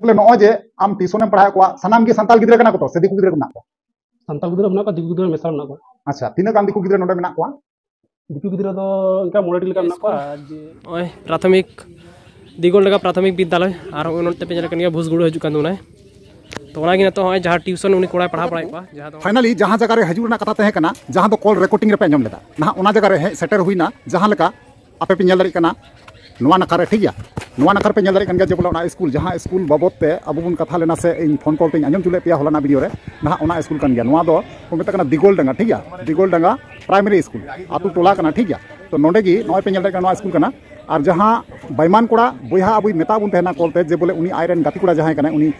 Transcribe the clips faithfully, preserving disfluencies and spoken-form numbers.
ᱵᱚᱞᱮ ᱱᱚᱜᱼᱚᱭ ᱡᱮ ᱟᱢ ᱴᱤᱭᱩᱥᱚᱱ ᱮᱢ ᱯᱟᱲᱦᱟᱣᱮᱫ ᱠᱚᱣᱟ, ᱥᱟᱱᱟᱢ ᱜᱮ ᱥᱟᱱᱛᱟᱲ ᱜᱤᱫᱽᱨᱟᱹ ᱠᱟᱱᱟ ᱠᱚ ᱛᱚ, ᱥᱮ ᱫᱤᱠᱩ ᱜᱤᱫᱽᱨᱟᱹ ᱠᱚ ᱢᱮᱱᱟᱜ ᱠᱚᱣᱟ? ᱥᱟᱱᱛᱟᱲ ᱜᱤᱫᱽᱨᱟᱹ ᱢᱮᱱᱟᱜ ᱠᱚᱣᱟ, ᱫᱤᱠᱩ ᱜᱤᱫᱽᱨᱟᱹ ᱢᱮᱥᱟ ᱢᱮᱱᱟᱜ ᱠᱚᱣᱟ᱾ ᱟᱪᱪᱷᱟ, ᱛᱤᱱᱟᱹᱜ ᱜᱟᱱ ᱫᱤᱠᱩ ᱜᱤᱫᱽᱨᱟᱹ ᱱᱚᱰᱮ ᱢᱮᱱᱟᱜ ᱠᱚᱣᱟ? ᱫᱤᱠᱩ ᱜᱤᱫᱽᱨᱟᱹ ᱫᱚ ᱤᱱᱠᱟ ᱢᱚᱬᱮ ᱴᱤ ᱞᱮᱠᱟ ᱢᱮᱱᱟᱜ ᱠᱚᱣᱟ᱾ ᱱᱚᱜᱼᱚᱭ ᱯᱨᱟᱛᱷᱚᱢᱤᱠ, ᱫᱤᱜᱳᱞᱰᱟᱸᱜᱟ ᱯᱨᱟᱛᱷᱚᱢᱤᱠ ᱵᱤᱫᱽᱫᱟᱞᱚᱭ, ᱟᱨ ᱱᱚᱜᱼᱚᱭ ᱱᱚᱛᱮ ᱯᱮ ᱧᱮᱞ ᱠᱟᱱ ᱜᱮᱭᱟ, ᱵᱷᱩᱥᱜᱩᱲᱩ ᱦᱤᱡᱩᱜ ᱠᱟᱱ ᱛᱟᱵᱚᱱᱟᱭ᱾ ᱛᱚ ᱚᱱᱟᱜᱮ ᱱᱤᱛᱚᱜ ᱱᱚᱜᱼᱚᱭ ᱡᱟᱦᱟᱸ ᱴᱤᱭᱩᱥᱚᱱ ᱩᱱᱤ ᱠᱚᱲᱟᱭ ᱯᱟᱲᱦᱟᱣ ᱵᱟᱲᱟᱭᱮᱫ ᱠᱚᱣᱟ, ᱡᱟᱦᱟᱸ ᱫᱚ finally ᱡᱟᱦᱟᱸ ᱡᱟᱭᱜᱟ ᱨᱮ ᱦᱤᱡᱩᱜ ᱨᱮᱱᱟᱜ ᱠᱟᱛᱷᱟ ᱛᱟᱦᱮᱸ ᱠᱟᱱᱟ, ᱡᱟᱦᱟᱸ ᱫᱚ ᱠᱚᱞ ᱨᱮᱠᱚᱨᱰᱤᱝ ᱨᱮᱯᱮ ᱟᱸᱡᱚᱢ ᱞᱮᱫᱟ, ᱱᱟᱦᱟᱜ ᱚᱱᱟ ᱡᱟᱭᱜᱟ ᱨᱮ ᱦᱮᱡ ᱥᱮᱴᱮᱨ ᱦᱩᱭᱱᱟ᱾ ᱡᱟᱦᱟᱸ ᱞᱮᱠᱟ ᱟᱯᱮ ᱯᱮ ᱧᱮᱞ ᱫᱟᱲᱮᱭᱟᱜ ᱠᱟᱱᱟ, ᱱᱚᱣᱟ ᱱᱟᱠᱷᱟ ᱨᱮ, ᱴᱷᱤᱠ ᱜᱮᱭᱟ, ᱱᱚᱣᱟ ᱱᱟᱠᱷᱟ ᱨᱮᱯᱮ ᱧᱮᱞ ᱫᱟᱲᱮᱭᱟᱜ ᱠᱟᱱ ᱜᱮᱭᱟ ᱡᱮ ᱵᱚᱞᱮ ᱚᱱᱟ ᱥᱠᱩᱞ, ᱡᱟᱦᱟᱸ ᱥᱠᱩᱞ ᱵᱟᱵᱚᱫ ᱛᱮ ᱟᱵᱚ ᱵᱚᱱ ᱠᱟᱛᱷᱟ ᱞᱮᱱᱟ ᱥᱮ ᱤᱧ ᱯᱷᱳᱱ ᱠᱚᱞ ᱛᱮᱧ ᱟᱸᱡᱚᱢ ᱦᱚᱪᱚ ᱞᱮᱫ ᱯᱮᱭᱟ ᱦᱚᱞᱟᱱᱟᱜ ᱵᱷᱤᱰᱤᱭᱳ ᱨᱮ, ᱱᱟᱦᱟᱜ ᱚᱱᱟ ᱥᱠᱩᱞ ᱠᱟᱱ ᱜᱮᱭᱟ᱾ ᱱᱚᱣᱟ ᱫᱚ ᱠᱚ ᱢᱮᱛᱟᱜ ᱠᱟᱱᱟ ᱫᱤᱜᱳᱞᱰᱟᱸᱜᱟ, ᱴᱷᱤᱠ ᱜᱮᱭᱟ, ᱫᱤᱜᱳᱞᱰᱟᱸᱜᱟ ᱯᱨᱟᱭᱢᱟᱨᱤ ᱥᱠᱩᱞ, ᱟᱛᱳ ᱴᱚᱞᱟ ᱠᱟᱱᱟ, ᱴᱷᱤᱠ ᱜᱮᱭᱟ᱾ ᱛᱚ ᱱᱚᱰᱮ ᱜᱮ ᱱᱚᱜᱼᱚᱭ ᱯᱮ ᱧᱮᱞ ᱫᱟᱲᱮᱭᱟᱜ ᱠᱟᱱᱟ ᱱᱚᱣᱟ ᱥᱠᱩᱞ ᱠᱟᱱᱟ᱾ ᱟᱨ ᱡᱟᱦᱟᱸ ᱵᱟᱭᱢᱟᱱ ᱠᱚᱲᱟ ᱵᱚᱭᱦᱟ ᱟᱵᱚᱭ ᱢᱮᱛᱟ ᱵᱚᱱ ᱛᱟᱦᱮᱱᱟ ᱠᱚᱞ ᱛᱮ ᱡᱮ ᱵᱚᱞᱮ ᱩᱱᱤ ᱟᱡᱨᱮᱱ ᱜᱟᱛᱮ ᱠᱚᱲᱟ ᱡᱟᱦᱟᱸᱭ ᱠᱟᱱᱟᱭ ᱩᱱᱤ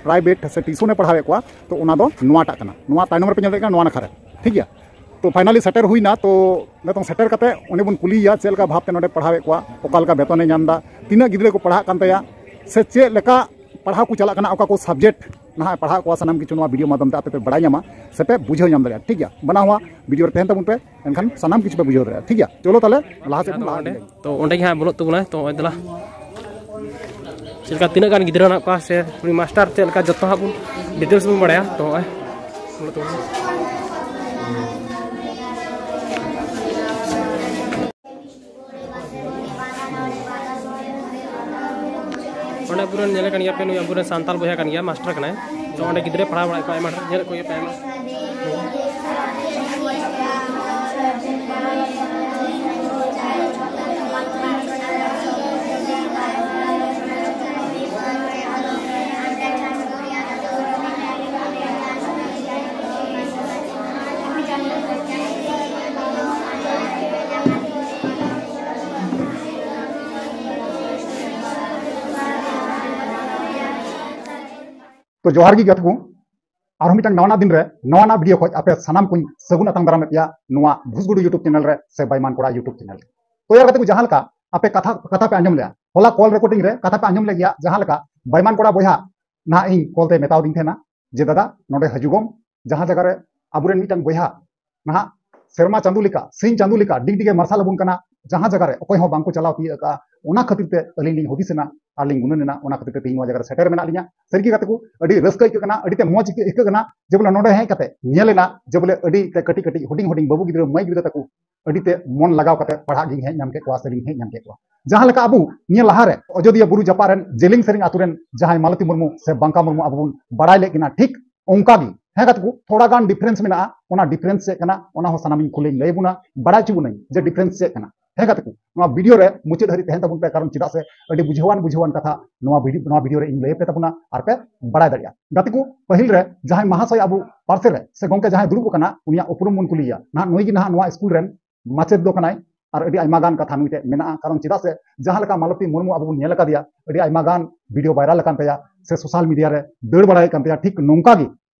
ᱯᱨᱟᱭᱵᱷᱮᱴ ᱥᱮ ᱴᱤᱭᱩᱥᱚᱱ ᱮ ᱯᱟᱲᱦᱟᱣᱮᱫ ᱠᱚᱣᱟ, ᱛᱚ ᱚᱱᱟ ᱫᱚ ᱱᱚᱣᱟᱴᱟᱜ ᱠᱟᱱᱟ, ᱱᱚᱣᱟ ᱛᱟᱭᱱᱚᱢ ᱨᱮᱯᱮ ᱧᱮᱞ ᱫᱟᱲᱮᱭᱟᱜ ᱠᱟᱱᱟ ᱱᱚᱣᱟ ᱱᱟᱠᱷᱟ ᱨᱮ, ᱴᱷᱤᱠ ᱜᱮᱭᱟ᱾ ᱛᱚ finally ᱥᱮᱴᱮᱨ ᱦᱩᱭᱱᱟ᱾ ᱛᱚ ᱱᱤᱛᱚᱝ ᱥᱮᱴᱮᱨ ᱠᱟᱛᱮ ᱩᱱᱤ ᱵᱚᱱ ᱠᱩᱞᱤᱭᱮᱭᱟ ᱪᱮᱫ ᱞᱮᱠᱟ ᱵᱷᱟᱵᱽᱛᱮ ᱱᱚᱰᱮ ᱯᱟᱲᱦᱟᱣᱮᱫ ᱠᱚᱣᱟ, ᱚᱠᱟ ᱞᱮᱠᱟ ᱵᱮᱛᱚᱱᱮ ᱧᱟᱢ ᱮᱫᱟ, ᱛᱤᱱᱟᱹᱜ ᱜᱤᱫᱽᱨᱟᱹ ᱠᱚ ᱯᱟᱲᱦᱟᱜ ᱠᱟᱱ ᱛᱟᱭᱟ, ᱥᱮ ᱪᱮᱫ ᱞᱮᱠᱟ ᱯᱟᱲᱦᱟᱣ ᱠᱚ ᱪᱟᱞᱟᱜ ᱠᱟᱱᱟ, ᱚᱠᱟ ᱠᱚ ᱥᱟᱵᱡᱮᱠᱴ ᱱᱟᱦᱟᱜ ᱮ ᱯᱟᱲᱦᱟᱣ ᱠᱚᱣᱟ, ᱥᱟᱱᱟᱢ ᱠᱤᱪᱷᱩ ᱱᱚᱣᱟ ᱵᱷᱤᱰᱤᱭᱳ ᱢᱟᱫᱽᱫᱷᱚᱢ ᱛᱮ ᱟᱯᱮ ᱯᱮ ᱵᱟᱲᱟᱭ ᱧᱟᱢᱟ ᱥᱮ ᱯᱮ ᱵᱩᱡᱷᱟᱹᱣ ᱧᱟᱢ ᱫᱟᱲᱮᱭᱟᱜᱼᱟ, ᱴᱷᱤᱠ ᱜᱮᱭᱟ᱾ ᱵᱟᱱᱟ ᱦᱚᱲ ᱵᱷᱤᱰᱤᱭᱳ ᱨᱮ ᱛᱟᱦᱮᱱ ᱛᱟᱵᱚᱱ ᱯᱮ, ᱮᱱᱠᱷᱟᱱ ᱥᱟᱱᱟᱢ ᱠᱤᱪᱷᱩ ᱯᱮ ᱵᱩᱡᱷᱟᱹᱣ ᱫᱟᱲᱮᱭᱟᱜᱼᱟ, ᱴᱷᱤᱠ ᱜᱮᱭᱟ᱾ ᱪᱚᱞᱚ ᱛᱟᱦᱞᱮ ᱞᱟᱦᱟ ᱥᱮᱫ ᱵᱚᱱ ᱞᱟᱦᱟ ᱤᱫᱤ ᱞᱮᱱ ᱜᱮ᱾ ᱛᱚ ᱚᱸᱰᱮ ᱜᱮ ᱦᱟᱸᱜ ᱵᱚᱞᱚᱜ ᱛᱟᱵᱚᱱᱟᱭ᱾ ᱛᱚ ᱱᱚᱜᱼᱚᱭ ᱫᱮᱞᱟ, ᱪᱮᱫ ᱞᱮᱠᱟ ᱛᱤᱱᱟᱹᱜ ᱜᱟᱱ ᱜᱤᱫᱽᱨᱟᱹ ᱢᱮᱱᱟᱜ ᱠᱚᱣᱟ ᱥᱮ ᱩᱱᱤ ᱢᱟᱥᱴᱟᱨ ᱪᱮᱫ ᱞᱮᱠᱟ, ᱡᱚᱛᱚ ᱦᱟᱸᱜ ᱵᱚᱱ ᱰᱤᱴᱮᱞᱥ ᱵᱚᱱ ᱵᱟᱲᱟᱭᱟ᱾ ᱛᱚ ᱱᱚᱜᱼᱚᱭ ᱵᱚᱞᱚᱜ ᱛᱟᱵᱚᱱ᱾ ᱚᱸᱰᱮ ᱟᱵᱚᱨᱮᱱ ᱧᱮᱞᱮ ᱠᱟᱱ ᱜᱮᱭᱟ ᱯᱮ, ᱱᱩᱭ ᱟᱵᱚᱨᱮᱱ ᱥᱟᱱᱛᱟᱲ ᱵᱚᱭᱦᱟ ᱠᱟᱱ ᱜᱮᱭᱟ, ᱢᱟᱥᱴᱟᱨ ᱠᱟᱱᱟᱭ᱾ ᱛᱚ ᱚᱸᱰᱮ ᱜᱤᱫᱽᱨᱟᱹ ᱯᱟᱲᱦᱟᱣ ᱵᱟᱲᱟᱭᱮᱫ ᱠᱚᱣᱟ, ᱟᱭᱢᱟ ᱰᱷᱮᱨ ᱧᱮᱞᱮᱫ ᱠᱚᱜᱮᱭᱟ ᱯᱮ, ᱟᱭᱢᱟ᱾ ᱛᱚ ᱡᱚᱦᱟᱨ ᱜᱮ ᱜᱟᱛᱮ ᱠᱚ, ᱟᱨᱦᱚᱸ ᱢᱤᱫᱴᱟᱝ ᱱᱟᱣᱟᱱᱟᱜ ᱫᱤᱱ ᱨᱮ ᱱᱟᱣᱟᱱᱟᱜ ᱵᱷᱤᱰᱤᱭᱳ ᱠᱷᱚᱡ ᱟᱯᱮ ᱥᱟᱱᱟᱢ ᱠᱚᱧ ᱥᱟᱹᱜᱩᱱ ᱟᱛᱟᱝ ᱫᱟᱨᱟᱢᱮᱫ ᱯᱮᱭᱟ ᱱᱚᱣᱟ ᱵᱷᱩᱥᱜᱩᱰᱩ YouTube ᱪᱮᱱᱮᱞ ᱨᱮ ᱥᱮ ᱵᱟᱭᱢᱟᱱ ᱠᱚᱲᱟ YouTube ᱪᱮᱱᱮᱞ ᱨᱮ᱾ ᱛᱚ ᱭᱟᱨ ᱜᱟᱛᱮ ᱠᱚ, ᱡᱟᱦᱟᱸ ᱞᱮᱠᱟ ᱟᱯᱮ ᱠᱟᱛᱷᱟ, ᱠᱟᱛᱷᱟ ᱯᱮ ᱟᱸᱡᱚᱢ ᱞᱮᱜᱼᱟ, ᱦᱚᱞᱟ ᱠᱚᱞ ᱨᱮᱠᱚᱨᱰᱤᱝ ᱨᱮ ᱠᱟᱛᱷᱟ ᱯᱮ ᱟᱸᱡᱚᱢ ᱞᱮᱫ ᱜᱮᱭᱟ, ᱡᱟᱦᱟᱸ ᱞᱮᱠᱟ ᱵᱟᱭᱢᱟᱱ ᱠᱚᱲᱟ ᱵᱚᱭᱦᱟ ᱱᱟᱦᱟᱜ ᱤᱧ ᱠᱚᱞ ᱛᱮ ᱢᱮᱛᱟᱣ ᱫᱤᱧ ᱛᱟᱦᱮᱱᱟ ᱡᱮ, "ᱫᱟᱫᱟ, ᱱᱚᱰᱮ ᱦᱤᱡᱩᱜᱚᱢ, ᱡᱟᱦᱟᱸ ᱡᱟᱭᱜᱟ ᱨᱮ ᱟᱵᱚᱨᱮᱱ ᱢᱤᱫᱴᱟᱝ ᱵᱚᱭᱦᱟ ᱱᱟᱦᱟᱜ ᱥᱮᱨᱢᱟ ᱪᱟᱸᱫᱳ ᱞᱮᱠᱟ, ᱥᱤᱧ ᱪᱟᱸᱫᱳ ᱞᱮᱠᱟ ᱰᱤᱜᱽ ᱰᱤᱜᱮ ᱢᱟᱨᱥᱟᱞ ᱟᱵᱚᱱ ᱠᱟᱱᱟ, ᱡᱟᱦᱟᱸ ᱡᱟᱭᱜᱟ ᱨᱮ ᱚᱠᱚᱭ ᱦᱚᱸ ᱵᱟᱝᱠᱚ ᱪᱟᱞᱟᱣ ᱛᱤᱭᱳᱜ ᱟᱠᱟᱫᱼᱟ, ᱚᱱᱟ ᱠᱷᱟᱹᱛᱤᱨ ᱛᱮ ᱟᱹᱞᱤᱧ ᱞᱤᱧ ᱦᱩᱫᱤᱥ ᱮᱱᱟ ᱟᱨ ᱞᱤᱧ ᱜᱩᱱᱟᱹᱱ ᱮᱱᱟ, ᱚᱱᱟ ᱠᱷᱟᱹᱛᱤᱨ ᱛᱮ ᱛᱮᱦᱮᱧ ᱱᱚᱣᱟ ᱡᱟᱭᱜᱟ ᱨᱮ ᱥᱮᱴᱮᱨ ᱢᱮᱱᱟᱜ ᱞᱤᱧᱟ᱾ ᱥᱟᱹᱨᱤ ᱜᱮ ᱜᱟᱛᱮ ᱠᱚ, ᱟᱹᱰᱤ ᱨᱟᱹᱥᱠᱟᱹ ᱟᱹᱭᱠᱟᱹᱜ ᱠᱟᱱᱟ, ᱟᱹᱰᱤ ᱛᱮ ᱢᱚᱡᱽ ᱟᱹᱭᱠᱟᱹᱜ, ᱟᱹᱭᱠᱟᱹᱜ ᱠᱟᱱᱟ ᱡᱮ ᱵᱚᱞᱮ ᱱᱚᱰᱮ ᱦᱮᱡ ᱠᱟᱛᱮ ᱧᱮᱞ ᱮᱱᱟ ᱡᱮ ᱵᱚᱞᱮ ᱟᱹᱰᱤ ᱛᱮ ᱠᱟᱹᱴᱤᱡ ᱠᱟᱹᱴᱤᱡ ᱦᱩᱰᱤᱧ ᱦᱩᱰᱤᱧ ᱵᱟᱹᱵᱩ ᱜᱤᱫᱽᱨᱟᱹ ᱢᱟᱹᱭ ᱜᱤᱫᱽᱨᱟᱹ ᱛᱟᱠᱚ ᱟᱹᱰᱤ ᱛᱮ ᱢᱚᱱ ᱞᱟᱜᱟᱣ ᱠᱟᱛᱮ ᱯᱟᱲᱦᱟᱜ ᱜᱤᱧ ᱦᱮᱡ ᱧᱟᱢ ᱠᱮᱫ ᱠᱚᱣᱟ ᱥᱮ ᱞᱤᱧ ᱦᱮᱡ ᱧᱟᱢ ᱠᱮᱫ ᱠᱚᱣᱟ᱾ ᱡᱟᱦᱟᱸ ᱞᱮᱠᱟ ᱟᱵᱚ ᱱᱤᱭᱟᱹ ᱞᱟᱦᱟ ᱨᱮ ᱚᱡᱳᱫᱤᱭᱟᱹ ᱵᱩᱨᱩ ᱡᱟᱯᱟᱜ ᱨᱮᱱ ᱡᱮᱞᱮᱧ ᱥᱮᱨᱮᱧ ᱟᱛᱳ ᱨᱮᱱ ᱡᱟᱦᱟᱸᱭ ᱢᱟᱞᱚᱛᱤ ᱢᱩᱨᱢᱩ ᱥᱮ ᱵᱟᱝᱠᱟ ᱢᱩᱨᱢᱩ ᱟᱵᱚ ᱵᱚᱱ ᱵᱟᱲᱟᱭ ᱞᱮᱫ ᱠᱤᱱᱟ, ᱴᱷᱤᱠ ᱚᱱᱠᱟ ᱜᱮ ᱦᱮᱸ ᱜᱟᱛᱮ ᱠᱚ, ᱛᱷᱚᱲᱟ ᱜᱟᱱ ᱰᱤᱯᱷᱟᱨᱮᱱᱥ ᱢᱮᱱᱟᱜᱼᱟ᱾ ᱚᱱᱟ ᱰᱤᱯᱷᱟᱨᱮᱱᱥ ᱪᱮᱫ ᱠᱟᱱᱟ, ᱚᱱᱟ ᱦᱚᱸ ᱥᱟᱱᱟᱢᱤᱧ ᱠᱩᱞᱤᱧ ᱞᱟᱹᱭ ᱵᱚᱱᱟ, ᱵᱟᱲᱟᱭ ᱦᱚᱪᱚ ᱵᱚᱱᱟᱹᱧ ᱡᱮ ᱰᱤᱯᱷᱟᱨᱮᱱᱥ ᱪᱮᱫ ᱠᱟᱱᱟ᱾ ᱦᱮᱸ ᱜᱟᱛᱮ ᱠᱚ, ᱱᱚᱣᱟ ᱵᱷᱤᱰᱤᱭᱳ ᱨᱮ ᱢᱩᱪᱟᱹᱫ ᱦᱟᱹᱨᱤᱡ ᱛᱟᱦᱮᱱ ᱛᱟᱵᱚᱱ ᱯᱮ, ᱠᱟᱨᱚᱱ ᱪᱮᱫᱟᱜ ᱥᱮ ᱟᱹᱰᱤ ᱵᱩᱡᱷᱟᱹᱣᱟᱱ ᱵᱩᱡᱷᱟᱹᱣᱟᱱ ᱠᱟᱛᱷᱟ ᱱᱚᱣᱟ ᱵᱷᱤᱰᱤᱭᱳ, ᱱᱚᱣᱟ ᱵᱷᱤᱰᱤᱭᱳ ᱨᱮ ᱤᱧ ᱞᱟᱹᱭ ᱟᱯᱮ ᱛᱟᱵᱚᱱᱟ ᱟᱨ ᱯᱮ ᱵᱟᱲᱟᱭ ᱫᱟᱲᱮᱭᱟᱜᱼᱟ᱾ ᱜᱟᱛᱮ ᱠᱚ, ᱯᱟᱹᱦᱤᱞ ᱨᱮ ᱡᱟᱦᱟᱸᱭ ᱢᱟᱦᱟᱥᱚᱭ ᱟᱵᱚ ᱯᱟᱨᱥᱮ ᱨᱮ ᱥᱮ ᱜᱚᱢᱠᱮ ᱡᱟᱦᱟᱸᱭ ᱫᱩᱲᱩᱵ ᱟᱠᱟᱱᱟ, ᱩᱱᱤᱭᱟᱜ ᱩᱯᱨᱩᱢ ᱵᱚᱱ ᱠᱩᱞᱤᱭᱮᱭᱟ᱾ ᱱᱟᱦᱟᱜ ᱱᱩᱭ ᱜᱮ ᱱᱟᱦᱟᱜ ᱱᱚᱣᱟ ᱥᱠᱩᱞ ᱨᱮᱱ ᱢᱟᱪᱮᱫ ᱫᱚ ᱠᱟᱱᱟᱭ ᱟᱨ ᱟᱹᱰᱤ ᱟᱭᱢᱟ ᱜᱟᱱ ᱠᱟᱛᱷᱟ ᱱᱩᱭ ᱴᱷᱮᱱ ᱢᱮᱱᱟᱜᱼᱟ᱾ ᱠᱟᱨᱚᱱ ᱪᱮᱫᱟᱜ ᱥᱮ ᱡᱟᱦᱟᱸ ᱞᱮᱠᱟ ᱢᱟᱞᱚᱛᱤ ᱢᱩᱨᱢᱩ ᱟᱵᱚ ᱵᱚᱱ ᱧᱮᱞ ᱟᱠᱟᱫᱮᱭᱟ, ᱟᱹᱰᱤ ᱟᱭᱢᱟ ᱜᱟᱱ ᱵᱷᱤᱰᱤᱭᱳ ᱵᱷᱟᱭᱨᱟᱞ ᱟᱠᱟᱱ ᱛᱟᱭᱟ ᱥᱮ ᱥᱳᱥᱟᱞ ᱢᱤᱰᱤᱭᱟ ᱨᱮ ᱫᱟᱹᱲ ᱵᱟᱲᱟᱭᱮᱫ ᱠᱟᱱ ᱛᱟᱭᱟ, ᱴᱷᱤᱠ ᱱᱚᱝᱠᱟ ᱜᱮ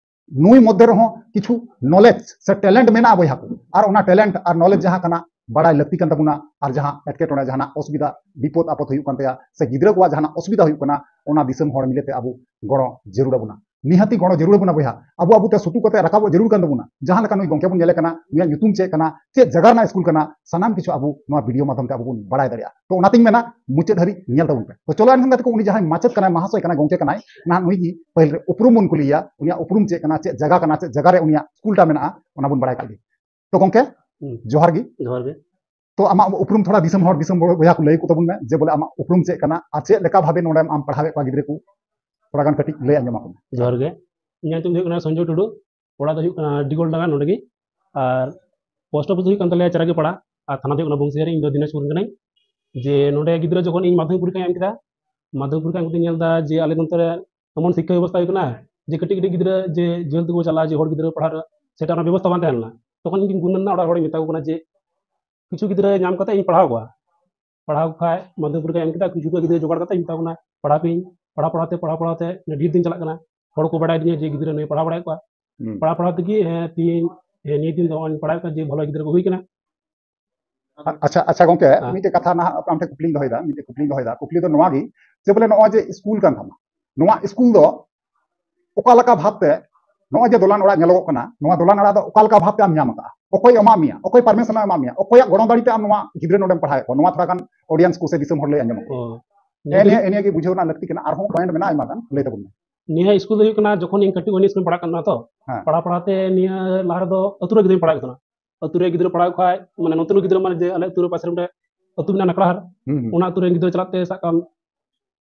ᱱᱩᱭ ᱢᱚᱫᱽᱫᱷᱮ ᱨᱮᱦᱚᱸ ᱠᱤᱪᱷᱩ ᱱᱚᱞᱮᱡᱽ ᱥᱮ ᱴᱮᱞᱮᱱᱴ ᱢᱮᱱᱟᱜᱼᱟ ᱵᱚᱭᱦᱟ ᱠᱚ, ᱟᱨ ᱚᱱᱟ ᱴᱮᱞᱮᱱᱴ ᱟᱨ ᱱᱚᱞᱮᱡᱽ ᱡᱟᱦᱟᱸ ᱠᱟᱱᱟ ᱵᱟᱲᱟᱭ ᱞᱟᱹᱠᱛᱤ ᱠᱟᱱ ᱛᱟᱵᱚᱱᱟ᱾ ᱟᱨ ᱡᱟᱦᱟᱸ ᱮᱴᱠᱮᱴᱚᱬᱮ, ᱡᱟᱦᱟᱱᱟᱜ ᱚᱥᱩᱵᱤᱫᱷᱟ, ᱵᱤᱯᱚᱫ ᱟᱯᱚᱫ ᱦᱩᱭᱩᱜ ᱠᱟᱱ ᱛᱟᱭᱟ ᱥᱮ ᱜᱤᱫᱽᱨᱟᱹ ᱠᱚᱣᱟᱜ ᱡᱟᱦᱟᱱᱟᱜ ᱚᱥᱩᱵᱤᱫᱷᱟ ᱦᱩᱭᱩᱜ ᱠᱟᱱᱟ, ᱚᱱᱟ ᱫᱤᱥᱚᱢ ᱦᱚᱲ ᱢᱤᱞᱮ ᱛᱮ ᱟᱵᱚ ᱜᱚᱲᱚ ᱡᱟᱹᱨᱩᱲ ᱟᱵᱚᱱᱟ᱾ ᱱᱤᱦᱟᱹᱛᱤ ᱜᱚᱲᱚ ᱡᱟᱹᱨᱩᱲ ᱟᱵᱚᱱᱟ ᱵᱚᱭᱦᱟ᱾ ᱟᱵᱚ ᱟᱵᱚ ᱛᱮ ᱥᱩᱛᱩᱜ ᱠᱟᱛᱮ ᱨᱟᱠᱟᱵᱚᱜ ᱡᱟᱹᱨᱩᱲ ᱠᱟᱱ ᱛᱟᱵᱚᱱᱟ᱾ ᱡᱟᱦᱟᱸ ᱞᱮᱠᱟ ᱱᱩᱭ ᱜᱚᱢᱠᱮ ᱵᱚᱱ ᱧᱮᱞᱮ ᱠᱟᱱᱟ, ᱱᱩᱭᱟᱜ ᱧᱩᱛᱩᱢ ᱪᱮᱫ ᱠᱟᱱᱟ, ᱪᱮᱫ ᱡᱟᱭᱜᱟ ᱨᱮᱱᱟᱜ ᱥᱠᱩᱞ ᱠᱟᱱᱟ, ᱥᱟᱱᱟᱢ ᱠᱤᱪᱷᱩ ᱟᱵᱚ ᱱᱚᱣᱟ ᱵᱷᱤᱰᱤᱭᱳ ᱢᱟᱫᱽᱫᱷᱚᱢ ᱛᱮ ᱟᱵᱚ ᱵᱚᱱ ᱵᱟᱲᱟᱭ ᱫᱟᱲᱮᱭᱟᱜᱼᱟ᱾ ᱛᱚ ᱚᱱᱟᱛᱤᱧ ᱢᱮᱱᱟ ᱢᱩᱪᱟᱹᱫ ᱦᱟᱹᱨᱤᱡ ᱧᱮᱞ ᱛᱟᱵᱚᱱ ᱯᱮ᱾ ᱛᱚ ᱪᱚᱞᱚ ᱮᱱᱠᱷᱟᱱ ᱜᱟᱛᱮ ᱠᱚ, ᱩᱱᱤ ᱡᱟᱦᱟᱸᱭ ᱢᱟᱪᱮᱫ ᱠᱟᱱᱟᱭ, ᱢᱟᱦᱟᱥᱚᱭ ᱠᱟᱱᱟᱭ, ᱜᱚᱢᱠᱮ ᱠᱟᱱᱟᱭ, ᱱᱟᱦᱟᱜ ᱱᱩᱭ ᱜᱮ ᱯᱟᱹᱦᱤᱞ ᱨᱮ ᱩᱯᱨᱩᱢ ᱵᱚᱱ ᱠᱩᱞᱤᱭᱮᱭᱟ, ᱩᱱᱤᱭᱟᱜ ᱩᱯᱨᱩᱢ ᱪᱮᱫ ᱠᱟᱱᱟ, ᱪᱮᱫ ᱡᱟᱭᱜᱟ ᱠᱟᱱᱟ, ᱪᱮᱫ ᱡᱟᱭᱜᱟ ᱨᱮ ᱩᱱᱤᱭᱟᱜ ᱥᱠᱩᱞ ᱴᱟ ᱢᱮᱱᱟᱜᱼᱟ, ᱚᱱᱟ ᱵᱚᱱ ᱵᱟᱲᱟᱭ ᱠᱟᱜ ᱜᱮ᱾ ᱛᱚ ᱜᱚᱢᱠᱮ, ᱦᱩᱸ᱾ ᱡᱚᱦᱟᱨ ᱜᱮ᱾ ᱡᱚᱦᱟᱨ ᱜᱮ᱾ ᱛᱚ ᱟᱢᱟᱜ ᱩᱯᱨᱩᱢ ᱛᱷᱚᱲᱟ ᱫᱤᱥᱚᱢ ᱦᱚᱲ, ᱫᱤᱥᱚᱢ ᱦᱚᱲ ᱵᱚᱭᱦᱟ ᱠᱚ ᱞᱟᱹᱭ ᱠᱚ ᱛᱟᱵᱚᱱ ᱢᱮ ᱡᱮ ᱵᱚᱞᱮ ᱟᱢᱟᱜ ᱩᱯᱨᱩᱢ ᱪᱮᱫ ᱠᱟᱱᱟ ᱟᱨ ᱪᱮᱫ ᱞᱮᱠᱟ ᱵᱷᱟᱵᱮ ᱱᱚᱰᱮᱢ ᱟᱢ ᱯᱟᱲᱦᱟᱣᱮᱫ ᱠᱚᱣᱟ ᱜᱤᱫᱽᱨᱟᱹ ᱠᱚ, ᱛᱷᱚᱲᱟ ᱜᱟᱱ ᱠᱟᱹᱴᱤᱡ ᱞᱟᱹᱭ ᱟᱸᱡᱚᱢ ᱟᱠᱚ ᱢᱮ᱾ ᱡᱚᱦᱟᱨ ᱜᱮ᱾ ᱤᱧᱟᱹᱜ ᱧᱩᱛᱩᱢ ᱫᱚ ᱦᱩᱭᱩᱜ ᱠᱟᱱᱟ ᱥᱚᱧᱡᱚᱭ ᱴᱩᱰᱩ, ᱚᱲᱟᱜ ᱫᱚ ᱦᱩᱭᱩᱜ ᱠᱟᱱᱟ ᱰᱤᱜᱳᱞ ᱰᱟᱸᱜᱟ ᱱᱚᱰᱮ ᱜᱮ, ᱟᱨ ᱯᱳᱥᱴ ᱚᱯᱷᱤᱥ ᱫᱚ ᱦᱩᱭᱩᱜ ᱠᱟᱱ ᱛᱟᱞᱮᱭᱟ ᱪᱟᱨᱟᱜᱤ ᱯᱟᱲᱟ, ᱟᱨ ᱛᱷᱟᱱᱟ ᱫᱚ ᱦᱩᱭᱩᱜ ᱠᱟᱱᱟ ᱵᱚᱝᱥᱤᱦᱟᱨᱤ᱾ ᱤᱧ ᱫᱚ ᱫᱤᱱᱟᱡᱽᱯᱩᱨ ᱨᱮᱱ ᱠᱟᱹᱱᱟᱹᱧ᱾ ᱡᱮ ᱱᱚᱰᱮ ᱜᱤᱫᱽᱨᱟᱹ ᱡᱚᱠᱷᱚᱱ ᱤᱧ ᱢᱟᱫᱽᱫᱷᱚᱢᱤᱠ ᱯᱚᱨᱤᱠᱠᱷᱟᱧ ᱮᱢ ᱠᱮᱫᱟ, ᱢᱟᱫᱽᱫᱷᱚᱢᱤᱠ ᱯᱚᱨᱤᱠᱠᱷᱟ ᱮᱢ ᱠᱟᱛᱮᱧ ᱧᱮᱞ ᱮᱫᱟ ᱡᱮ ᱟᱞᱮ ᱱᱚᱱᱛᱮ ᱨᱮ ᱮᱢᱚᱱ ᱥᱤᱠᱠᱷᱟ ᱵᱮᱵᱚᱥᱛᱷᱟ ᱦᱩᱭᱩᱜ ᱠᱟᱱᱟ ᱡᱮ ᱠᱟᱹᱴᱤᱡ ᱠᱟᱹᱴᱤᱡ ᱜᱤᱫᱽᱨᱟᱹ ᱡᱮ ᱡᱷᱟᱹᱞ ᱛᱮᱠᱚ ᱪᱟᱞᱟᱜᱼᱟ, ᱡᱮ ᱦᱚᱲ ᱜᱤᱫᱽᱨᱟᱹ ᱯᱟᱲᱦᱟᱜ ᱨᱮ ᱥᱮᱴᱮᱨ ᱨᱮᱱᱟᱜ ᱵᱮᱵᱚᱥᱛᱷᱟ ᱵᱟᱝ ᱛᱟᱦᱮᱸ ᱞᱮᱱᱟ᱾ ᱛᱚᱠᱷᱚᱱ ᱤᱧ ᱜᱩᱱᱟᱹᱱ ᱮᱱᱟ, ᱚᱲᱟᱜ ᱦᱚᱲᱤᱧ ᱢᱮᱛᱟ ᱠᱚ ᱠᱟᱱᱟ ᱡᱮ ᱠᱤᱪᱷᱩ ᱜᱤᱫᱽᱨᱟᱹ ᱧᱟᱢ ᱠᱟᱛᱮ ᱤᱧ ᱯᱟᱲᱦᱟᱣ ᱠᱚᱣᱟ, ᱯᱟᱲᱦᱟᱣ ᱠᱚ ᱠᱷᱟᱡ ᱢᱟᱫᱽᱫᱷᱚᱢᱤᱠ ᱯᱚᱨᱤᱠᱠᱷᱟ ᱮᱢ ᱠᱮᱫᱟ, ᱠᱤᱪᱷᱩ ᱜᱤᱫᱽᱨᱟᱹ ᱡᱚᱜᱟᱲ ᱠᱟᱛᱮ ᱤᱧ ᱢᱮᱛᱟ ᱠᱚ ᱠᱟᱱᱟ ᱯᱟᱲᱦᱟᱣ ᱯᱮ, ᱯᱟᱲᱦᱟᱣ ᱯᱟᱲᱦᱟᱣ ᱛᱮ ᱯᱟᱲᱦᱟᱣ ᱯᱟᱲᱦᱟᱣ ᱛᱮ ᱰᱷᱮᱨ ᱫᱤᱱ ᱪᱟᱞᱟᱜ ᱠᱟᱱᱟ, ᱦᱚᱲ ᱠᱚ ᱵᱟᱲᱟᱭ ᱫᱤᱧᱟ ᱡᱮ ᱜᱤᱫᱽᱨᱟᱹ ᱱᱩᱭ ᱯᱟᱲᱦᱟᱣ ᱵᱟᱲᱟᱭᱮᱫ ᱠᱚᱣᱟ᱾ ᱦᱩᱸ᱾ ᱯᱟᱲᱦᱟᱣ ᱯᱟᱲᱦᱟᱣ ᱛᱮᱜᱮ, ᱦᱮᱸ, ᱛᱤᱦᱤᱧ, ᱦᱮᱸ, ᱱᱤᱭᱟᱹ ᱫᱤᱱ ᱫᱚ ᱱᱚᱜᱼᱚᱭ ᱤᱧ ᱯᱟᱲᱦᱟᱣᱮᱫ ᱠᱚᱣᱟ ᱡᱮ ᱵᱷᱟᱞᱚ ᱜᱤᱫᱽᱨᱟᱹ ᱠᱚ ᱦᱩᱭ ᱠᱟᱱᱟ᱾ ᱟ-, ᱟᱪᱪᱷᱟ, ᱟᱪᱪᱷᱟ ᱜᱚᱝᱠᱮ, ᱦᱮᱸ᱾ ᱢᱤᱫᱴᱮᱡ ᱠᱟᱛᱷᱟ ᱱᱟᱦᱟᱜ ᱟᱢ ᱴᱷᱮᱱ ᱠᱩᱠᱞᱤᱧ ᱫᱚᱦᱚᱭᱮᱫᱟ, ᱢᱤᱫᱴᱮᱡ ᱠᱩᱠᱞᱤᱧ ᱫᱚᱦᱚᱭᱮᱫᱟ᱾ ᱠᱩᱠᱞᱤ ᱫᱚ ᱱᱚᱣᱟ ᱜᱮ ᱡᱮ ᱵᱚᱞᱮ ᱱᱚᱜᱼᱚᱭ ᱡᱮ ᱥᱠᱩᱞ ᱠᱟᱱ ᱛᱟᱢᱟ, ᱱᱚᱣᱟ ᱥᱠᱩᱞ ᱫᱚ ᱚᱠᱟ ᱞᱮᱠᱟ ᱵᱷᱟᱵᱽ ᱛᱮ ᱱᱚᱜᱼᱚᱭ ᱡᱮ ᱫᱚᱞᱟᱱ ᱚᱲᱟᱜ ᱧᱮᱞᱚᱜᱚᱜ ᱠᱟᱱᱟ, ᱱᱚᱣᱟ ᱫᱚᱞᱟᱱ ᱚᱲᱟᱜ ᱫᱚ ᱚᱠᱟ ᱞᱮᱠᱟ ᱵᱷᱟᱵᱽ ᱛᱮ ᱟᱢ ᱧᱟᱢ ᱟᱠᱟᱫᱼᱟ? ᱚᱠᱚᱭ ᱮᱢᱟᱜ ᱢᱮᱭᱟ? ᱚᱠᱚᱭ permission ᱮ ᱮᱢᱟᱜ ᱢᱮᱭᱟ? ᱚᱠᱚᱭᱟᱜ ᱜᱚᱲᱚ ᱫᱟᱲᱮ ᱛᱮ ᱟᱢ ᱱᱚᱣᱟ ᱜᱤᱫᱽᱨᱟᱹ ᱱᱚᱰᱮᱢ ᱯᱟᱲᱦᱟᱣᱮᱫ ᱠᱚᱣᱟ? ᱱᱚᱣᱟ ᱛᱷᱚᱲᱟ ᱜᱟᱱ audience ᱠᱚ ᱥᱮ ᱫᱤᱥᱚᱢ ᱦᱚᱲ ᱞᱟᱹᱭ ᱟᱸᱡᱚᱢ ᱟᱠᱚ᱾ ᱚ, ᱦᱮᱸ, ᱱᱤᱭᱟᱹ ᱱᱤᱭᱟᱹ, ᱫᱚ ᱱᱤᱭᱟᱹ ᱜᱮ ᱵᱩᱡᱷᱟᱹᱣ ᱨᱮᱱᱟᱜ ᱞᱟᱹᱠᱛᱤ ᱠᱟᱱᱟ᱾ ᱟᱨᱦᱚᱸ point ᱢᱮᱱᱟᱜᱼᱟ ᱟᱭᱢᱟ ᱜᱟᱱ, ᱞᱟᱹᱭ ᱛᱟᱵᱚᱱ ᱢᱮ᱾ ᱱᱤᱭᱟᱹ ᱥᱠᱩᱞ ᱫᱚ ᱦᱩᱭᱩᱜ ᱠᱟᱱᱟ, ᱡᱚᱠᱷᱚᱱ ᱤᱧ ᱠᱟᱹᱴᱤᱡ ᱩᱱᱤ ᱥᱠᱩᱞ ᱯᱟᱲᱦᱟᱜ ᱠᱟᱱᱟ ᱛᱚ, ᱦᱮᱸ᱾ ᱯᱟᱲᱦᱟᱣ ᱯᱟᱲᱦᱟᱣ ᱛᱮ ᱱᱤᱭᱟᱹ ᱞᱟᱦᱟ ᱨᱮᱫᱚ ᱟᱹᱛᱩ ᱨᱮ ᱜᱤᱫᱽᱨᱟᱹᱧ ᱯᱟᱲᱦᱟᱣᱮᱫ ᱠᱚ ᱛᱟᱦᱮᱱᱟ᱾ ᱟᱹᱛᱩ ᱨᱮ ᱜᱤᱫᱽᱨᱟᱹ ᱯᱟᱲᱦᱟᱣ ᱠᱷᱟᱡ, ᱢᱟᱱᱮ, ᱱᱚᱛᱮ ᱨᱮᱱ ᱜᱤᱫᱽᱨᱟᱹ, ᱢᱟᱱᱮ, ᱡᱮ ᱟᱞᱮ ᱟᱹᱛᱩ ᱨᱮ ᱯᱟᱥᱮ ᱨᱮ ᱢᱤᱫᱴᱮᱡ ᱟᱹᱛᱩ ᱢᱮᱱᱟᱜᱼᱟ, ᱱᱟᱠᱲᱟᱦᱟᱨ, ᱦᱩᱸ, ᱦᱩᱸ᱾ ᱚᱱᱟ ᱟᱹᱛᱩ ᱨᱮᱱ ᱜᱤᱫᱽᱨᱟᱹ ᱪᱟᱞᱟᱜ ᱛᱮ, ᱥᱟᱵ ᱠᱟᱜ ᱢᱮ,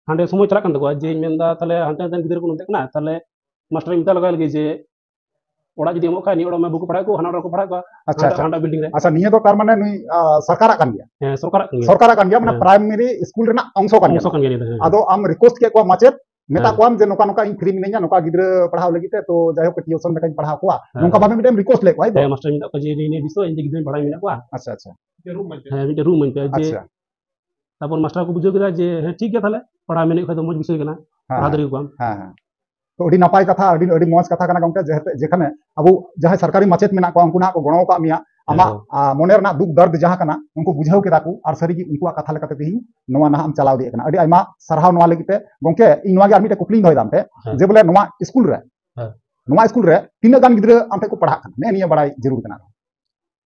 ᱦᱟᱸᱰᱮ ᱥᱚᱢᱚᱭ ᱪᱟᱞᱟᱜ ᱠᱟᱱ ᱛᱟᱠᱚᱣᱟ, ᱡᱮᱧ ᱢᱮᱱᱫᱟ, ᱛᱟᱦᱞᱮ ᱦᱟᱱᱛᱮ ᱱᱟᱛᱮ ᱨᱮᱱ ᱜᱤᱫᱽᱨᱟᱹ ᱠᱚ ᱱᱚᱛᱮᱜ ᱠᱟᱱᱟ, ᱛᱟᱦᱞᱮ ᱢᱟᱥᱴᱟᱨ ᱢᱮᱛᱟ ᱞᱟᱜᱟᱣ ᱞᱟᱹᱜᱤᱫ ᱡᱮ ᱚᱲᱟᱜ ᱡᱩᱫᱤ ᱮᱢᱚᱜ ᱠᱷᱟᱡ, ᱱᱤᱭᱟᱹ ᱚᱲᱟᱜ ᱢᱟ ᱵᱟᱠᱚ ᱯᱟᱲᱦᱟᱜ ᱠᱚ, ᱦᱟᱱᱟ ᱚᱲᱟᱜ ᱨᱮᱠᱚ ᱯᱟᱲᱦᱟᱜ ᱠᱚᱣᱟ, ᱟᱪᱪᱷᱟ, ᱦᱟᱱᱟ, ᱟᱪᱪᱷᱟ᱾ ᱦᱟᱱᱟ building ᱨᱮ᱾ ᱟᱪᱪᱷᱟ, ᱱᱤᱭᱟᱹ ᱫᱚ ᱛᱟᱨ ᱢᱟᱱᱮ ᱱᱩᱭ, ᱟ, ᱥᱚᱨᱠᱟᱨᱟᱜ ᱠᱟᱱ ᱜᱮᱭᱟ? ᱦᱮᱸ, ᱥᱚᱨᱠᱟᱨᱟᱜ ᱠᱟᱱ ᱜᱮᱭᱟ᱾ ᱥᱚᱨᱠᱟᱨᱟᱜ ᱠᱟᱱ ᱜᱮᱭᱟ, ᱢᱟᱱᱮ ᱦᱮᱸ᱾ Primary ᱥᱠᱩᱞ ᱨᱮᱱᱟᱜ ᱚᱝᱥᱚ ᱠᱟᱱ ᱚᱝᱥᱚ ᱜᱮᱭᱟ᱾ ᱠᱟᱱ ᱜᱮᱭᱟ, ᱦᱮᱸ᱾ ᱟᱫᱚ ᱟᱢ request ᱠᱮᱫ ᱠᱚᱣᱟ ᱢᱟᱪᱮᱫ, ᱢᱮᱛᱟᱜ ᱦᱮᱸ᱾ ᱠᱚᱣᱟᱢ ᱡᱮ ᱱᱚᱝᱠᱟ ᱱᱚᱝᱠᱟ ᱤᱧ free ᱢᱤᱱᱟᱹᱧᱟ, ᱱᱚᱝᱠᱟ ᱜᱤᱫᱽᱨᱟᱹ ᱯᱟᱲᱦᱟᱣ ᱞᱟᱹᱜᱤᱫ ᱛᱮ, ᱛᱚ ᱡᱟᱭᱦᱳᱠ tuition ᱞᱮᱠᱟᱧ ᱯᱟᱲᱦᱟᱣ ᱠᱚᱣᱟ, ᱦᱮᱸ, ᱱᱚᱝᱠᱟ ᱦᱮᱸ᱾ ᱵᱷᱟᱵᱮ ᱢᱤᱫᱴᱮᱱ request ᱞᱮᱫ ᱠᱚᱣᱟ, ᱦᱮᱸ ᱛᱚ? ᱦᱮᱸ, ᱢᱟᱥᱴᱟᱨ ᱢᱮᱛᱟᱜ ᱠᱚᱣᱟ ᱡᱮ ᱱᱤᱭᱟᱹ ᱱᱤᱭᱟᱹ ᱵᱤᱥᱚᱭ ᱤᱧ ᱜᱤᱫᱽᱨᱟᱹᱧ ᱯᱟᱲᱦᱟᱣ ᱢᱮᱱᱟᱜ ᱠᱚᱣᱟ᱾ ᱟᱪᱪᱷᱟ, ᱟᱪᱪᱷᱟ᱾ ᱦᱮᱸ, ᱢᱤᱫᱴᱮᱱ room ᱤᱢᱟᱹᱧ ᱯᱮ, ᱡᱮ ᱟᱪᱪᱷᱟ᱾ ᱛᱟᱨᱯᱚᱨ ᱢᱟᱥᱴᱟᱨ ᱠᱚ ᱵᱩᱡᱷᱟᱹᱣ ᱠᱮᱫᱟ ᱡᱮ, ᱦᱮᱸ, ᱴᱷᱤᱠ ᱜᱮᱭᱟ, ᱛᱟᱦᱞᱮ ᱯᱟᱲᱦᱟᱣ ᱢᱮᱱᱟᱜ ᱠᱷᱟᱡ ᱫᱚ ᱢᱚᱡᱽ ᱵᱤᱥᱚᱭ ᱠᱟᱱᱟ, ᱦᱮᱸ, ᱯᱟᱲᱦᱟᱣ ᱦᱮᱸ᱾ ᱫᱟᱲᱮ ᱟᱠᱚᱣᱟᱢ᱾ ᱦᱮᱸ, ᱦᱮᱸ᱾ ᱛᱚ, ᱟᱹᱰᱤ ᱱᱟᱯᱟᱭ ᱠᱟᱛᱷᱟ, ᱟᱹᱰᱤ, ᱟᱹᱰᱤ ᱢᱚᱡᱽ ᱠᱟᱛᱷᱟ ᱠᱟᱱᱟ ᱜᱚᱢᱠᱮ, ᱡᱮᱦᱮᱛᱩ, ᱡᱮᱠᱷᱟᱱᱮ ᱟᱵᱚ ᱡᱟᱦᱟᱸᱭ ᱥᱚᱨᱠᱟᱨᱤ ᱢᱟᱪᱮᱫ ᱢᱮᱱᱟᱜ ᱠᱚᱣᱟ, ᱩᱱᱠᱩ ᱱᱟᱦᱟᱜ ᱠᱚ ᱜᱚᱲᱚ ᱟᱠᱟᱫ ᱢᱮᱭᱟ, ᱟᱢᱟᱜ, ᱦᱮᱸ᱾ ᱟ, ᱢᱚᱱᱮ ᱨᱮᱱᱟᱜ ᱫᱩᱠ ᱫᱟᱨᱫ ᱡᱟᱦᱟᱸ ᱠᱟᱱᱟ, ᱩᱱᱠᱩ ᱵᱩᱡᱷᱟᱹᱣ ᱠᱮᱫᱟ ᱠᱚ, ᱟᱨ ᱥᱟᱹᱨᱤᱜᱮ ᱩᱱᱠᱩᱣᱟᱜ ᱠᱟᱛᱷᱟ ᱞᱮᱠᱟᱛᱮ ᱛᱮᱦᱮᱧ ᱱᱚᱣᱟ ᱱᱟᱦᱟᱜ ᱮᱢ ᱪᱟᱞᱟᱣ ᱤᱫᱤᱭᱮᱫ ᱠᱟᱱᱟ᱾ ᱟᱹᱰᱤ ᱟᱭᱢᱟ ᱥᱟᱨᱦᱟᱣ ᱱᱚᱣᱟ ᱞᱟᱹᱜᱤᱫ ᱛᱮ᱾ ᱜᱚᱢᱠᱮ, ᱤᱧ ᱱᱚᱣᱟ ᱜᱮ ᱟᱨ ᱢᱤᱫᱴᱮᱱ ᱠᱩᱠᱞᱤᱧ ᱫᱚᱦᱚᱭᱮᱫᱟ ᱟᱢ ᱴᱷᱮᱱ, ᱦᱮᱸ᱾ ᱡᱮ ᱵᱚᱞᱮ ᱱᱚᱣᱟ ᱥᱠᱩᱞ ᱨᱮ, ᱦᱮᱸ᱾ ᱱᱚᱣᱟ ᱥᱠᱩᱞ ᱨᱮ ᱛᱤᱱᱟᱹᱜ ᱜᱟᱱ ᱜᱤᱫᱽᱨᱟᱹ ᱟᱢ ᱴᱷᱮᱱ ᱠᱚ ᱯᱟᱲᱦᱟᱜ ᱠᱟᱱᱟ? ᱱᱮᱜᱼᱮ ᱱᱤᱭᱟᱹ ᱵᱟᱲᱟᱭ ᱡᱟᱹᱨᱩᱲ ᱠᱟᱱᱟ᱾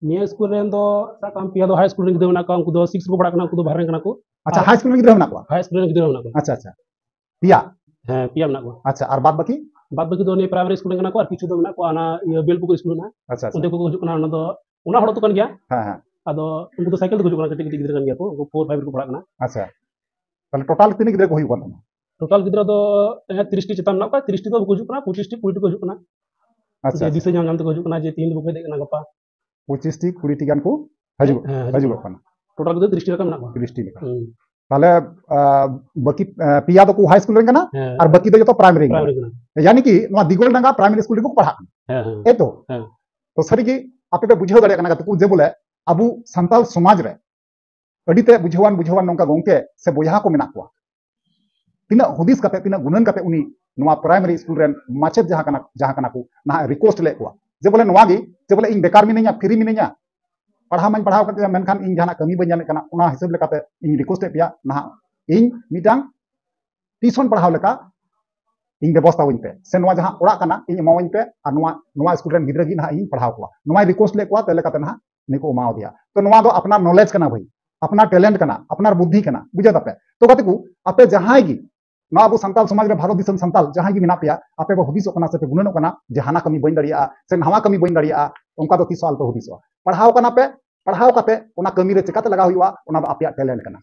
ᱱᱤᱭᱟᱹ ᱥᱠᱩᱞ ᱨᱮᱱ ᱫᱚ ᱥᱟᱵ ᱠᱟᱜ ᱢᱮ ᱯᱮᱭᱟ ᱫᱚ high school ᱨᱮᱱ ᱜᱤᱫᱽᱨᱟᱹ ᱢᱮᱱᱟᱜ ᱠᱚᱣᱟ, ᱩᱱᱠᱩ ᱫᱚ six ᱨᱮᱠᱚ ᱯᱟᱲᱦᱟᱜ ᱠᱟᱱᱟ, ᱩᱱᱠᱩ ᱫᱚ ᱵᱟᱦᱨᱮ ᱨᱮᱱ ᱠᱟᱱᱟ ᱠᱚ᱾ ᱟᱪᱪᱷᱟ, ᱟᱨ high school ᱨᱮᱱ ᱜᱤᱫᱽᱨᱟᱹ ᱢᱮᱱᱟᱜ ᱠᱚᱣᱟ? High school ᱨᱮᱱ ᱜᱤᱫᱽᱨᱟᱹ ᱢᱮᱱᱟᱜ ᱠᱚᱣᱟ᱾ ᱟᱪᱪᱷᱟ, ᱟᱪᱪᱷᱟ᱾ ᱯᱮᱭᱟ? ᱦᱮᱸ, ᱯᱮᱭᱟ ᱢᱮᱱᱟᱜ ᱠᱚᱣᱟ᱾ ᱟᱪᱪᱷᱟ, ᱟᱨ ᱵᱟᱫ ᱵᱟᱹᱠᱤ? ᱵᱟᱫ ᱵᱟᱹᱠᱤ ᱫᱚ ᱱᱤᱭᱟᱹ primary school ᱨᱮᱱ ᱠᱟᱱᱟ ᱠᱚ, ᱟᱨ ᱠᱤᱪᱷᱩ ᱫᱚ ᱢᱮᱱᱟᱜ ᱠᱚᱣᱟ ᱚᱱᱟ ᱤᱭᱟᱹ ᱵᱮᱞᱯᱩᱠᱩᱨ school ᱨᱮᱱᱟᱜ᱾ ᱟᱪᱪᱷᱟ, ᱟᱪᱪᱷᱟ᱾ ᱚᱱᱛᱮ ᱠᱚ ᱦᱤᱡᱩᱜ ᱠᱟᱱᱟ, ᱚᱱᱟ ᱫᱚ ᱚᱱᱟ ᱦᱚᱲ ᱟᱹᱛᱩ ᱠᱟᱱ ᱜᱮᱭᱟ᱾ ᱦᱮᱸ, ᱦᱮᱸ᱾ ᱟᱫᱚ ᱩᱱᱠᱩ ᱫᱚ cycle ᱛᱮᱠᱚ ᱦᱤᱡᱩᱜ ᱠᱟᱱᱟ, ᱠᱟᱹᱴᱤᱡ ᱠᱟᱹᱴᱤᱡ ᱜᱤᱫᱽᱨᱟᱹ ᱠᱟᱱ ᱜᱮᱭᱟ ᱠᱚ, ᱩᱱᱠᱩ four five ᱨᱮᱠᱚ ᱯᱟᱲᱦᱟᱜ ᱠᱟᱱᱟ᱾ ᱟᱪᱪᱷᱟ, ᱛᱟᱦᱞᱮ total ᱛᱤᱱᱟᱹᱜ ᱜᱤᱫᱽᱨᱟᱹ ᱠᱚ ᱦᱩᱭᱩᱜ ᱠᱟᱱ ᱛᱟᱢᱟ? Total ᱜᱤᱫᱽᱨᱟᱹ ᱫᱚ, ᱦᱮᱸ, ᱛᱤᱨᱤᱥ ᱴᱤ ᱪᱮᱛᱟᱱ ᱢᱮᱱᱟᱜ ᱠᱚᱣᱟ, ᱛᱤᱨᱤᱥ ᱴᱤ ᱫᱚ ᱵᱟᱠᱚ ᱦᱤᱡᱩᱜ ᱠᱟᱱᱟ, ᱯᱚᱸᱪᱤᱥ ᱴᱤ, ᱠᱩᱲᱤ ᱴᱤ ᱠᱚ ᱦᱤᱡᱩᱜ ᱠᱟᱱᱟ᱾ ᱟᱪᱪᱷᱟ, ᱡᱮ ᱟᱪᱪᱷᱟ᱾ ᱫᱤᱥᱟᱹ ᱧᱟᱢ ᱧᱟᱢ ᱛᱮᱠᱚ ᱦᱤᱡᱩᱜ ᱠᱟᱱᱟ ᱡᱮ ᱛᱤᱦᱤᱧ ᱫᱚ ᱵᱟᱠᱚ ᱦᱮᱡ ᱫᱟᱲᱮᱭᱟᱜ ᱠᱟᱱᱟ, ᱜᱟᱯᱟ᱾ ᱯᱚᱸᱪᱤᱥ ᱴᱤ, ᱠᱩᱲᱤ ᱴᱤ ᱜᱟᱱ ᱠᱚ ᱦᱤᱡᱩᱜᱚᱜ, ᱦᱮᱸ, ᱦᱤᱡᱩᱜ ᱦᱤᱡᱩᱜᱚᱜ ᱠᱟᱱᱟ᱾ ᱠᱟᱱᱟ᱾ Total ᱜᱤᱫᱽᱨᱟᱹ ᱛᱤᱨᱤᱥ ᱴᱤ ᱞᱮᱠᱟ ᱢᱮᱱᱟᱜ ᱠᱚᱣᱟ᱾ ᱛᱤᱨᱤᱥ ᱴᱤ ᱞᱮᱠᱟ᱾ ᱦᱩᱸ᱾ ᱛᱟᱦᱞᱮ, ᱟ, ᱵᱟᱹᱠᱤ, ᱟ, ᱯᱮᱭᱟ ᱫᱚᱠᱚ high school ᱨᱮᱱ ᱠᱟᱱᱟ, ᱦᱮᱸ᱾ ᱟᱨ ᱵᱟᱹᱠᱤ ᱫᱚ ᱡᱚᱛᱚ primary ᱨᱮᱱ ᱠᱟᱱᱟ᱾ Primary ᱠᱟᱱᱟ᱾ ᱭᱟᱱᱤ ᱠᱤ ᱱᱚᱣᱟ ᱫᱤᱜᱚᱞᱰᱟᱸᱜᱟ primary school ᱨᱮᱜᱮ ᱠᱚ ᱯᱟᱲᱦᱟᱜ ᱠᱟᱱᱟ᱾ ᱦᱮᱸ, ᱦᱮᱸ᱾ ᱮᱭ ᱛᱚ? ᱦᱮᱸ᱾ ᱛᱚ ᱥᱟᱹᱨᱤᱜᱮ ᱟᱯᱮ ᱯᱮ ᱵᱩᱡᱷᱟᱹᱣ ᱫᱟᱲᱮᱭᱟᱜ ᱠᱟᱱᱟ ᱜᱟᱛᱮ ᱠᱚ, ᱡᱮ ᱵᱚᱞᱮ ᱟᱵᱚ ᱥᱟᱱᱛᱟᱲ ᱥᱚᱢᱟᱡᱽ ᱨᱮ ᱟᱹᱰᱤ ᱛᱮ ᱵᱩᱡᱷᱟᱹᱣᱟᱱ, ᱵᱩᱡᱷᱟᱹᱣᱟᱱ ᱱᱚᱝᱠᱟ ᱜᱚᱝᱠᱮ ᱥᱮ ᱵᱚᱭᱦᱟ ᱠᱚ ᱢᱮᱱᱟᱜ ᱠᱚᱣᱟ᱾ ᱛᱤᱱᱟᱹᱜ ᱦᱩᱫᱤᱥ ᱠᱟᱛᱮ, ᱛᱤᱱᱟᱹᱜ ᱜᱩᱱᱟᱹᱱ ᱠᱟᱛᱮ ᱩᱱᱤ ᱱᱚᱣᱟ primary school ᱨᱮᱱ ᱢᱟᱪᱮᱫ ᱡᱟᱦᱟᱸ ᱠᱟᱱᱟ, ᱡᱟᱦᱟᱸ ᱠᱟᱱᱟ ᱠᱚ, ᱱᱟᱦᱟᱜ request ᱞᱮᱫ ᱠᱚᱣᱟ ᱡᱮ ᱵᱚᱞᱮ ᱱᱚᱣᱟ ᱜᱮ, ᱡᱮ ᱵᱚᱞᱮ ᱤᱧ ᱵᱮᱠᱟᱨ ᱢᱤᱱᱟᱹᱧᱟ, free ᱢᱤᱱᱟᱹᱧᱟ, ᱯᱟᱲᱦᱟᱣ ᱢᱟᱧ ᱯᱟᱲᱦᱟᱣ ᱠᱟᱛᱮ, ᱢᱮᱱᱠᱷᱟᱱ ᱤᱧ ᱡᱟᱦᱟᱱᱟᱜ ᱠᱟᱹᱢᱤ ᱵᱟᱹᱧ ᱧᱟᱢᱮᱫ ᱠᱟᱱᱟ, ᱚᱱᱟ ᱦᱤᱥᱟᱹᱵ ᱞᱮᱠᱟᱛᱮ ᱤᱧ request ᱮᱫ ᱯᱮᱭᱟ, ᱱᱟᱦᱟᱜ ᱤᱧ ᱢᱤᱫᱴᱟᱝ tuition ᱯᱟᱲᱦᱟᱣ ᱞᱮᱠᱟ ᱤᱧ ᱵᱮᱵᱚᱥᱛᱷᱟ ᱟᱹᱧ ᱯᱮ, ᱥᱮ ᱱᱚᱣᱟ ᱡᱟᱦᱟᱸ ᱚᱲᱟᱜ ᱠᱟᱱᱟ ᱤᱧ ᱮᱢᱟᱣᱟᱹᱧ ᱯᱮ, ᱟᱨ ᱱᱚᱣᱟ ᱱᱚᱣᱟ ᱥᱠᱩᱞ ᱨᱮᱱ ᱜᱤᱫᱽᱨᱟᱹ ᱜᱮ ᱱᱟᱦᱟᱜ ᱤᱧ ᱯᱟᱲᱦᱟᱣ ᱠᱚᱣᱟ, ᱱᱚᱣᱟᱭ ᱨᱤᱠᱩᱭᱮᱥᱴ ᱞᱮᱫ ᱠᱚᱣᱟ, ᱛᱮ ᱞᱮᱠᱟᱛᱮ ᱱᱟᱦᱟᱜ ᱩᱱᱤ ᱠᱚ ᱮᱢᱟᱣᱟᱫᱮᱭᱟ᱾ ᱛᱚ ᱱᱚᱣᱟ ᱫᱚ ᱟᱯᱱᱟᱨ ᱱᱚᱞᱮᱡᱽ ᱠᱟᱱᱟ ᱵᱷᱟᱹᱭ, ᱟᱯᱱᱟᱨ ᱴᱮᱞᱮᱱᱴ ᱠᱟᱱᱟ, ᱟᱯᱱᱟᱨ ᱵᱩᱫᱽᱫᱷᱤ ᱠᱟᱱᱟ, ᱵᱩᱡᱷᱟᱹᱣ ᱫᱟᱯᱮ? ᱛᱚ ᱜᱟᱛᱮ ᱠᱚ, ᱟᱯᱮ ᱡᱟᱦᱟᱸᱭ ᱜᱮ ᱱᱚᱣᱟ ᱟᱵᱚ ᱥᱟᱱᱛᱟᱲ ᱥᱚᱢᱟᱡᱽ ᱨᱮ, ᱵᱷᱟᱨᱚᱛ ᱫᱤᱥᱚᱢ ᱥᱟᱱᱛᱟᱲ ᱡᱟᱦᱟᱸᱭ ᱜᱮ ᱢᱮᱱᱟᱜ ᱯᱮᱭᱟ, ᱟᱯᱮ ᱯᱮ ᱦᱩᱫᱤᱥᱚᱜ ᱠᱟᱱᱟ ᱥᱮ ᱯᱮ ᱜᱩᱱᱟᱹᱱᱚᱜ ᱠᱟᱱᱟ ᱡᱮ ᱦᱟᱱᱟ ᱠᱟᱹᱢᱤ ᱵᱟᱹᱧ ᱫᱟᱲᱮᱭᱟᱜᱼᱟ ᱥᱮ ᱱᱟᱣᱟ ᱠᱟᱹᱢᱤ ᱵᱟᱹᱧ ᱫᱟᱲᱮᱭᱟᱜᱼᱟ, ᱚᱱᱠᱟ ᱫᱚ ᱛᱤᱥ ᱦᱚᱸ ᱟᱞᱚᱯᱮ ᱦᱩᱫᱤᱥᱚᱜᱼᱟ᱾ ᱯᱟᱲᱦᱟᱣ ᱠᱟᱱᱟ ᱯᱮ, ᱯᱟᱲᱦᱟᱣ ᱠᱟᱛᱮ ᱚᱱᱟ ᱠᱟᱹᱢᱤ ᱨᱮ ᱪᱮᱠᱟᱛᱮ ᱞᱟᱜᱟᱣ ᱦᱩᱭᱩᱜᱼᱟ, ᱚᱱᱟ ᱫᱚ ᱟᱯᱮᱭᱟᱜ ᱴᱮᱞᱮᱱᱴ ᱠᱟᱱᱟ,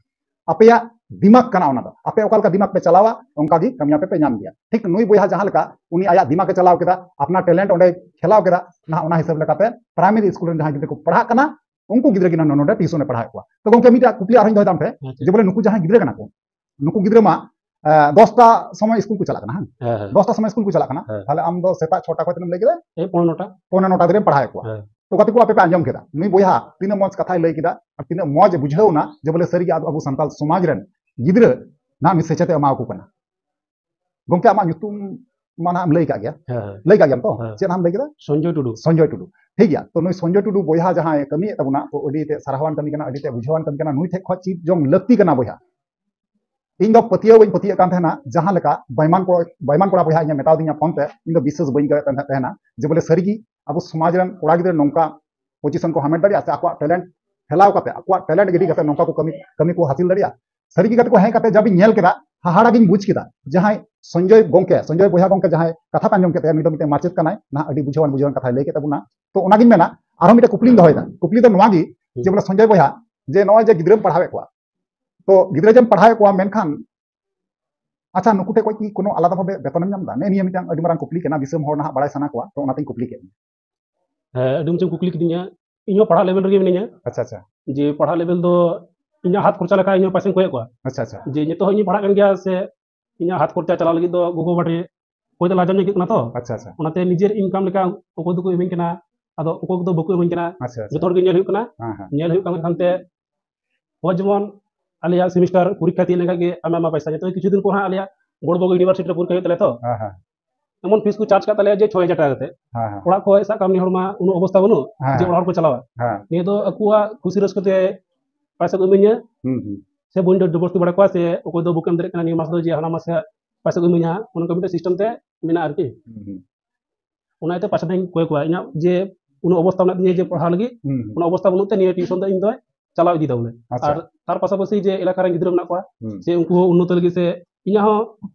ᱟᱯᱮᱭᱟᱜ ᱫᱤᱢᱟᱜᱽ ᱠᱟᱱᱟ ᱚᱱᱟ ᱫᱚ᱾ ᱟᱯᱮ ᱚᱠᱟ ᱞᱮᱠᱟ ᱫᱤᱢᱟᱜᱽ ᱯᱮ ᱪᱟᱞᱟᱣᱟ, ᱚᱱᱠᱟ ᱜᱮ ᱠᱟᱹᱢᱤᱭᱟᱹ ᱯᱮ ᱧᱟᱢ ᱜᱮᱭᱟ᱾ ᱴᱷᱤᱠ ᱱᱩᱭ ᱵᱚᱭᱦᱟ ᱡᱟᱦᱟᱸ ᱞᱮᱠᱟ ᱩᱱᱤ ᱟᱭᱟᱜ ᱫᱤᱢᱟᱜᱽ ᱮ ᱪᱟᱞᱟᱣ ᱠᱮᱫᱟ, ᱟᱯᱱᱟᱨ ᱴᱮᱞᱮᱱᱴ ᱚᱸᱰᱮ ᱠᱷᱮᱞᱟᱣ ᱠᱮᱫᱟ, ᱱᱟᱦᱟᱜ ᱚᱱᱟ ᱦᱤᱥᱟᱹᱵ ᱞᱮᱠᱟᱛᱮ ᱯᱨᱟᱭᱢᱟᱨᱤ ᱥᱠᱩᱞ ᱨᱮᱱ ᱡᱟᱦᱟᱸᱭ ᱜᱤᱫᱽᱨᱟᱹ ᱠᱚ ᱯᱟᱲᱦᱟᱜ ᱠᱟᱱᱟ, ᱩᱱᱠᱩ ᱜᱤᱫᱽᱨᱟᱹ ᱜᱮ ᱱᱚᱰᱮ ᱴᱤᱭᱩᱥᱚᱱ ᱮ ᱯᱟᱲᱦᱟᱣᱮᱫ ᱠᱚᱣᱟ᱾ ᱛᱚ ᱜᱚᱢᱠᱮ, ᱢᱤᱫᱴᱟᱝ ᱠᱩᱠᱞᱤ ᱟᱨᱦᱚᱸᱧ ᱫᱚᱦᱚᱭ ᱫᱟ ᱟᱢ ᱴᱷᱮᱱ, ᱟᱪᱪᱷᱟ᱾ ᱡᱮ ᱵᱚᱞᱮ ᱱᱩᱠᱩ ᱡᱟᱦᱟᱸᱭ ᱜᱤᱫᱽᱨᱟᱹ ᱠᱟᱱᱟ ᱠᱚ, ᱱᱩᱠᱩ ᱜᱤᱫᱽᱨᱟᱹ ᱢᱟ, ᱮ, ᱫᱚᱥᱴᱟ ᱥᱚᱢᱚᱭ ᱥᱠᱩᱞ ᱠᱚ ᱪᱟᱞᱟᱜ ᱠᱟᱱᱟ, ᱦᱮᱸ? ᱦᱮᱸ, ᱦᱮᱸ᱾ ᱫᱚᱥᱴᱟ ᱥᱚᱢᱚᱭ ᱥᱠᱩᱞ ᱠᱚ ᱪᱟᱞᱟᱜ ᱠᱟᱱᱟ, ᱦᱮᱸ᱾ ᱛᱟᱦᱞᱮ ᱟᱢ ᱫᱚ ᱥᱮᱛᱟᱜ ᱪᱷᱚᱴᱟ ᱠᱷᱚᱱ ᱛᱤᱱᱟᱹᱜ ᱮᱢ ᱞᱟᱹᱭ ᱠᱮᱫᱟ? ᱮᱭ ᱯᱚᱱᱮᱨᱚ ᱱᱚᱴᱟ᱾ ᱯᱚᱱᱮᱨᱚ ᱱᱚᱴᱟ ᱫᱷᱟᱹᱨᱤᱡ ᱮᱢ ᱯᱟᱲᱦᱟᱣᱮᱫ ᱠᱚᱣᱟ᱾ ᱦᱮᱸ᱾ ᱛᱚ ᱜᱟᱛᱮ ᱠᱚ, ᱟᱯᱮ ᱯᱮ ᱟᱸᱡᱚᱢ ᱠᱮᱫᱟ, ᱱᱩᱭ ᱵᱚᱭᱦᱟ ᱛᱤᱱᱟᱹᱜ ᱢᱚᱡᱽ ᱠᱟᱛᱷᱟᱭ ᱞᱟᱹᱭ ᱠᱮᱫᱟ ᱟᱨ ᱛᱤᱱᱟᱹᱜ ᱢᱚᱡᱽ ᱮ ᱵᱩᱡᱷᱟᱹᱣ ᱮᱱᱟ ᱡᱮ ᱵᱚᱞᱮ ᱥᱟᱹᱨᱤᱜᱮ ᱟᱵᱚ, ᱟᱵᱚ ᱥᱟᱱᱛᱟᱲ ᱥᱚᱢᱟᱡᱽ ᱨᱮᱱ ᱜᱤᱫᱽᱨᱟᱹ ᱱᱟᱦᱟᱜ ᱱᱩᱭ ᱥᱮᱪᱮᱫ ᱮ ᱮᱢᱟ ᱠᱚ ᱠᱟᱱᱟ᱾ ᱜᱚᱢᱠᱮ, ᱟᱢᱟᱜ ᱧᱩᱛᱩᱢ ᱢᱟ ᱱᱟᱦᱟᱜ ᱮᱢ ᱞᱟᱹᱭ ᱠᱟᱜ ᱜᱮᱭᱟ᱾ ᱦᱮᱸ, ᱦᱮᱸ᱾ ᱞᱟᱹᱭ ᱠᱟᱜ ᱜᱮᱭᱟᱢ ᱛᱚ? ᱦᱮᱸ᱾ ᱪᱮᱫ ᱱᱟᱦᱟᱜ ᱮᱢ ᱞᱟᱹᱭ ᱠᱮᱫᱟ? ᱥᱚᱧᱡᱚᱭ ᱴᱩᱰᱩ᱾ ᱥᱚᱧᱡᱚᱭ ᱴᱩᱰᱩ᱾ ᱴᱷᱤᱠ ᱜᱮᱭᱟ᱾ ᱛᱚ ᱱᱩᱭ ᱥᱚᱧᱡᱚᱭ ᱴᱩᱰᱩ ᱵᱚᱭᱦᱟ ᱡᱟᱦᱟᱸᱭ ᱠᱟᱹᱢᱤᱭᱮᱫ ᱛᱟᱵᱚᱱᱟ, ᱛᱚ ᱟᱹᱰᱤ ᱛᱮ ᱥᱟᱨᱦᱟᱣᱟᱱ ᱠᱟᱹᱢᱤ ᱠᱟᱱᱟ, ᱟᱹᱰᱤ ᱛᱮ ᱵᱩᱡᱷᱟᱹᱣᱟᱱ ᱠᱟᱹᱢᱤ ᱠᱟᱱᱟ᱾ ᱱᱩᱭ ᱴᱷᱮᱡ ᱠᱷᱚᱱ ᱪᱮᱫ ᱡᱚᱝ ᱞᱟᱹᱠᱛᱤ ᱠᱟᱱᱟ ᱵᱚᱭᱦᱟ᱾ ᱤᱧ ᱫᱚ ᱯᱟᱹᱛᱭᱟᱹᱣ ᱵᱟᱹᱧ ᱯᱟᱹᱛᱭᱟᱹᱜ ᱠᱟᱱ ᱛᱟᱦᱮᱱᱟ, ᱡᱟᱦᱟᱸ ᱞᱮᱠᱟ ᱵᱟᱭᱢᱟᱱ ᱠᱚᱲᱟ, ᱵᱟᱭᱢᱟᱱ ᱠᱚᱲᱟ ᱵᱚᱭᱦᱟ ᱤᱧᱮ ᱢᱮᱛᱟᱣᱫᱤᱧᱟ ᱯᱷᱳᱱ ᱛᱮ, ᱤᱧ ᱫᱚ ᱵᱤᱥᱥᱟᱹᱥ ᱵᱟᱹᱧ ᱟᱹᱭᱠᱟᱹᱣᱮᱫ ᱛᱟᱦᱮᱱᱟ ᱡᱮ ᱵᱚᱞᱮ ᱥᱟᱹᱨᱤᱜᱮ ᱟᱵᱚ ᱥᱚᱢᱟᱡᱽ ᱨᱮᱱ ᱠᱚᱲᱟ ᱜᱤᱫᱽᱨᱟᱹ ᱱᱚᱝᱠᱟ ᱯᱚᱡᱤᱥᱚᱱ ᱠᱚ ᱦᱟᱢᱮᱴ ᱫᱟᱲᱮᱭᱟᱜᱼᱟ, ᱥᱮ ᱟᱠᱚᱣᱟᱜ ᱴᱮᱞᱮᱱᱴ ᱯᱷᱮᱞᱟᱣ ᱠᱟᱛᱮ, ᱟᱠᱚᱣᱟᱜ ᱴᱮᱞᱮᱱᱴ ᱜᱤᱰᱤ ᱠᱟᱛᱮ ᱱᱚᱝᱠᱟ ᱠᱚ ᱠᱟᱹᱢᱤ, ᱠᱟᱹᱢᱤ ᱠᱚ ᱦᱟᱹᱥᱤᱞ ᱫᱟᱲᱮᱭᱟᱜᱼᱟ᱾ ᱥᱟᱹᱨᱤ ᱜᱮ ᱜᱟᱛᱮ ᱠᱚ, ᱦᱮᱸ ᱠᱟᱛᱮ ᱡᱟ ᱵᱤᱱ ᱧᱮᱞ ᱠᱮᱫᱟ, ᱦᱟᱦᱟᱲᱟ ᱜᱤᱧ ᱵᱩᱡᱽ ᱠᱮᱫᱟ᱾ ᱡᱟᱦᱟᱸᱭ ᱥᱚᱧᱡᱚᱭ ᱜᱚᱝᱠᱮ, ᱥᱚᱧᱡᱚᱭ ᱵᱚᱭᱦᱟ ᱜᱚᱝᱠᱮ ᱡᱟᱦᱟᱸᱭ ᱠᱟᱛᱷᱟ ᱯᱮ ᱟᱸᱡᱚᱢ ᱠᱮᱫ ᱛᱟᱭᱟ, ᱱᱩᱭ ᱫᱚ ᱢᱤᱫᱴᱮᱱ ᱢᱟᱪᱮᱫ ᱠᱟᱱᱟᱭ, ᱱᱟᱦᱟᱜ ᱟᱹᱰᱤ ᱵᱩᱡᱷᱟᱹᱣᱟᱱ, ᱵᱩᱡᱷᱟᱹᱣᱟᱱ ᱠᱟᱛᱷᱟᱭ ᱞᱟᱹᱭ ᱠᱮᱫ ᱛᱟᱵᱚᱱᱟ᱾ ᱛᱚ ᱚᱱᱟᱜᱤᱧ ᱢᱮᱱᱟ, ᱟᱨᱦᱚᱸ ᱢᱤᱫᱴᱮᱱ ᱠᱩᱠᱞᱤᱧ ᱫᱚᱦᱚᱭᱮᱫᱟ᱾ ᱠᱩᱠᱞᱤ ᱫᱚ ᱱᱚᱣᱟ ᱜᱮ ᱡᱮ ᱦᱩᱸ᱾ ᱵᱚᱞᱮ ᱥᱚᱧᱡᱚᱭ ᱵᱚᱭᱦᱟ, ᱡᱮ ᱱᱚᱜᱼᱚᱭ ᱡᱮ ᱜᱤᱫᱽᱨᱟᱹᱢ ᱯᱟᱲᱦᱟᱣᱮᱫ ᱠᱚᱣᱟ, ᱛᱚ ᱜᱤᱫᱽᱨᱟᱹ ᱡᱮᱢ ᱯᱟᱲᱦᱟᱣᱮᱫ ᱠᱚᱣᱟ, ᱢᱮᱱᱠᱷᱟᱱ ᱟᱪᱪᱷᱟ, ᱱᱩᱠᱩ ᱴᱷᱮᱡ ᱠᱷᱚᱡ ᱠᱤ ᱠᱳᱱᱳ ᱟᱞᱟᱫᱟ ᱵᱷᱟᱵᱮ ᱵᱮᱛᱚᱱᱮᱢ ᱧᱟᱢ ᱮᱫᱟ? ᱱᱮᱜᱼᱮ ᱱᱤᱭᱟᱹ ᱢᱤᱫᱴᱟᱝ ᱟᱹᱰᱤ ᱢᱟᱨᱟᱝ ᱠᱩᱠᱞᱤ ᱠᱟᱱᱟ, ᱫᱤᱥᱚᱢ ᱦᱚᱲ ᱱᱟᱦᱟᱜ ᱵᱟᱲᱟᱭ ᱥᱟᱱᱟ ᱠᱚᱣᱟ, ᱛᱚ ᱚᱱᱟᱛᱤᱧ ᱠᱩᱠᱞᱤ ᱠᱮᱫ ᱢᱮᱭᱟ᱾ ᱦᱮᱸ, ᱟᱹᱰᱤ ᱢᱚᱡᱽ ᱮᱢ ᱠᱩᱠᱞᱤ ᱠᱤᱫᱤᱧᱟ᱾ ᱤᱧ ᱦᱚᱸ ᱯᱟᱲᱦᱟᱜ ᱞᱮᱵᱮᱞ ᱨᱮᱜᱮ ᱢᱤᱱᱟᱹᱧᱟ᱾ ᱟᱪᱪᱷᱟ, ᱟᱪᱪᱷᱟ᱾ ᱡᱮ ᱯᱟᱲᱦᱟᱜ ᱞᱮᱵᱮᱞ ᱫᱚ ᱤᱧᱟᱹᱜ ᱦᱟᱛ ᱠᱷᱚᱨᱪᱟ ᱞᱮᱠᱟ ᱤᱧ ᱦᱚᱸ ᱯᱚᱭᱥᱟᱧ ᱠᱚᱭᱮᱫ ᱠᱚᱣᱟ᱾ ᱟᱪᱪᱷᱟ, ᱟᱪᱪᱷᱟ᱾ ᱡᱮ ᱱᱤᱛᱚᱜ ᱦᱚᱸ ᱤᱧ ᱯᱟᱲᱦᱟᱜ ᱠᱟᱱ ᱜᱮᱭᱟ, ᱥᱮ ᱤᱧᱟᱹᱜ ᱦᱟᱛ ᱠᱷᱚᱨᱪᱟ ᱪᱟᱞᱟᱣ ᱞᱟᱹᱜᱤᱫ ᱫᱚ ᱜᱚᱜᱚ ᱵᱟᱵᱟ ᱴᱷᱮᱡ ᱠᱚᱭ ᱫᱚ ᱞᱟᱡᱟᱣ ᱧᱚᱜ ᱟᱹᱭᱠᱟᱹᱜ ᱠᱟᱱᱟ ᱛᱚ᱾ ᱟᱪᱪᱷᱟ, ᱟᱪᱪᱷᱟ᱾ ᱚᱱᱟᱛᱮ ᱱᱤᱡᱮᱨ ᱤᱱᱠᱟᱢ ᱞᱮᱠᱟ ᱚᱠᱚᱭ ᱫᱚᱠᱚ ᱤᱢᱟᱹᱧ ᱠᱟᱱᱟ, ᱟᱫᱚ ᱚᱠᱚᱭ ᱠᱚᱫᱚ ᱵᱟᱠᱚ ᱤᱢᱟᱹᱧ ᱠᱟᱱᱟ᱾ ᱟᱪᱪᱷᱟ, ᱟᱪᱪᱷᱟ᱾ ᱡᱚᱛᱚ ᱦᱚᱲ ᱜᱮ ᱧᱮᱞ ᱦᱩᱭᱩᱜ ᱠᱟᱱᱟ᱾ ᱦᱮᱸ, ᱦᱮᱸ᱾ ᱧᱮᱞ ᱦᱩᱭᱩᱜ ᱠᱟᱱ ᱠᱷᱟᱱ ᱛᱮ ᱦᱚᱸ ᱡᱮᱢᱚᱱ ᱟᱞᱮᱭᱟᱜ ᱥᱮᱢᱤᱥᱴᱟᱨ ᱯᱚᱨᱤᱠᱠᱷᱟ ᱛᱤᱭᱳᱜ ᱞᱮᱱᱠᱷᱟᱱ ᱜᱮ ᱟᱭᱢᱟ ᱟᱭᱢᱟ ᱯᱚᱭᱥᱟ᱾ ᱱᱤᱛᱚᱜ ᱠᱤᱪᱷᱩ ᱫᱤᱱ ᱯᱚᱨ ᱦᱟᱸᱜ ᱟᱞᱮᱭᱟᱜ ᱜᱚᱲᱵᱚᱜ ᱤᱭᱩᱱᱤᱵᱷᱟᱨᱥᱤᱴᱤ ᱨᱮ ᱯᱚᱨᱤᱠᱠᱷᱟ ᱦᱩᱭᱩᱜ ᱛᱟᱞᱮᱭᱟ ᱛᱚ᱾ ᱦᱮᱸ, ᱦᱮᱸ᱾ ᱮᱢᱚᱱ ᱯᱷᱤᱥ ᱠᱚ ᱪᱟᱨᱡᱽ ᱠᱟᱜ ᱛᱟᱞᱮᱭᱟ ᱡᱮ ᱪᱷᱚᱭ ᱦᱟᱡᱟᱨ ᱴᱟᱠᱟ ᱠᱟᱛᱮ᱾ ᱦᱮᱸ, ᱦᱮᱸ᱾ ᱚᱲᱟᱜ ᱠᱷᱚᱡ ᱥᱟᱵ ᱠᱟᱜ ᱢᱮ ᱦᱚᱲ ᱢᱟ ᱩᱱᱟᱹᱜ ᱚᱵᱚᱥᱛᱟ ᱵᱟᱹᱱᱩᱜ ᱦᱮᱸ, ᱡᱮ ᱦᱮᱸ᱾ ᱚᱲᱟᱜ ᱦᱚᱲ ᱠᱚ ᱪᱟᱞᱟᱣᱟ᱾ ᱦᱮᱸ᱾ ᱱᱤᱭᱟᱹ ᱫᱚ ᱟᱠᱚᱣᱟᱜ ᱠᱩᱥᱤ ᱨᱟᱹᱥᱠᱟᱹ ᱛᱮ ᱯᱚᱭᱥᱟ ᱠᱚ ᱤᱢᱟᱹᱧᱟ᱾ ᱦᱩᱸ, ᱦᱩᱸ᱾ ᱥᱮ ᱵᱟᱹᱧ ᱡᱚᱵᱚᱨᱫᱚᱥᱛᱤ ᱵᱟᱲᱟ ᱠᱚᱣᱟ, ᱥᱮ ᱚᱠᱚᱭ ᱫᱚ ᱵᱟᱠᱚ ᱮᱢ ᱫᱟᱲᱮᱭᱟᱜ ᱠᱟᱱᱟ ᱱᱤᱭᱟᱹ ᱢᱟᱥ ᱫᱚ, ᱡᱮ ᱦᱟᱱᱟ ᱢᱟᱥ ᱦᱟᱸᱜ ᱯᱚᱭᱥᱟ ᱠᱚ ᱤᱢᱟᱹᱧᱟ, ᱚᱱᱟ ᱠᱚ ᱢᱤᱫᱴᱮᱱ ᱥᱤᱥᱴᱮᱢ ᱛᱮ ᱢᱮᱱᱟᱜᱼᱟ ᱟᱨᱠᱤ᱾ ᱦᱩᱸ, ᱦᱩᱸ᱾ ᱚᱱᱟ ᱤᱭᱟᱹᱛᱮ ᱯᱚᱭᱥᱟ ᱫᱚᱧ ᱠᱚᱭ ᱠᱚᱣᱟ, ᱤᱧᱟᱹᱜ ᱡᱮ ᱩᱱᱟᱹᱜ ᱚᱵᱚᱥᱛᱟ ᱢᱮᱱᱟᱜ ᱛᱤᱧᱟᱹ ᱡᱮ ᱯᱟᱲᱦᱟᱣ ᱞᱟᱹᱜᱤᱫ, ᱦᱩᱸ, ᱦᱩᱸ᱾ ᱚᱱᱟ ᱚᱵᱚᱥᱛᱟ ᱵᱟᱹᱱᱩᱜ ᱛᱮ ᱱᱤᱭᱟᱹ ᱴᱤᱭᱩᱥᱚᱱ ᱫᱚ ᱤᱧ ᱫᱚ ᱪᱟᱞᱟᱣ ᱤᱫᱤᱭᱮᱫᱟ ᱵᱚᱞᱮ᱾ ᱟᱪᱪᱷᱟ᱾ ᱟᱨ ᱛᱟᱨ ᱯᱟᱥᱟᱯᱟᱥᱤ ᱡᱮ ᱮᱞᱟᱠᱟ ᱨᱮᱱ ᱜᱤᱫᱽᱨᱟᱹ ᱢᱮᱱᱟᱜ ᱠᱚᱣᱟ, ᱦᱩᱸ᱾ ᱥᱮ ᱩᱱᱠᱩ ᱦᱚᱸ ᱩᱱᱱᱚᱛᱚ ᱞᱟᱹᱜᱤᱫ, ᱥᱮ ᱤᱧᱟᱹᱜ ᱦᱚᱸ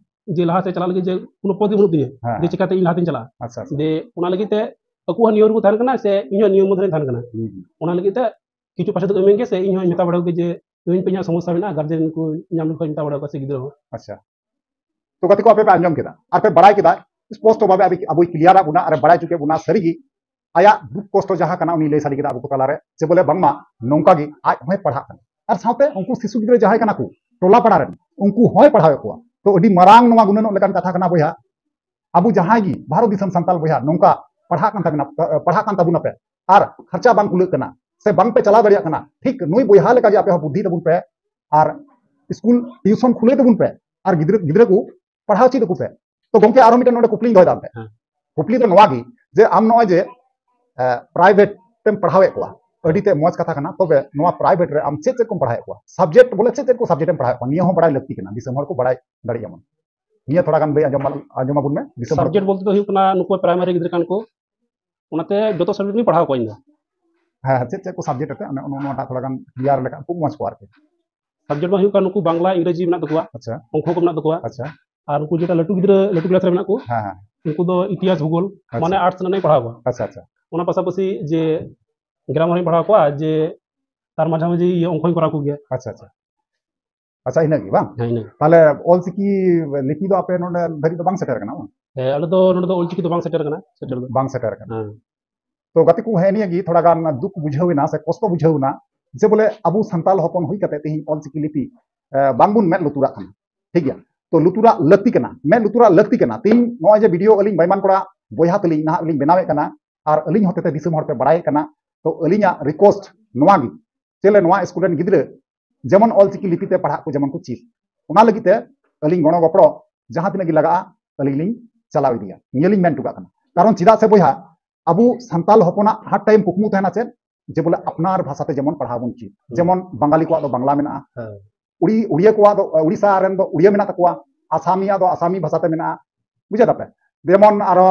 ᱡᱮ ᱞᱟᱦᱟ ᱥᱮᱫ ᱪᱟᱞᱟᱜ ᱞᱟᱹᱜᱤᱫ ᱡᱮ ᱠᱳᱱᱳ ᱯᱚᱫᱽ ᱜᱮ ᱵᱟᱹᱱᱩᱜ ᱛᱤᱧᱟᱹ, ᱦᱮᱸ, ᱡᱮ ᱦᱮᱸ᱾ ᱪᱤᱠᱟᱹᱛᱮ ᱤᱧ ᱞᱟᱦᱟ ᱛᱤᱧ ᱪᱟᱞᱟᱜᱼᱟ᱾ ᱟᱪᱪᱷᱟ, ᱟᱪᱪᱷᱟ᱾ ᱫᱤᱭᱮ ᱚᱱᱟ ᱞᱟᱹᱜᱤᱫ ᱛᱮ ᱟᱠᱚ ᱦᱚᱸ ᱱᱤᱭᱚᱢ ᱨᱮᱠᱚ ᱛᱟᱦᱮᱱ ᱠᱟᱱᱟ, ᱥᱮ ᱤᱧ ᱦᱚᱸ ᱱᱤᱭᱚᱢ ᱢᱚᱫᱽᱫᱷᱮ ᱨᱮᱧ ᱛᱟᱦᱮᱱ ᱠᱟᱱᱟ᱾ ᱦᱩᱸ, ᱦᱩᱸ᱾ ᱚᱱᱟ ᱞᱟᱹᱜᱤᱫ ᱛᱮ ᱠᱤᱪᱷᱩ ᱯᱚᱭᱥᱟ ᱫᱚ ᱮᱢᱟᱹᱧ ᱜᱮ, ᱥᱮ ᱤᱧ ᱦᱚᱸᱧ ᱢᱮᱛᱟ ᱵᱟᱲᱟ ᱠᱚᱜᱮ ᱡᱮ ᱤᱧ ᱯᱮ ᱤᱧᱟᱹᱜ ᱥᱚᱢᱚᱥᱥᱟ ᱢᱮᱱᱟᱜᱼᱟ, ᱜᱟᱨᱡᱮᱱ ᱠᱚ ᱧᱟᱢ ᱞᱮᱠᱷᱟᱱ ᱢᱮᱛᱟ ᱵᱟᱲᱟ ᱠᱚᱣᱟ ᱥᱮ ᱜᱤᱫᱽᱨᱟᱹ ᱦᱚᱸ᱾ ᱟᱪᱪᱷᱟ᱾ ᱛᱚ ᱜᱟᱛᱮ ᱠᱚ, ᱟᱯᱮ ᱯᱮ ᱟᱸᱡᱚᱢ ᱠᱮᱫᱟ ᱟᱨ ᱯᱮ ᱵᱟᱲᱟᱭ ᱠᱮᱫᱟ, ᱥᱯᱚᱥᱴᱚ ᱵᱷᱟᱵᱮ ᱟᱵᱚᱭ, ᱟᱵᱚᱭ ᱠᱞᱤᱭᱟᱨ ᱟᱫ ᱵᱚᱱᱟ ᱟᱨ ᱵᱟᱲᱟᱭ ᱦᱚᱪᱚ ᱠᱮᱫ ᱵᱚᱱᱟ, ᱥᱟᱹᱨᱤᱜᱮ ᱟᱭᱟᱜ ᱫᱩᱠ ᱠᱚᱥᱴᱚ ᱡᱟᱦᱟᱸ ᱠᱟᱱᱟ ᱩᱱᱤ ᱞᱟᱹᱭ ᱥᱟᱰᱮ ᱠᱮᱫᱟ ᱟᱵᱚ ᱠᱚ ᱛᱟᱞᱟᱨᱮ, ᱡᱮ ᱵᱚᱞᱮ ᱵᱟᱝᱢᱟ ᱱᱚᱝᱠᱟ ᱜᱮ ᱟᱡ ᱦᱚᱸᱭ ᱯᱟᱲᱦᱟᱜ ᱠᱟᱱᱟ ᱟᱨ ᱥᱟᱶᱛᱮ ᱩᱱᱠᱩ ᱥᱤᱥᱩ ᱜᱤᱫᱽᱨᱟᱹ ᱡᱟᱦᱟᱸᱭ ᱠᱟᱱᱟ ᱠᱚ ᱴᱚᱞᱟ ᱯᱟᱲᱟ ᱨᱮᱱ, ᱩᱱᱠᱩ ᱦᱚᱸᱭ ᱯᱟᱲᱦᱟᱣᱮᱫ ᱠᱚᱣᱟ᱾ ᱛᱚ ᱟᱹᱰᱤ ᱢᱟᱨᱟᱝ ᱱᱚᱣᱟ ᱜᱩᱱᱟᱹᱱᱚᱜ ᱞᱮᱠᱟᱱ ᱠᱟᱛᱷᱟ ᱠᱟᱱᱟ ᱵᱚᱭᱦᱟ᱾ ᱟᱵᱚ ᱡᱟᱦᱟᱸᱭ ᱜᱮ ᱵᱷᱟᱨᱚᱛ ᱫᱤᱥᱚᱢ ᱥᱟᱱᱛᱟᱞ ᱵᱚᱭᱦᱟ ᱱᱚᱝᱠᱟ ᱯᱟᱲᱦᱟᱜ ᱠᱟᱱ ᱛᱟᱵᱮᱱᱟ, ᱯᱟᱲᱦᱟᱜ ᱠᱟᱱ ᱛᱟᱵᱚᱱᱟ ᱯᱮ ᱟᱨ ᱠᱷᱚᱨᱪᱟ ᱵᱟᱝ ᱠᱩᱞᱟᱹᱜ ᱠᱟᱱᱟ ᱥᱮ ᱵᱟᱝ ᱯᱮ ᱪᱟᱞᱟᱣ ᱫᱟᱲᱮᱭᱟᱜ ᱠᱟᱱᱟ, ᱴᱷᱤᱠ ᱱᱩᱭ ᱵᱚᱭᱦᱟ ᱞᱮᱠᱟ ᱜᱮ ᱟᱯᱮ ᱦᱚᱸ ᱵᱩᱫᱽᱫᱷᱤ ᱛᱟᱵᱚᱱ ᱯᱮ ᱟᱨ ᱥᱠᱩᱞ ᱴᱤᱭᱩᱥᱚᱱ ᱠᱷᱩᱞᱟᱹᱣ ᱛᱟᱵᱚᱱ ᱯᱮ ᱟᱨ ᱜᱤᱫᱽᱨᱟᱹ, ᱜᱤᱫᱽᱨᱟᱹ ᱠᱚ ᱯᱟᱲᱦᱟᱣ ᱪᱮᱫ ᱟᱠᱚ ᱯᱮ᱾ ᱛᱚ ᱜᱚᱝᱠᱮ, ᱟᱨᱦᱚᱸ ᱢᱤᱫᱴᱮᱱ ᱱᱚᱰᱮ ᱠᱩᱠᱞᱤᱧ ᱫᱚᱦᱚᱭᱮᱫᱟ ᱟᱢ ᱴᱷᱮᱱ᱾ ᱦᱮᱸ᱾ ᱠᱩᱠᱞᱤ ᱫᱚ ᱱᱚᱣᱟ ᱜᱮ, ᱡᱮ ᱟᱢ ᱱᱚᱜᱼᱚᱭ ᱡᱮ, ᱮ, ᱯᱨᱟᱭᱵᱷᱮᱴ ᱛᱮᱢ ᱯᱟᱲᱦᱟᱣᱮᱫ ᱠᱚᱣᱟ, ᱟᱹᱰᱤ ᱛᱮ ᱢᱚᱡᱽ ᱠᱟᱛᱷᱟ ᱠᱟᱱᱟ, ᱛᱚᱵᱮ ᱱᱚᱣᱟ ᱯᱨᱟᱭᱵᱷᱮᱴ ᱨᱮ ᱟᱢ ᱪᱮᱫ ᱪᱮᱫ ᱠᱚᱢ ᱯᱟᱲᱦᱟᱣᱮᱫ ᱠᱚᱣᱟ? ᱥᱟᱵᱡᱮᱠᱴ ᱵᱚᱞᱮ ᱪᱮᱫ ᱪᱮᱫ ᱠᱚ ᱥᱟᱵᱡᱮᱠᱴ ᱮᱢ ᱯᱟᱲᱦᱟᱣᱮᱫ ᱠᱚᱣᱟ? ᱱᱤᱭᱟᱹ ᱦᱚᱸ ᱵᱟᱲᱟᱭ ᱞᱟᱹᱠᱛᱤ ᱠᱟᱱᱟ, ᱫᱤᱥᱚᱢ ᱦᱚᱲ ᱠᱚ ᱵᱟᱲᱟᱭ ᱫᱟᱲᱮᱭᱟᱜ ᱢᱟ᱾ ᱱᱤᱭᱟᱹ ᱛᱷᱚᱲᱟ ᱜᱟᱱ ᱞᱟᱹᱭ ᱟᱸᱡᱚᱢ ᱟᱵᱚᱱ ᱢᱮ, ᱫᱤᱥᱚᱢ ᱦᱚᱲ ᱠᱚ᱾ ᱥᱟᱵᱡᱮᱠᱴ ᱵᱚᱞᱛᱮ ᱫᱚ ᱦᱩᱭᱩᱜ ᱠᱟᱱᱟ ᱱᱩᱠᱩ ᱯᱨᱟᱭᱢᱟᱨᱤ ᱜᱤᱫᱽᱨᱟᱹ ᱠᱟᱱ ᱠᱚ, ᱚᱱᱟᱛᱮ ᱡᱚᱛᱚ ᱥᱟᱵᱡᱮᱠᱴ ᱜᱤᱧ ᱯᱟᱲᱦᱟᱣ ᱠᱚᱣᱟ ᱤᱧ ᱫᱚ᱾ ᱦᱮᱸ, ᱦᱮᱸ, ᱪᱮᱫ ᱪᱮᱫ ᱠᱚ ᱥᱟᱵᱡᱮᱠᱴ ᱟᱛᱮ? ᱚᱱᱮ, ᱚᱱᱮ ᱚᱱᱟᱴᱟᱜ ᱛᱷᱚᱲᱟ ᱜᱟᱱ ᱠᱞᱤᱭᱟᱨ ᱞᱮᱠᱷᱟᱱ ᱠᱷᱩᱵ ᱢᱚᱡᱽ ᱠᱚᱜᱼᱟ ᱟᱨᱠᱤ᱾ ᱥᱟᱵᱡᱮᱠᱴ ᱢᱟ ᱦᱩᱭᱩᱜ ᱠᱟᱱᱟ ᱱᱩᱠᱩ ᱵᱟᱝᱞᱟ, ᱤᱝᱨᱮᱡᱤ ᱢᱮᱱᱟᱜ ᱛᱟᱠᱚᱣᱟ, ᱟᱪᱪᱷᱟ᱾ ᱚᱝᱠᱚ ᱠᱚ ᱢᱮᱱᱟᱜ ᱛᱟᱠᱚᱣᱟ, ᱟᱪᱪᱷᱟ᱾ ᱟᱨ ᱩᱱᱠᱩ ᱡᱮᱴᱟ ᱞᱟᱹᱴᱩ ᱜᱤᱫᱽᱨᱟᱹ, ᱞᱟᱹᱴᱩ ᱠᱞᱟᱥ ᱨᱮ ᱢᱮᱱᱟᱜ ᱠᱚ, ᱦᱮᱸ, ᱦᱮᱸ᱾ ᱩᱱᱠᱩ ᱫᱚ ᱤᱛᱤᱦᱟᱥ, ᱵᱷᱩᱜᱳᱞ, ᱟᱪᱪᱷᱟ᱾ ᱢᱟᱱᱮ ᱟᱨᱴᱥ ᱨᱮᱱᱟᱜ ᱤᱧ ᱯᱟᱲᱦᱟᱣ ᱠᱚᱣᱟ᱾ ᱟᱪᱪᱷᱟ, ᱟᱪᱪᱷᱟ᱾ ᱚᱱᱟ ᱯᱟᱥᱟᱯᱟᱥᱤ ᱡᱮ ᱜᱨᱟᱢᱟᱨ ᱤᱧ ᱯᱟᱲᱦᱟᱣ ᱠᱚᱣᱟ, ᱡᱮ ᱛᱟᱨ ᱢᱟᱡᱷᱮ ᱢᱟᱡᱷᱮ ᱤᱭᱟᱹ ᱚᱝᱠᱚᱧ ᱠᱚᱨᱟᱣ ᱠᱚ ᱜᱮᱭᱟ᱾ ᱟᱪᱪᱷᱟ, ᱟᱪᱪᱷᱟ᱾ ᱟᱪᱪᱷᱟ, ᱤᱱᱟᱹᱜᱮ ᱵᱟᱝ? ᱦᱮᱸ, ᱤᱱᱟᱹ᱾ ᱛᱟᱦᱞᱮ ᱚᱞᱪᱤᱠᱤ ᱞᱤᱯᱤ ᱫᱚ ᱟᱯᱮ ᱱᱚᱰᱮ ᱫᱷᱟᱹᱨᱤᱡ ᱫᱚ ᱵᱟᱝ ᱥᱮᱴᱮᱨ ᱠᱟᱱᱟ, ᱵᱟᱝ? ᱦᱮᱸ, ᱟᱞᱮ ᱫᱚ ᱱᱚᱰᱮ ᱫᱚ ᱚᱞᱪᱤᱠᱤ ᱫᱚ ᱵᱟᱝ ᱥᱮᱴᱮᱨ ᱠᱟᱱᱟ, ᱥᱮᱴᱮᱨ ᱫᱚ᱾ ᱵᱟᱝ ᱥᱮᱴᱮᱨ ᱠᱟᱱᱟ᱾ ᱦᱮᱸ᱾ ᱛᱚ ᱜᱟᱛᱮ ᱠᱚ, ᱦᱮᱸ, ᱱᱤᱭᱟᱹ ᱜᱮ ᱛᱷᱚᱲᱟ ᱜᱟᱱ ᱫᱩᱠ ᱵᱩᱡᱷᱟᱹᱣ ᱮᱱᱟ ᱥᱮ ᱠᱚᱥᱴᱚ ᱵᱩᱡᱷᱟᱹᱣ ᱮᱱᱟ, ᱡᱮ ᱵᱚᱞᱮ ᱟᱵᱚ ᱥᱟᱱᱛᱟᱞ ᱦᱚᱯᱚᱱ ᱦᱩᱭ ᱠᱟᱛᱮ ᱛᱮᱦᱮᱧ ᱚᱞᱪᱤᱠᱤ ᱞᱤᱯᱤ, ᱮ, ᱵᱟᱝᱵᱚᱱ ᱢᱮᱫ ᱞᱩᱛᱩᱨᱟᱜ ᱠᱟᱱᱟ᱾ ᱴᱷᱤᱠ ᱜᱮᱭᱟ, ᱛᱚ ᱞᱩᱛᱩᱨᱟᱜ ᱞᱟᱹᱠᱛᱤ ᱠᱟᱱᱟ, ᱢᱮᱫ ᱞᱩᱛᱩᱨᱟᱜ ᱞᱟᱹᱠᱛᱤ ᱠᱟᱱᱟ᱾ ᱛᱮᱦᱮᱧ ᱱᱚᱜᱼᱚᱭ ᱡᱮ ᱵᱷᱤᱰᱤᱭᱳ ᱟᱹᱞᱤᱧ ᱵᱟᱭᱢᱟᱱ ᱠᱚᱲᱟ ᱵᱚᱭᱦᱟ ᱛᱟᱹᱞᱤᱧ ᱱᱟᱦᱟᱜ ᱞᱤᱧ ᱵᱮᱱᱟᱣᱮᱫ ᱠᱟᱱᱟ ᱟᱨ ᱟᱹᱞᱤᱧ ᱦᱚᱛᱮᱛᱮ ᱫᱤᱥᱚᱢ ᱦᱚᱲ ᱯᱮ ᱵᱟᱲᱟᱭᱮᱫ ᱠᱟᱱᱟ, ᱛᱚ ᱟᱹᱞᱤᱧᱟᱜ ᱨᱤᱠᱣᱮᱥᱴ ᱱᱚᱣᱟ ᱜᱮ, ᱪᱮᱫ ᱞᱮ ᱱᱚᱣᱟ ᱥᱠᱩᱞ ᱨᱮᱱ ᱜᱤᱫᱽᱨᱟᱹ ᱡᱮᱢᱚᱱ ᱚᱞᱪᱤᱠᱤ ᱞᱤᱯᱤ ᱛᱮ ᱯᱟᱲᱦᱟᱜ ᱠᱚ ᱡᱮᱢᱚᱱ ᱠᱚ ᱪᱮᱫ, ᱚᱱᱟ ᱞᱟᱹᱜᱤᱫ ᱛᱮ ᱟᱹᱞᱤᱧ ᱜᱚᱲᱚ ᱜᱚᱯᱚᱲᱚ ᱡᱟᱦᱟᱸ ᱛᱤᱱᱟᱹᱜ ᱜᱮ ᱞᱟᱜᱟᱜᱼᱟ, ᱟᱹᱞᱤᱧ ᱞᱤᱧ ᱪᱟᱞᱟᱣ ᱤᱫᱤᱭᱟ, ᱱᱤᱭᱟᱹ ᱞᱤᱧ ᱢᱮᱱ ᱦᱚᱴᱚ ᱠᱟᱜ ᱠᱟᱱᱟ᱾ ᱠᱟᱨᱚᱱ ᱪᱮᱫᱟᱜ ᱥᱮ ᱵᱚᱭᱦᱟ, ᱟᱵᱚ ᱥᱟᱱᱛᱟᱞ ᱦᱚᱯᱚᱱᱟᱜ ᱦᱟᱨ ᱴᱟᱭᱤᱢ ᱠᱩᱠᱢᱩ ᱛᱟᱦᱮᱱᱟ ᱪᱮᱫ, ᱡᱮ ᱵᱚᱞᱮ ᱟᱯᱱᱟᱨ ᱵᱷᱟᱥᱟ ᱛᱮ ᱡᱮᱢᱚᱱ ᱯᱟᱲᱦᱟᱣ ᱵᱚᱱ ᱪᱮᱫ᱾ ᱦᱩᱸ᱾ ᱡᱮᱢᱚᱱ ᱵᱟᱝᱜᱟᱞᱤ ᱠᱚᱣᱟᱜ ᱫᱚ ᱵᱟᱝᱞᱟ ᱢᱮᱱᱟᱜᱼᱟ, ᱦᱮᱸ᱾ ᱩᱲᱤ-, ᱩᱲᱤᱭᱟ ᱠᱚᱣᱟᱜ ᱫᱚ, ᱩᱲᱤᱥᱥᱟ ᱨᱮᱱ ᱫᱚ ᱩᱲᱤᱭᱟ ᱢᱮᱱᱟᱜ ᱛᱟᱠᱚᱣᱟ, ᱟᱥᱟᱢᱤᱭᱟᱜ ᱫᱚ ᱟᱥᱟᱢᱤ ᱵᱷᱟᱥᱟ ᱛᱮ ᱢᱮᱱᱟᱜᱼᱟ, ᱵᱩᱡᱷᱟᱹᱣ ᱫᱟᱯᱮ? ᱡᱮᱢᱚᱱ ᱟᱨᱚ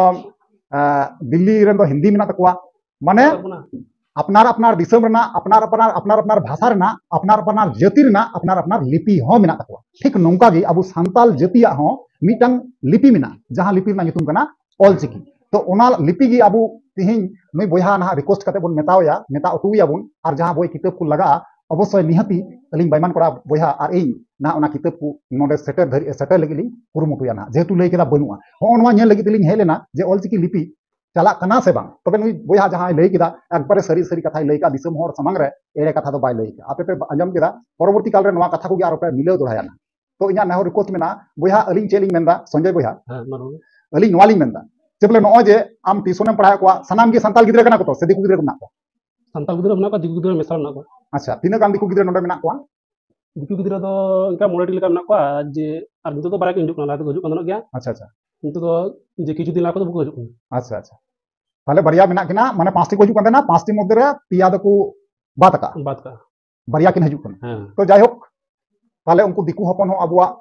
ᱫᱤᱞᱞᱤ ᱨᱮᱱ ᱫᱚ ᱦᱤᱱᱫᱤ ᱢᱮᱱᱟᱜ ᱛᱟᱠᱚᱣᱟ᱾ ᱢᱟᱱᱮ ᱟᱯᱱᱟᱨ ᱟᱯᱱᱟᱨ ᱫᱤᱥᱚᱢ ᱨᱮᱱᱟᱜ ᱟᱯᱱᱟᱨ ᱟᱯᱱᱟᱨ ᱟᱯᱱᱟᱨ ᱟᱯᱱᱟᱨ ᱵᱷᱟᱥᱟ ᱨᱮᱱᱟᱜ ᱟᱯᱱᱟᱨ ᱟᱯᱱᱟᱨ ᱡᱟᱹᱛᱤ ᱨᱮᱱᱟᱜ ᱟᱯᱱᱟᱨ ᱟᱯᱱᱟᱨ ᱞᱤᱯᱤ ᱦᱚᱸ ᱢᱮᱱᱟᱜ ᱛᱟᱠᱚᱣᱟ᱾ ᱴᱷᱤᱠ ᱱᱚᱝᱠᱟ ᱜᱮ ᱟᱵᱚ ᱥᱟᱱᱛᱟᱞ ᱡᱟᱹᱛᱤᱭᱟᱜ ᱦᱚᱸ ᱢᱤᱫᱴᱟᱝ ᱞᱤᱯᱤ ᱢᱮᱱᱟᱜᱼᱟ, ᱡᱟᱦᱟᱸ ᱞᱤᱯᱤ ᱨᱮᱱᱟᱜ ᱧᱩᱛᱩᱢ ᱠᱟᱱᱟ ᱚᱞᱪᱤᱠᱤ᱾ ᱛᱚ ᱚᱱᱟ ᱞᱤᱯᱤ ᱜᱮ ᱟᱵᱚ ᱛᱤᱦᱤᱧ ᱱᱩᱭ ᱵᱚᱭᱦᱟ ᱱᱟᱦᱟᱜ ᱨᱤᱠᱩᱭᱮᱥᱴ ᱠᱟᱛᱮ ᱵᱚᱱ ᱢᱮᱛᱟᱣᱟᱭᱟ, ᱢᱮᱛᱟ ᱦᱚᱴᱚᱣᱟᱭᱟᱵᱚᱱ, ᱟᱨ ᱡᱟᱦᱟᱸ ᱵᱳᱭ ᱠᱤᱛᱟᱹᱵ ᱠᱚ ᱞᱟᱜᱟᱜᱼᱟ ᱚᱵᱚᱥᱥᱳᱭ ᱱᱤᱦᱟᱹᱛᱤ ᱟᱹᱞᱤᱧ ᱵᱟᱭᱢᱟᱱ ᱠᱚᱲᱟ ᱵᱚᱭᱦᱟ ᱟᱨ ᱤᱧ ᱱᱟᱦᱟᱜ ᱚᱱᱟ ᱠᱤᱛᱟᱹᱵ ᱠᱚ ᱱᱚᱰᱮ ᱥᱮᱴᱮᱨ ᱫᱷᱟᱹᱨᱤᱡ ᱥᱮᱴᱮᱨ ᱞᱟᱹᱜᱤᱫ ᱞᱤᱧ ᱠᱩᱨᱩᱢᱩᱴᱩᱭᱟ ᱱᱟᱦᱟᱜ, ᱡᱮᱦᱮᱛᱩ ᱞᱟᱹᱭ ᱠᱮᱫᱟ ᱵᱟᱹᱱᱩᱜᱼᱟ᱾ ᱦᱚᱸᱜᱼᱚ ᱱᱚᱣᱟ ᱧᱮᱞ ᱞᱟᱹᱜᱤᱫ ᱛᱮᱞᱤᱧ ᱦᱮᱡ ᱞᱮᱱᱟ ᱡᱮ ᱚᱞᱪᱤᱠᱤ ᱞᱤᱯᱤ ᱪᱟᱞᱟᱜ ᱠᱟᱱᱟ ᱥᱮ ᱵᱟᱝ᱾ ᱛᱚᱵᱮ ᱱᱩᱭ ᱵᱚᱭᱦᱟ ᱡᱟᱦᱟᱸᱭ ᱞᱟᱹᱭ ᱠᱮᱫᱟ ᱮᱠᱵᱟᱨᱮ ᱥᱟᱹᱨᱤ ᱥᱟᱹᱨᱤ ᱠᱟᱛᱷᱟᱭ ᱞᱟᱹᱭ ᱠᱮᱫᱟ, ᱫᱤᱥᱚᱢ ᱦᱚᱲ ᱥᱟᱢᱟᱝ ᱨᱮ ᱮᱲᱮ ᱠᱟᱛᱷᱟ ᱫᱚ ᱵᱟᱭ ᱞᱟᱹᱭ ᱠᱮᱫᱟ᱾ ᱟᱯᱮ ᱯᱮ ᱟᱸᱡᱚᱢ ᱠᱮᱫᱟ, ᱯᱚᱨᱚᱵᱚᱨᱛᱤ ᱠᱟᱞ ᱨᱮ ᱱᱚᱣᱟ ᱠᱟᱛᱷᱟ ᱠᱚᱜᱮ ᱟᱨᱚ ᱯᱮ ᱢᱤᱞᱟᱹᱣ ᱫᱚᱦᱲᱟᱭᱟ ᱱᱟᱦᱟᱜ᱾ ᱛᱚ ᱤᱧᱟᱹᱜ ᱱᱮᱦᱚᱨ ᱨᱤᱠᱩᱭᱮᱥᱴ ᱢᱮᱱᱟᱜᱼᱟ ᱵᱚᱭᱦᱟ, ᱟᱹᱞᱤᱧ ᱪᱮᱫ ᱞᱤᱧ ᱢᱮᱱᱫᱟ ᱥᱚᱧᱡᱚᱭ ᱵᱚᱭᱦᱟ, ᱦᱮᱸ, ᱢᱟ ᱨᱚᱲ ᱢᱮ᱾ ᱟᱹᱞᱤᱧ ᱱᱚᱣᱟ ᱞᱤᱧ ᱢᱮᱱᱫᱟ ᱡᱮ ᱵᱚᱞᱮ ᱱᱚᱜᱼᱚᱭ ᱡᱮ ᱟᱢ ᱴᱤᱭᱩᱥᱚᱱ ᱮᱢ ᱯᱟᱲᱦᱟᱣᱮᱫ ᱠᱚᱣᱟ, ᱥᱟᱱᱟᱢ ᱜᱮ ᱥᱟᱱᱛᱟᱲ ᱜᱤᱫᱽᱨᱟᱹ ᱠᱟᱱᱟ ᱠᱚ ᱛᱚ, ᱥᱮ ᱫᱤᱠᱩ ᱜᱤᱫᱽᱨᱟᱹ ᱠᱚ ᱢᱮᱱᱟᱜ ᱠᱚᱣᱟ? ᱥᱟᱱᱛᱟᱲ ᱜᱤᱫᱽᱨᱟᱹ ᱢᱮᱱᱟᱜ ᱠᱚᱣᱟ, ᱫᱤᱠᱩ ᱜᱤᱫᱽᱨᱟᱹ ᱢᱮᱥᱟ ᱢᱮᱱᱟᱜ ᱠᱚᱣᱟ᱾ ᱟᱪᱪᱷᱟ, ᱛᱤᱱᱟᱹᱜ ᱜᱟᱱ ᱫᱤᱠᱩ ᱜᱤᱫᱽᱨᱟᱹ ᱱᱚᱰᱮ ᱢᱮᱱᱟᱜ ᱠᱚᱣᱟ? ᱫᱤᱠᱩ ᱜᱤᱫᱽᱨᱟᱹ ᱫᱚ ᱤᱱᱠᱟ ᱢᱚᱬᱮᱴᱤ ᱞᱮᱠᱟ ᱢᱮᱱᱟᱜ ᱠᱚᱣᱟ, ᱟᱨ ᱡᱮ, ᱟᱨ ᱱᱤᱛᱚᱜ ᱫᱚ ᱵᱟᱨᱭᱟ ᱠᱤᱱ ᱦᱤᱡᱩᱜ ᱠᱟᱱᱟ, ᱞᱟᱦᱟ ᱛᱮᱠᱚ ᱦᱤᱡᱩᱜ ᱠᱟᱱ ᱛᱟᱦᱮᱱᱚᱜ ᱜᱮᱭᱟ᱾ ᱟᱪᱪᱷᱟ, ᱟᱪᱪᱷᱟ᱾ ᱱᱤᱛᱚᱜ ᱫᱚ ᱡᱮ ᱠᱤᱪᱷᱩ ᱫᱤᱱ ᱞᱟᱦᱟ ᱠᱷᱚᱱ ᱫᱚ ᱵᱟᱠᱚ ᱦᱤᱡᱩᱜ ᱠᱟᱱᱟ᱾ ᱟᱪᱪᱷᱟ, ᱟᱪᱪᱷᱟ᱾ ᱛᱟᱦᱞᱮ ᱵᱟᱨᱭᱟ ᱢᱮᱱᱟᱜ ᱠᱤᱱᱟ, ᱢᱟᱱᱮ ᱯᱟᱸᱪᱴᱤ ᱠᱚ ᱦᱤᱡᱩᱜ ᱠᱟᱱ ᱛᱟᱦᱮᱱᱟ, ᱯᱟᱸᱪᱴᱤ ᱢᱚᱫᱽᱫᱷᱮ ᱨᱮ ᱯᱮᱭᱟ ᱫᱚᱠᱚ ᱵᱟᱫ ᱟᱠᱟᱜᱼᱟ᱾ ᱵᱟᱫ ᱟᱠᱟᱜᱼᱟ᱾ ᱵᱟᱨᱭᱟ ᱠᱤᱱ ᱦᱤᱡᱩᱜ ᱠᱟᱱᱟ᱾ ᱦᱮᱸ᱾ ᱛᱚ ᱡᱟᱭᱦᱳᱠ, ᱛᱟᱦᱞᱮ ᱩᱱᱠᱩ ᱫᱤᱠᱩ ᱦᱚᱯᱚᱱ ᱦᱚᱸ ᱟᱵᱚᱣᱟᱜ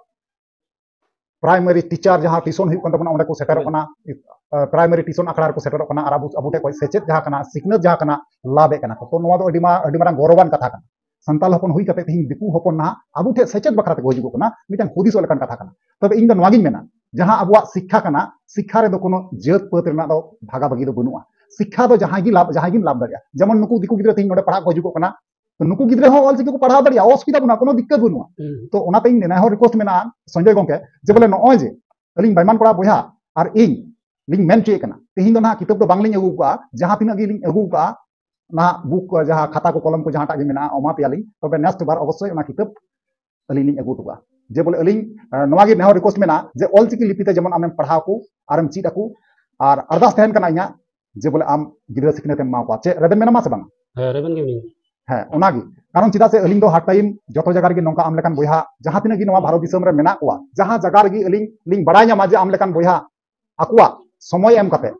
ᱯᱨᱟᱭᱢᱟᱨᱤ ᱴᱤᱪᱟᱨ ᱡᱟᱦᱟᱸ ᱴᱤᱭᱩᱥᱚᱱ ᱦᱩᱭᱩᱜ ᱠᱟᱱ ᱛᱟᱵᱚᱱᱟ, ᱚᱸᱰᱮ ᱠᱚ ᱥᱮᱴᱮᱨᱚᱜ ᱦᱮᱸ᱾ ᱠᱟᱱᱟ᱾ ᱯᱨᱟᱭᱢᱟᱨᱤ ᱴᱤᱭᱩᱥᱚᱱ ᱟᱠᱷᱲᱟ ᱨᱮᱠᱚ ᱥᱮᱴᱮᱨᱚᱜ ᱠᱟᱱᱟ, ᱟᱨ ᱟᱵᱚ, ᱟᱵᱚ ᱴᱷᱮᱱ ᱠᱷᱚᱱ ᱥᱮᱪᱮᱫ ᱡᱟᱦᱟᱸ ᱠᱟᱱᱟ, ᱥᱤᱠᱷᱱᱟᱹᱛ ᱡᱟᱦᱟᱸ ᱠᱟᱱᱟ, ᱞᱟᱵᱷ ᱮᱫ ᱠᱟᱱᱟ ᱠᱚ᱾ ᱛᱚ ᱱᱚᱣᱟ ᱫᱚ ᱟᱹᱰᱤ ᱢᱟ-, ᱟᱹᱰᱤ ᱢᱟᱨᱟᱝ ᱜᱚᱨᱚᱵᱟᱱ ᱠᱟᱛᱷᱟ ᱠᱟᱱᱟ᱾ ᱥᱟᱱᱛᱟᱲ ᱦᱚᱯᱚᱱ ᱦᱩᱭ ᱠᱟᱛᱮ ᱛᱮᱦᱮᱧ ᱫᱤᱠᱩ ᱦᱚᱯᱚᱱ ᱱᱟᱦᱟᱜ ᱟᱵᱚ ᱴᱷᱮᱱ ᱥᱮᱪᱮᱫ ᱵᱟᱠᱷᱨᱟ ᱛᱮᱠᱚ ᱦᱤᱡᱩᱜᱚᱜ ᱠᱟᱱᱟ, ᱢᱤᱫᱴᱟᱝ ᱦᱩᱫᱤᱥᱚᱜ ᱞᱮᱠᱟᱱ ᱠᱟᱛᱷᱟ ᱠᱟᱱᱟ᱾ ᱛᱚᱵᱮ ᱤᱧ ᱫᱚ ᱱᱚᱣᱟᱜᱤᱧ ᱢᱮᱱᱟ, ᱡᱟᱦᱟᱸ ᱟᱵᱚᱣᱟᱜ ᱥᱤᱠᱠᱷᱟ ᱠᱟᱱᱟ, ᱥᱤᱠᱠᱷᱟ ᱨᱮᱫᱚ ᱠᱳᱱᱳ ᱡᱟᱹᱛ ᱯᱟᱹᱛ ᱨᱮᱱᱟᱜ ᱫᱚ ᱵᱷᱟᱜᱟ ᱵᱷᱟᱜᱤ ᱫᱚ ᱵᱟᱹᱱᱩᱜᱼᱟ᱾ ᱥᱤᱠᱠᱷᱟ ᱫᱚ ᱡᱟᱦᱟᱸᱭ ᱜᱮ ᱞᱟᱵᱷ, ᱡᱟᱦᱟᱸᱭ ᱜᱮᱢ ᱞᱟᱵᱷ ᱫᱟᱲᱮᱭᱟᱜᱼᱟ᱾ ᱡᱮᱢᱚᱱ ᱱᱩᱠᱩ ᱫᱤᱠᱩ ᱜᱤᱫᱽᱨᱟᱹ ᱛᱮᱦᱮᱧ ᱱᱚᱰᱮ ᱯᱟᱲᱦᱟᱜ ᱠᱚ ᱦᱤᱡᱩᱜᱚᱜ ᱠᱟᱱᱟ, ᱛᱚ ᱱᱩᱠᱩ ᱜᱤᱫᱽᱨᱟᱹ ᱦᱚᱸ ᱚᱞᱪᱤᱠᱤ ᱠᱚ ᱯᱟᱲᱦᱟᱣ ᱫᱟᱲᱮᱭᱟᱜᱼᱟ, ᱚᱥᱩᱵᱤᱫᱷᱟ ᱵᱟᱹᱱᱩᱜᱼᱟ, ᱠᱳᱱᱳ ᱫᱤᱠᱠᱟᱛ ᱵᱟᱹᱱᱩᱜᱼᱟ᱾ ᱦᱩᱸ᱾ ᱛᱚ ᱚᱱᱟᱛᱮ ᱤᱧ ᱱᱮᱦᱚᱨ ᱨᱤᱠᱩᱭᱮᱥᱴ ᱢᱮᱱᱟᱜᱼᱟ ᱥᱚᱧᱡᱚᱭ ᱜᱚᱝᱠᱮ, ᱡᱮ ᱵᱚᱞᱮ ᱱᱚᱜᱼᱚᱭ ᱡᱮ ᱟᱹᱞᱤᱧ ᱵᱟᱭᱢᱟᱱ ᱠᱚᱲᱟ ᱵᱚᱭᱦᱟ ᱟᱨ ᱤᱧ ᱞᱤᱧ ᱢᱮᱱ ᱦᱚᱪᱚᱭᱮᱫ ᱠᱟᱱᱟ, ᱛᱮᱦᱮᱧ ᱫᱚ ᱱᱟᱦᱟᱜ ᱠᱤᱛᱟᱹᱵ ᱫᱚ ᱵᱟᱝᱞᱤᱧ ᱟᱹᱜᱩ ᱠᱟᱜᱼᱟ, ᱡᱟᱦᱟᱸ ᱛᱤᱱᱟᱹᱜ ᱜᱮᱞᱤᱧ ᱟᱹᱜᱩ ᱠᱟᱜᱼᱟ, ᱱᱟᱦᱟᱜ ᱵᱩᱠ ᱠᱚ, ᱡᱟᱦᱟᱸ ᱠᱷᱟᱛᱟ ᱠᱚ, ᱠᱚᱞᱚᱢ ᱠᱚ, ᱡᱟᱦᱟᱸᱴᱟᱜ ᱜᱮ ᱢᱮᱱᱟᱜᱼᱟ, ᱮᱢᱟ ᱯᱮᱭᱟᱞᱤᱧ᱾ ᱛᱚᱵᱮ ᱱᱮᱠᱥᱴ ᱵᱟᱨ ᱚᱵᱚᱥᱥᱳᱭ ᱚᱱᱟ ᱠᱤᱛᱟᱹᱵ ᱟᱹᱞᱤᱧ ᱞᱤᱧ ᱟᱹᱜᱩ ᱦᱚᱴᱚ ᱠᱟᱜᱼᱟ᱾ ᱡᱮ ᱵᱚᱞᱮ ᱟᱹᱞᱤᱧ, ᱟᱸ, ᱱᱚᱣᱟ ᱜᱮ ᱱᱮᱦᱚᱨ ᱨᱤᱠᱩᱭᱮᱥᱴ ᱢᱮᱱᱟᱜᱼᱟ ᱡᱮ ᱚᱞᱪᱤᱠᱤ ᱞᱤᱯᱤ ᱛᱮ ᱡᱮᱢᱚᱱ ᱟᱢᱮᱢ ᱯᱟᱲᱦᱟᱣ ᱠᱚ ᱟᱨᱮᱢ ᱪᱮᱫ ᱟᱠᱚ, ᱟᱨ ᱟᱨᱫᱟᱥ ᱛᱟᱦᱮᱱ ᱠᱟᱱᱟ ᱤᱧᱟᱹᱜ ᱡᱮ ᱵᱚᱞᱮ ᱟᱢ ᱜᱤᱫᱽᱨᱟᱹ ᱥᱤᱠᱷᱱᱟᱹᱛ ᱮᱢ ᱮᱢᱟ ᱠᱚᱣᱟ᱾ ᱪᱮᱫ ᱨᱮᱵᱮᱱ ᱢᱮᱱᱟᱢᱟ ᱥᱮ ᱵᱟᱝ? ᱦᱮᱸ, ᱨᱮᱵᱮᱱ ᱜᱮ ᱢᱮᱱᱟᱹᱧᱟ᱾ ᱦᱮᱸ, ᱚᱱᱟᱜᱮ᱾ ᱠᱟᱨᱚᱱ ᱪᱮᱫᱟᱜ ᱥᱮ ᱟᱹᱞᱤᱧ ᱫᱚ ᱦᱟᱨ ᱴᱟᱭᱤᱢ ᱡᱚᱛᱚ ᱡᱟᱭᱜᱟ ᱨᱮᱜᱮ ᱱᱚᱝᱠᱟ ᱟᱢ ᱞᱮᱠᱟᱱ ᱵᱚᱭᱦᱟ ᱡᱟᱦᱟᱸ ᱛᱤᱱᱟᱹᱜ ᱜᱮ ᱱᱚᱣᱟ ᱵᱷᱟᱨᱚᱛ ᱫᱤᱥᱚᱢ ᱨᱮ ᱢᱮᱱᱟᱜ ᱠᱚᱣᱟ, ᱡᱟᱦᱟᱸ ᱡᱟᱭᱜᱟ ᱨᱮᱜᱮ ᱟᱹᱞᱤᱧ ᱞᱤᱧ ᱵᱟᱲᱟᱭ ᱧᱟᱢᱟ ᱡᱮ ᱟᱢ ᱞᱮᱠᱟᱱ ᱵᱚᱭᱦᱟ ᱟᱠᱚᱣᱟᱜ ᱥᱚᱢᱚᱭ ᱮᱢ ᱠᱟᱛᱮ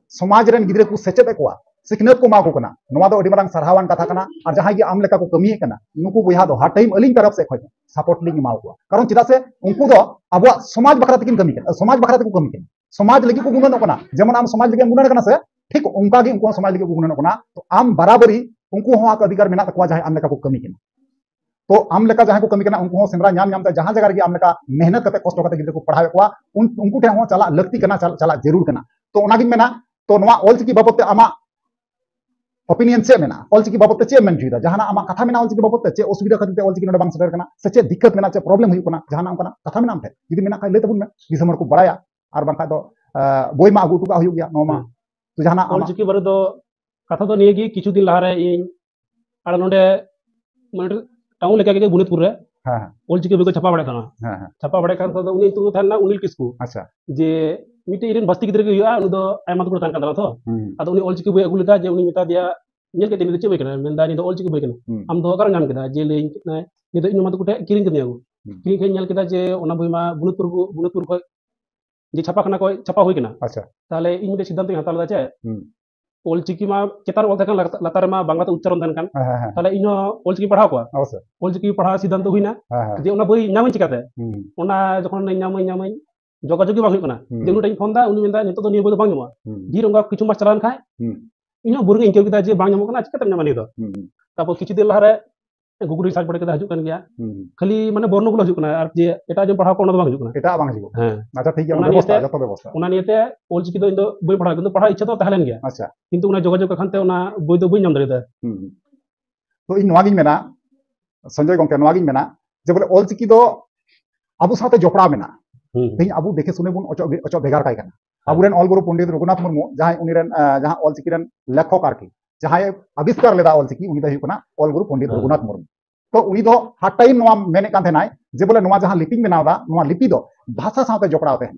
ᱥᱚᱢᱟᱡᱽ ᱨᱮᱱ ᱜᱤᱫᱽᱨᱟᱹ ᱠᱚ ᱥᱮᱪᱮᱫ ᱮᱫ ᱠᱚᱣᱟ, ᱥᱤᱠᱷᱱᱟᱹᱛ ᱠᱚ ᱮᱢᱟ ᱠᱚ ᱠᱟᱱᱟ, ᱱᱚᱣᱟ ᱫᱚ ᱟᱹᱰᱤ ᱢᱟᱨᱟᱝ ᱥᱟᱨᱦᱟᱣᱟᱱ ᱠᱟᱛᱷᱟ ᱠᱟᱱᱟ᱾ ᱟᱨ ᱡᱟᱦᱟᱸᱭ ᱜᱮ ᱟᱢ ᱞᱮᱠᱟ ᱠᱚ ᱠᱟᱹᱢᱤᱭᱮᱫ ᱠᱟᱱᱟ, ᱱᱩᱠᱩ ᱵᱚᱭᱦᱟ ᱫᱚ ᱦᱟᱨ ᱴᱟᱭᱤᱢ ᱟᱹᱞᱤᱧ ᱛᱚᱨᱚᱯ ᱥᱮᱫ ᱠᱷᱚᱱ ᱥᱟᱯᱳᱨᱴ ᱞᱤᱧ ᱮᱢᱟ ᱠᱚᱣᱟ᱾ ᱠᱟᱨᱚᱱ ᱪᱮᱫᱟᱜ ᱥᱮ ᱩᱱᱠᱩ ᱫᱚ ᱟᱵᱚᱣᱟᱜ ᱥᱚᱢᱟᱡᱽ ᱵᱟᱠᱷᱨᱟ ᱛᱮᱠᱤᱱ ᱠᱟᱹᱢᱤ ᱠᱟᱱᱟ, ᱥᱚᱢᱟᱡᱽ ᱵᱟᱠᱷᱨᱟ ᱛᱮᱠᱚ ᱠᱟᱹᱢᱤ ᱠᱟᱱᱟ, ᱥᱚᱢᱟᱡᱽ ᱞᱟᱹᱜᱤᱫ ᱠᱚ ᱜᱩᱱᱟᱹᱱᱚᱜ ᱠᱟᱱᱟ᱾ ᱡᱮᱢᱚᱱ ᱟᱢ ᱥᱚᱢᱟᱡᱽ ᱞᱟᱹᱜᱤᱫ ᱮᱢ ᱜᱩᱱᱟᱹᱱ ᱠᱟᱱᱟ ᱥᱮ, ᱴᱷᱤᱠ ᱚᱱᱠᱟ ᱜᱮ ᱩᱱᱠᱩ ᱦᱚᱸ ᱥᱚᱢᱟᱡᱽ ᱞᱟᱹᱜᱤᱫ ᱠᱚ ᱜᱩᱱᱟᱹᱱᱚᱜ ᱠᱟᱱᱟ᱾ ᱛᱚ ᱟᱢ ᱵᱟᱨᱟᱵᱟᱨᱤ ᱩᱱᱠᱩ ᱦᱚᱸ ᱦᱚᱠ ᱚᱫᱷᱤᱠᱟᱨ ᱢᱮᱱᱟᱜ ᱛᱟᱠᱚᱣᱟ, ᱡᱟᱦᱟᱸᱭ ᱟᱢ ᱞᱮᱠᱟ ᱠᱚ ᱠᱟᱹᱢᱤ ᱠᱟᱱᱟ᱾ ᱛᱚ ᱟᱢ ᱞᱮᱠᱟ ᱡᱟᱦᱟᱸᱭ ᱠᱚ ᱠᱟᱹᱢᱤ ᱠᱟᱱᱟ, ᱩᱱᱠᱩ ᱦᱚᱸ ᱥᱮᱸᱫᱽᱨᱟ ᱧᱟᱢ ᱧᱟᱢ ᱛᱮ ᱡᱟᱦᱟᱸ ᱡᱟᱭᱜᱟ ᱨᱮᱜᱮ ᱟᱢ ᱞᱮᱠᱟ ᱢᱮᱦᱱᱚᱛ ᱠᱟᱛᱮ ᱠᱚᱥᱴᱚ ᱠᱟᱛᱮ ᱜᱤᱫᱽᱨᱟᱹ ᱠᱚ ᱯᱟᱲᱦᱟᱣᱮᱫ ᱠᱚᱣᱟ, ᱩᱱ-, ᱩᱱᱠᱩ ᱴᱷᱮᱱ ᱦᱚᱸ ᱪᱟᱞᱟᱜ ᱞᱟᱹᱠᱛᱤ ᱠᱟᱱᱟ, ᱪᱟᱞ-, ᱪᱟᱞᱟᱜ ᱡᱟᱹᱨᱩᱲ ᱠᱟᱱᱟ᱾ ᱛᱚ ᱚᱱᱟᱜᱤᱧ ᱢᱮᱱᱟ, ᱛᱚ ᱱᱚᱣᱟ ᱚᱞᱪᱤᱠᱤ ᱵᱟᱵᱚᱫ ᱛᱮ ᱟᱢᱟᱜ ᱚᱯᱤᱱᱤᱭᱚᱱ ᱪᱮᱫ ᱢᱮᱱᱟᱜᱼᱟ? ᱚᱞᱪᱤᱠᱤ ᱵᱟᱵᱚᱫ ᱛᱮ ᱪᱮᱫ ᱮᱢ ᱢᱮᱱ ᱦᱚᱪᱚᱭᱮᱫᱟ? ᱡᱟᱦᱟᱱᱟᱜ ᱟᱢᱟᱜ ᱠᱟᱛᱷᱟ ᱢᱮᱱᱟᱜᱼᱟ ᱚᱞᱪᱤᱠᱤ ᱵᱟᱵᱚᱫ ᱛᱮ? ᱪᱮᱫ ᱚᱥᱩᱵᱤᱫᱷᱟ ᱠᱷᱟᱹᱛᱤᱨ ᱛᱮ ᱚᱞᱪᱤᱠᱤ ᱱᱚᱰᱮ ᱵᱟᱝ ᱥᱮᱴᱮᱨ ᱠᱟᱱᱟ? ᱥᱮ ᱪᱮᱫ ᱫᱤᱠᱠᱟᱛ ᱢᱮᱱᱟᱜᱼᱟ, ᱪᱮᱫ ᱯᱨᱚᱵᱞᱮᱢ ᱦᱩᱭᱩᱜ ᱠᱟᱱᱟ? ᱡᱟᱦᱟᱱᱟᱜ ᱚᱱᱠᱟᱱᱟᱜ ᱠᱟᱛᱷᱟ ᱢᱮᱱᱟᱜᱼᱟ ᱟᱢ ᱴᱷᱮᱱ? ᱡᱩᱫᱤ ᱢᱮᱱᱟᱜ ᱠᱷᱟᱡ ᱞᱟᱹᱭ ᱛᱟᱵᱚᱱ ᱢᱮ, ᱫᱤᱥᱚᱢ ᱦᱚᱲ ᱠᱚ ᱵᱟᱲᱟᱭᱟ᱾ ᱟᱨ ᱵᱟᱝᱠᱷᱟᱡ ᱫᱚ, ᱟᱸ, ᱵᱳᱭ ᱢᱟ ᱟᱹᱜᱩ ᱦᱚᱴᱚ ᱠᱟᱜ ᱦᱩᱭᱩᱜ ᱜᱮᱭᱟ᱾ ᱱᱚᱣᱟ ᱢᱟ ᱦᱮᱸ᱾ ᱛᱚ ᱡᱟᱦᱟᱱᱟᱜ ᱟᱢᱟᱜ ᱚᱞᱪᱤᱠᱤ ᱵᱟᱨᱮ ᱫᱚ ᱠᱟᱛᱷᱟ ᱫᱚ ᱱᱤᱭᱟᱹ ᱜᱮ, ᱠᱤᱪᱷᱩ ᱫᱤᱱ ᱞᱟᱦᱟᱨᱮ ᱤᱧ ᱟᱨ ᱱᱚᱰᱮ ᱢᱟᱱᱮ ᱴᱟᱣᱩᱱ ᱞᱮᱠᱟ ᱜᱮ ᱜᱩᱱᱤᱛᱯᱩᱨ ᱨᱮ ᱦᱮᱸ, ᱦᱮᱸ᱾ ᱚᱞᱪᱤᱠᱤ ᱵᱳᱭ ᱠᱚ ᱪᱷᱟᱯᱟ ᱵᱟᱲᱟᱭᱮᱫ ᱛᱟᱦᱮᱱᱟ᱾ ᱦᱮᱸ, ᱦᱮᱸ᱾ ᱪᱷᱟᱯᱟ ᱵᱟᱲᱟᱭᱮᱫ ᱠᱷᱟᱱ ᱫᱚ ᱩᱱᱤ ᱧᱩᱛᱩᱢ ᱫᱚ ᱛᱟᱦᱮᱸ ᱞᱮᱱᱟ ᱩᱱᱤᱞ ᱠᱤᱥᱠᱩ᱾ ᱟᱪᱪᱷᱟ᱾ ᱡᱮ ᱢᱤᱫᱴᱮᱡ ᱤᱧ ᱨᱮᱱ ᱵᱟᱥᱛᱤ ᱜᱤᱫᱽᱨᱟᱹ ᱜᱮ ᱦᱩᱭᱩᱜᱼᱟ, ᱩᱱᱤ ᱫᱚ ᱟᱭᱢᱟ ᱫᱩᱠ ᱨᱮ ᱛᱟᱦᱮᱱ ᱠᱟᱱ ᱛᱟᱦᱮᱱᱟ ᱛᱚ᱾ ᱦᱩᱸ᱾ ᱟᱫᱚ ᱩᱱᱤ ᱚᱞᱪᱤᱠᱤ ᱵᱳᱭ ᱟᱹᱜᱩ ᱞᱮᱫᱟ, ᱡᱮ ᱩᱱᱤ ᱢᱮᱛᱟ ᱫᱮᱭᱟ, ᱧᱮᱞ ᱠᱮᱫ ᱛᱮ ᱢᱮᱱᱫᱟ, "ᱪᱮᱫ ᱵᱳᱭ ᱠᱟᱱᱟ?" ᱢᱮᱱᱫᱟ, "ᱱᱤᱭᱟᱹ ᱫᱚ ᱚᱞᱪᱤᱠᱤ ᱵᱳᱭ ᱠᱟᱱᱟ᱾ ᱦᱩᱸ᱾ ᱟᱢ ᱫᱚ ᱚᱠᱟᱨᱮᱢ ᱧᱟᱢ ᱠᱮᱫᱟ?" ᱡᱮ ᱞᱟᱹᱭᱟᱹᱧ ᱠᱟᱱᱟᱭ, "ᱱᱤᱭᱟᱹ ᱫᱚ ᱤᱧ ᱢᱟᱢᱟ ᱛᱟᱠᱚ ᱴᱷᱮᱱ ᱠᱤᱨᱤᱧ ᱠᱟᱹᱫᱤᱧᱟ ᱠᱚ᱾" ᱦᱩᱸ᱾ ᱠᱤᱨᱤᱧ ᱠᱷᱚᱱ ᱧᱮᱞ ᱠᱮᱫᱟ ᱡᱮ ᱚᱱᱟ ᱵᱳᱭ ᱢᱟ ᱵᱩᱱᱩᱫᱯᱩᱨ ᱠᱚ, ᱵᱩᱱᱩᱫᱯᱩᱨ ᱠᱷᱚᱡ ᱡᱮ ᱪᱷᱟᱯᱟ ᱠᱷᱟᱱᱟ ᱠᱷᱚᱡ ᱪᱷᱟᱯᱟ ᱦᱩᱭ ᱠᱟᱱᱟ᱾ ᱟᱪᱪᱷᱟ᱾ ᱛᱟᱦᱞᱮ ᱤᱧ ᱢᱤᱫᱴᱮᱡ ᱥᱤᱫᱽᱫᱷᱟᱱᱛᱚᱧ ᱦᱟᱛᱟᱣ ᱞᱮᱫᱟ, ᱪᱮᱫ? ᱦᱩᱸ᱾ ᱚᱞᱪᱤᱠᱤ ᱢᱟ ᱪᱮᱛᱟᱱ ᱨᱮ ᱚᱞ ᱛᱟᱦᱮᱸ ᱠᱟᱱᱟ, ᱞᱟᱛ-, ᱞᱟᱛᱟᱨ ᱨᱮᱢᱟ ᱵᱟᱝᱞᱟᱛᱮ ᱩᱪᱪᱟᱨᱚᱱ ᱛᱟᱦᱮᱸ ᱠᱟᱱ᱾ ᱦᱮᱸ, ᱦᱮᱸ, ᱦᱮᱸ᱾ ᱛᱟᱦᱞᱮ ᱤᱧ ᱦᱚᱸ ᱚᱞᱪᱤᱠᱤ ᱯᱟᱲᱦᱟᱣ ᱠᱚᱣᱟ᱾ ᱚᱵᱚᱥᱥᱳᱭ᱾ ᱚᱞᱪᱤᱠᱤ ᱯᱟᱲᱦᱟᱣ ᱥᱤᱫᱽᱫᱷᱟᱱᱛᱚ ᱦᱩᱭᱱᱟ, ᱦᱮᱸ, ᱦᱮᱸ᱾ ᱡᱮ ᱚᱱᱟ ᱵᱳᱭ ᱧᱟᱢᱟᱹᱧ ᱪᱤᱠᱟᱛᱮ? ᱦᱩᱸ᱾ ᱚᱱᱟ ᱡᱚᱠᱷᱚᱱ ᱧᱟᱢᱟᱹᱧ, ᱧᱟᱢᱟᱹᱧ, ᱡᱳᱜᱟᱡᱳᱜᱽ ᱜᱮ ᱵᱟᱝ ᱦᱩᱭᱩᱜ ᱠᱟᱱᱟ᱾ ᱦᱩᱸ᱾ ᱡᱮ ᱩᱱᱤ ᱴᱷᱮᱱ ᱤᱧ ᱯᱷᱳᱱ ᱫᱟ, ᱩᱱᱤ ᱢᱮᱱᱫᱟ, "ᱱᱤᱛᱚᱜ ᱫᱚ ᱱᱤᱭᱟᱹ ᱵᱳᱭ ᱫᱚ ᱵᱟᱝ ᱧᱟᱢᱚᱜᱼᱟ᱾" ᱦᱩᱸ᱾ ᱰᱷᱮᱨ ᱚᱱᱠᱟ ᱠᱤᱪᱷᱩ ᱢᱟᱥ ᱪᱟᱞᱟᱣ ᱞᱮᱱ ᱠᱷᱟᱡ, ᱦᱩᱸ᱾ ᱤᱧ ᱦᱚᱸ ᱵᱳᱨᱤᱝ ᱤᱧ ᱟᱹᱭᱠᱟᱹᱣ ᱠᱮᱫᱟ ᱡᱮ ᱵᱟᱝ ᱧᱟᱢᱚᱜ ᱠᱟᱱᱟ, ᱪᱤᱠᱟᱹᱛᱮᱢ ᱧᱟᱢᱟ ᱱᱤᱭᱟᱹ ᱫᱚ? ᱦᱩᱸ, ᱦᱩᱸ᱾ ᱛᱟᱨᱯᱚᱨ ᱠᱤᱪᱷᱩ ᱫᱤᱱ ᱞᱟᱦᱟᱨᱮ Google ᱨᱮ ᱥᱟᱨᱪ ᱵᱟᱲᱟ ᱠᱮᱫᱟ, ᱦᱤᱡᱩᱜ ᱠᱟᱱ ᱜᱮᱭᱟ᱾ ᱦᱩᱸ, ᱦᱩᱸ᱾ ᱠᱷᱟᱹᱞᱤ ᱢᱟᱱᱮ ᱵᱚᱨᱱᱚ ᱜᱩᱞᱳ ᱦᱤᱡᱩᱜ ᱠᱟᱱᱟ, ᱟᱨ ᱡᱮ ᱮᱴᱟᱜ ᱡᱮ ᱯᱟᱲᱦᱟᱣ ᱠᱚ, ᱚᱱᱟ ᱫᱚ ᱵᱟᱝ ᱦᱤᱡᱩᱜ ᱠᱟᱱᱟ᱾ ᱮᱴᱟᱜ ᱵᱟᱝ ᱦᱤᱡᱩᱜᱼᱟ᱾ ᱦᱮᱸ᱾ ᱟᱪᱪᱷᱟ, ᱴᱷᱤᱠ ᱜᱮᱭᱟ, ᱚᱱᱟ ᱚᱱᱟ ᱵᱮᱵᱚᱥᱛᱷᱟ, ᱱᱤᱭᱮᱛᱮ, ᱡᱚᱛᱚ ᱵᱮᱵᱚᱥᱛᱷᱟ᱾ ᱚᱱᱟ ᱱᱤᱭᱮᱛᱮ ᱚᱞᱪᱤᱠᱤ ᱫᱚ ᱤᱧ ᱫᱚ ᱵᱟᱹᱧ ᱯᱟᱲᱦᱟᱣ, ᱠᱤᱱᱛᱩ ᱯᱟᱲᱦᱟᱣ ᱤᱪᱪᱷᱟ ᱫᱚ ᱛᱟᱦᱮᱸ ᱞᱮᱱ ᱜᱮᱭᱟ᱾ ᱟᱪᱪᱷᱟ᱾ ᱠᱤᱱᱛᱩ ᱚᱱᱟ ᱡᱳᱜᱟᱡᱳᱜᱽ ᱠᱟᱨᱚᱱ ᱛᱮ ᱚᱱᱟ ᱵᱳᱭ ᱫᱚ ᱵᱟᱹᱧ ᱧᱟᱢ ᱫᱟᱲᱮᱭᱟᱫᱟ᱾ ᱦᱩᱸ, ᱦᱩᱸ᱾ ᱛᱚ ᱤᱧ ᱱᱚᱣᱟ ᱜᱤᱧ ᱢᱮᱱᱟ, ᱥᱚᱧᱡᱚᱭ ᱜᱚᱝᱠᱮ, ᱱᱚᱣᱟ ᱜᱤᱧ ᱢᱮᱱᱟ ᱡᱮ ᱵᱚᱞᱮ ᱚᱞᱪᱤᱠᱤ ᱫᱚ ᱟᱵᱚ ᱥᱟᱶᱛᱮ ᱡᱚᱯᱲᱟᱣ ᱢᱮᱱᱟᱜᱼᱟ᱾ ᱦᱩᱸ, ᱦᱩᱸ᱾ ᱛᱮᱦᱮᱧ ᱟᱵᱚ ᱫᱮᱠᱷᱮ ᱥᱩᱱᱮ ᱵᱚᱱ ᱚᱪᱚᱜ, ᱚᱪᱚᱜ ᱵᱷᱮᱜᱟᱨ ᱠᱟᱭ ᱠᱟᱱᱟ᱾ ᱦᱮᱸ᱾ ᱟᱵᱚᱨᱮᱱ ᱚᱞ ᱜᱩᱨᱩ ᱯᱚᱱᱰᱤᱛ ᱨᱚᱜᱷᱩᱱᱟᱛᱷ ᱢᱩᱨᱢᱩ, ᱡᱟᱦᱟᱸᱭ ᱩᱱᱤ ᱨᱮᱱ, ᱟᱸ, ᱡᱟᱦᱟᱸ ᱚᱞᱪᱤᱠᱤ ᱨᱮᱱ ᱞᱮᱠᱷᱚᱠ ᱟᱨᱠᱤ, ᱡᱟᱦᱟᱸᱭ ᱟᱵᱤᱥᱠᱟᱨ ᱞᱮᱫᱟ ᱚᱞᱪᱤᱠᱤ, ᱩᱱᱤ ᱫᱚᱭ ᱦᱩᱭᱩᱜ ᱠᱟᱱᱟ ᱚᱞ ᱜᱩᱨᱩ ᱯᱚᱱᱰᱤᱛ ᱦᱮᱸ᱾ ᱨᱚᱜᱷᱩᱱᱟᱛᱷ ᱢᱩᱨᱢᱩ᱾ ᱛᱚ ᱩᱱᱤ ᱫᱚ ᱦᱟᱨ ᱴᱟᱭᱤᱢ ᱱᱚᱣᱟ ᱢᱮᱱᱮᱫ ᱠᱟᱱ ᱛᱟᱦᱮᱱᱟᱭ ᱡᱮ ᱵᱚᱞᱮ ᱱᱚᱣᱟ ᱡᱟᱦᱟᱸ ᱞᱤᱯᱤᱧ ᱵᱮᱱᱟᱣ ᱮᱫᱟ, ᱱᱚᱣᱟ ᱞᱤᱯᱤ ᱫᱚ ᱵᱷᱟᱥᱟ ᱥᱟᱶᱛᱮ ᱡᱚᱯᱲᱟᱣ ᱛᱟᱦᱮᱱ᱾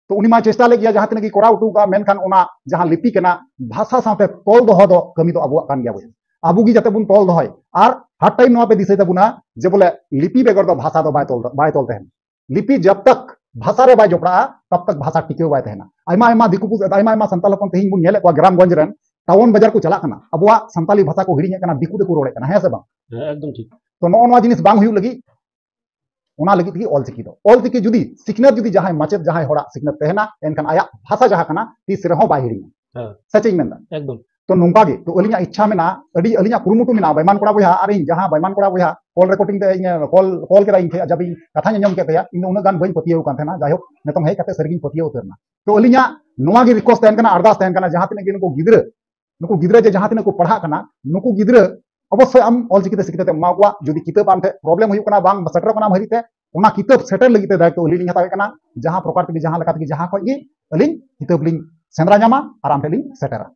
ᱛᱚ ᱩᱱᱤ ᱢᱟ ᱪᱮᱥᱴᱟ ᱞᱮᱫ ᱜᱮᱭᱟ, ᱡᱟᱦᱟᱸ ᱛᱤᱱᱟᱹᱜ ᱜᱮ ᱠᱚᱨᱟᱣ ᱦᱚᱴᱚ ᱠᱟᱜᱼᱟ, ᱢᱮᱱᱠᱷᱟᱱ ᱚᱱᱟ ᱡᱟᱦᱟᱸ ᱞᱤᱯᱤ ᱠᱟᱱᱟ, ᱵᱷᱟᱥᱟ ᱥᱟᱶᱛᱮ ᱛᱚᱞ ᱫᱚᱦᱚ ᱫᱚ ᱠᱟᱹᱢᱤ ᱫᱚ ᱟᱵᱚᱣᱟᱜ ᱠᱟᱱ ᱜᱮᱭᱟ ᱵᱚᱭᱦᱟ᱾ ᱟᱵᱚ ᱜᱮ ᱡᱟᱛᱮ ᱵᱚᱱ ᱛᱚᱞ ᱫᱚᱦᱚᱭ᱾ ᱟᱨ ᱦᱟᱨ ᱴᱟᱭᱤᱢ ᱱᱚᱣᱟ ᱯᱮ ᱫᱤᱥᱟᱹᱭ ᱛᱟᱵᱚᱱᱟ ᱡᱮ ᱵᱚᱞᱮ ᱞᱤᱯᱤ ᱵᱮᱜᱚᱨ ᱫᱚ ᱵᱷᱟᱥᱟ ᱫᱚ ᱵᱟᱭ ᱛᱚᱞ, ᱵᱟᱭ ᱛᱚᱞ ᱛᱟᱦᱮᱱᱟ᱾ ᱞᱤᱯᱤ ᱡᱟᱵ ᱛᱟᱠ ᱵᱷᱟᱥᱟ ᱨᱮ ᱵᱟᱭ ᱡᱚᱯᱲᱟᱜᱼᱟ, ᱛᱟᱵ ᱛᱟᱠ ᱵᱷᱟᱥᱟ ᱴᱤᱠᱟᱹᱣ ᱵᱟᱭ ᱛᱟᱦᱮᱱᱟ᱾ ᱟᱭᱢᱟ ᱟᱭᱢᱟ ᱫᱤᱠᱩ ᱯᱩᱥᱤ, ᱟᱭᱢᱟ ᱟᱭᱢᱟ ᱥᱟᱱᱛᱟᱲ ᱦᱚᱯᱚᱱ ᱛᱮᱦᱮᱧ ᱵᱚᱱ ᱧᱮᱞᱮᱫ ᱠᱚᱣᱟ ᱜᱨᱟᱢᱜᱚᱸᱡᱽ ᱨᱮᱱ, ᱴᱟᱣᱩᱱ ᱵᱟᱡᱟᱨ ᱠᱚ ᱪᱟᱞᱟᱜ ᱠᱟᱱᱟ, ᱟᱵᱚᱣᱟᱜ ᱥᱟᱱᱛᱟᱞᱤ ᱵᱷᱟᱥᱟ ᱠᱚ ᱦᱤᱲᱤᱧᱮᱫ ᱠᱟᱱᱟ, ᱫᱤᱠᱩ ᱛᱮᱠᱚ ᱨᱚᱲᱮᱫ ᱠᱟᱱᱟ, ᱦᱮᱸ ᱥᱮ ᱵᱟᱝ? ᱦᱮᱸ, ᱮᱠᱫᱚᱢ ᱴᱷᱤᱠ᱾ ᱛᱚ ᱱᱚᱜᱼᱚ ᱱᱚᱣᱟ ᱡᱤᱱᱤᱥ ᱵᱟᱝ ᱦᱩᱭᱩᱜ ᱞᱟᱹᱜᱤᱫ ᱚᱱᱟ ᱞᱟᱹᱜᱤᱫ ᱛᱮᱜᱮ ᱚᱞᱪᱤᱠᱤ ᱫᱚ᱾ ᱚᱞᱪᱤᱠᱤ ᱡᱩᱫᱤ ᱥᱤᱠᱷᱱᱟᱹᱛ ᱡᱩᱫᱤ ᱡᱟᱦᱟᱸᱭ ᱢᱟᱪᱮᱫ ᱡᱟᱦᱟᱸᱭ ᱦᱚᱲᱟᱜ ᱥᱤᱠᱷᱱᱟᱹᱛ ᱛᱟᱦᱮᱱᱟ, ᱮᱱᱠᱷᱟᱱ ᱟᱭᱟᱜ ᱵᱷᱟᱥᱟ ᱡᱟᱦᱟᱸ ᱠᱟᱱᱟ ᱛᱤᱥ ᱨᱮᱦᱚᱸ ᱵᱟᱭ ᱦᱤᱲᱤᱧᱟ᱾ ᱦᱮᱸ᱾ ᱥᱮ ᱪᱮᱫ ᱤᱧ ᱢᱮᱱᱫᱟ? ᱮᱠᱫᱚᱢ᱾ ᱛᱚ ᱱᱚᱝᱠᱟ ᱜᱮ, ᱛᱚ ᱟᱹᱞᱤᱧᱟᱜ ᱤᱪᱪᱷᱟ ᱢᱮᱱᱟᱜᱼᱟ, ᱟᱹᱰᱤ ᱟᱹᱞᱤᱧᱟᱜ ᱠᱩᱨᱩᱢᱩᱴᱩ ᱢᱮᱱᱟᱜᱼᱟ, ᱵᱟᱭᱢᱟᱱ ᱠᱚᱲᱟ ᱵᱚᱭᱦᱟ ᱟᱨ ᱤᱧ ᱡᱟᱦᱟᱸ ᱵᱟᱭᱢᱟᱱ ᱠᱚᱲᱟ ᱵᱚᱭᱦᱟ ᱠᱚᱞ ᱨᱮᱠᱚᱨᱰᱤᱝ ᱛᱮ ᱤᱧ ᱠᱚᱞ ᱠᱚᱞ ᱠᱮᱫᱟ ᱤᱧ ᱴᱷᱮᱱ, ᱡᱟᱵᱤᱧ ᱠᱟᱛᱷᱟᱧ ᱟᱸᱡᱚᱢ ᱠᱮᱫ ᱛᱟᱭᱟ, ᱤᱧ ᱫᱚ ᱩᱱᱟᱹᱜ ᱜᱟᱱ ᱵᱟᱹᱧ ᱯᱟᱹᱛᱭᱟᱹᱣ ᱠᱟᱱ ᱛᱟᱦᱮᱱᱟ᱾ ᱡᱟᱭᱦᱳᱠ, ᱱᱤᱛᱚᱝ ᱦᱮᱡ ᱠᱟᱛᱮ ᱥᱟᱹᱨᱤᱜᱤᱧ ᱯᱟᱹᱛᱭᱟᱹᱣ ᱩᱛᱟᱹᱨ ᱮᱱᱟ᱾ ᱛᱚ ᱟᱹᱞᱤᱧᱟᱜ ᱱᱚᱣᱟ ᱜᱮ ᱨᱤᱠᱣᱮᱥᱴ ᱛᱟᱦᱮᱱ ᱠᱟᱱᱟ, ᱟᱨᱫᱟᱥ ᱛᱟᱦᱮᱱ ᱠᱟᱱᱟ, ᱡᱟᱦᱟᱸ ᱛᱤᱱᱟᱹᱜ ᱜᱮ ᱱᱩᱠᱩ ᱜᱤᱫᱽᱨᱟᱹ ᱱᱩᱠᱩ ᱜᱤᱫᱽᱨᱟᱹ ᱡᱮ ᱡᱟᱦᱟᱸ ᱛᱤᱱᱟᱹᱜ ᱠᱚ ᱯᱟᱲᱦᱟᱜ ᱠᱟᱱᱟ, ᱱᱩᱠᱩ ᱜᱤᱫᱽᱨᱟᱹ ᱚᱵᱚᱥᱥᱳᱭ ᱟᱢ ᱚᱞᱪᱤᱠᱤ ᱛᱮ ᱥᱤᱠᱷᱱᱟᱹᱛ ᱮᱢ ᱮᱢᱟ ᱠᱚᱣᱟ᱾ ᱡᱩᱫᱤ ᱠᱤᱛᱟᱹᱵ ᱟᱢ ᱴᱷᱮᱱ ᱯᱨᱚᱵᱞᱮᱢ ᱦᱩᱭᱩᱜ ᱠᱟᱱᱟ, ᱵᱟᱝ ᱥᱮᱴᱮᱨᱚᱜ ᱠᱟᱱᱟ ᱟᱢ ᱦᱟᱹᱨᱤᱡ ᱛᱮ, ᱚᱱᱟ ᱠᱤᱛᱟᱹᱵ ᱥᱮᱴᱮᱨ ᱞᱟᱹᱜᱤᱫ ᱛᱮ ᱫᱟᱭᱤᱛᱛᱚ ᱟᱹᱞᱤᱧ ᱞᱤᱧ ᱦᱟᱛᱟᱣᱮᱫ ᱠᱟᱱᱟ᱾ ᱡᱟᱦᱟᱸ ᱯᱨᱚᱠᱟᱨ ᱛᱮᱜᱮ, ᱡᱟᱦᱟᱸ ᱞᱮᱠᱟ ᱛᱮᱜᱮ, ᱡᱟᱦᱟᱸ ᱠᱷᱚᱡ ᱜᱮ ᱟᱹᱞᱤᱧ ᱠᱤᱛᱟᱹᱵ ᱞᱤᱧ ᱥᱮᱸᱫᱽᱨᱟ ᱧᱟᱢᱟ ᱟᱨ ᱟᱢ ᱴᱷᱮᱱ ᱞᱤᱧ ᱥᱮᱴᱮᱨᱟ᱾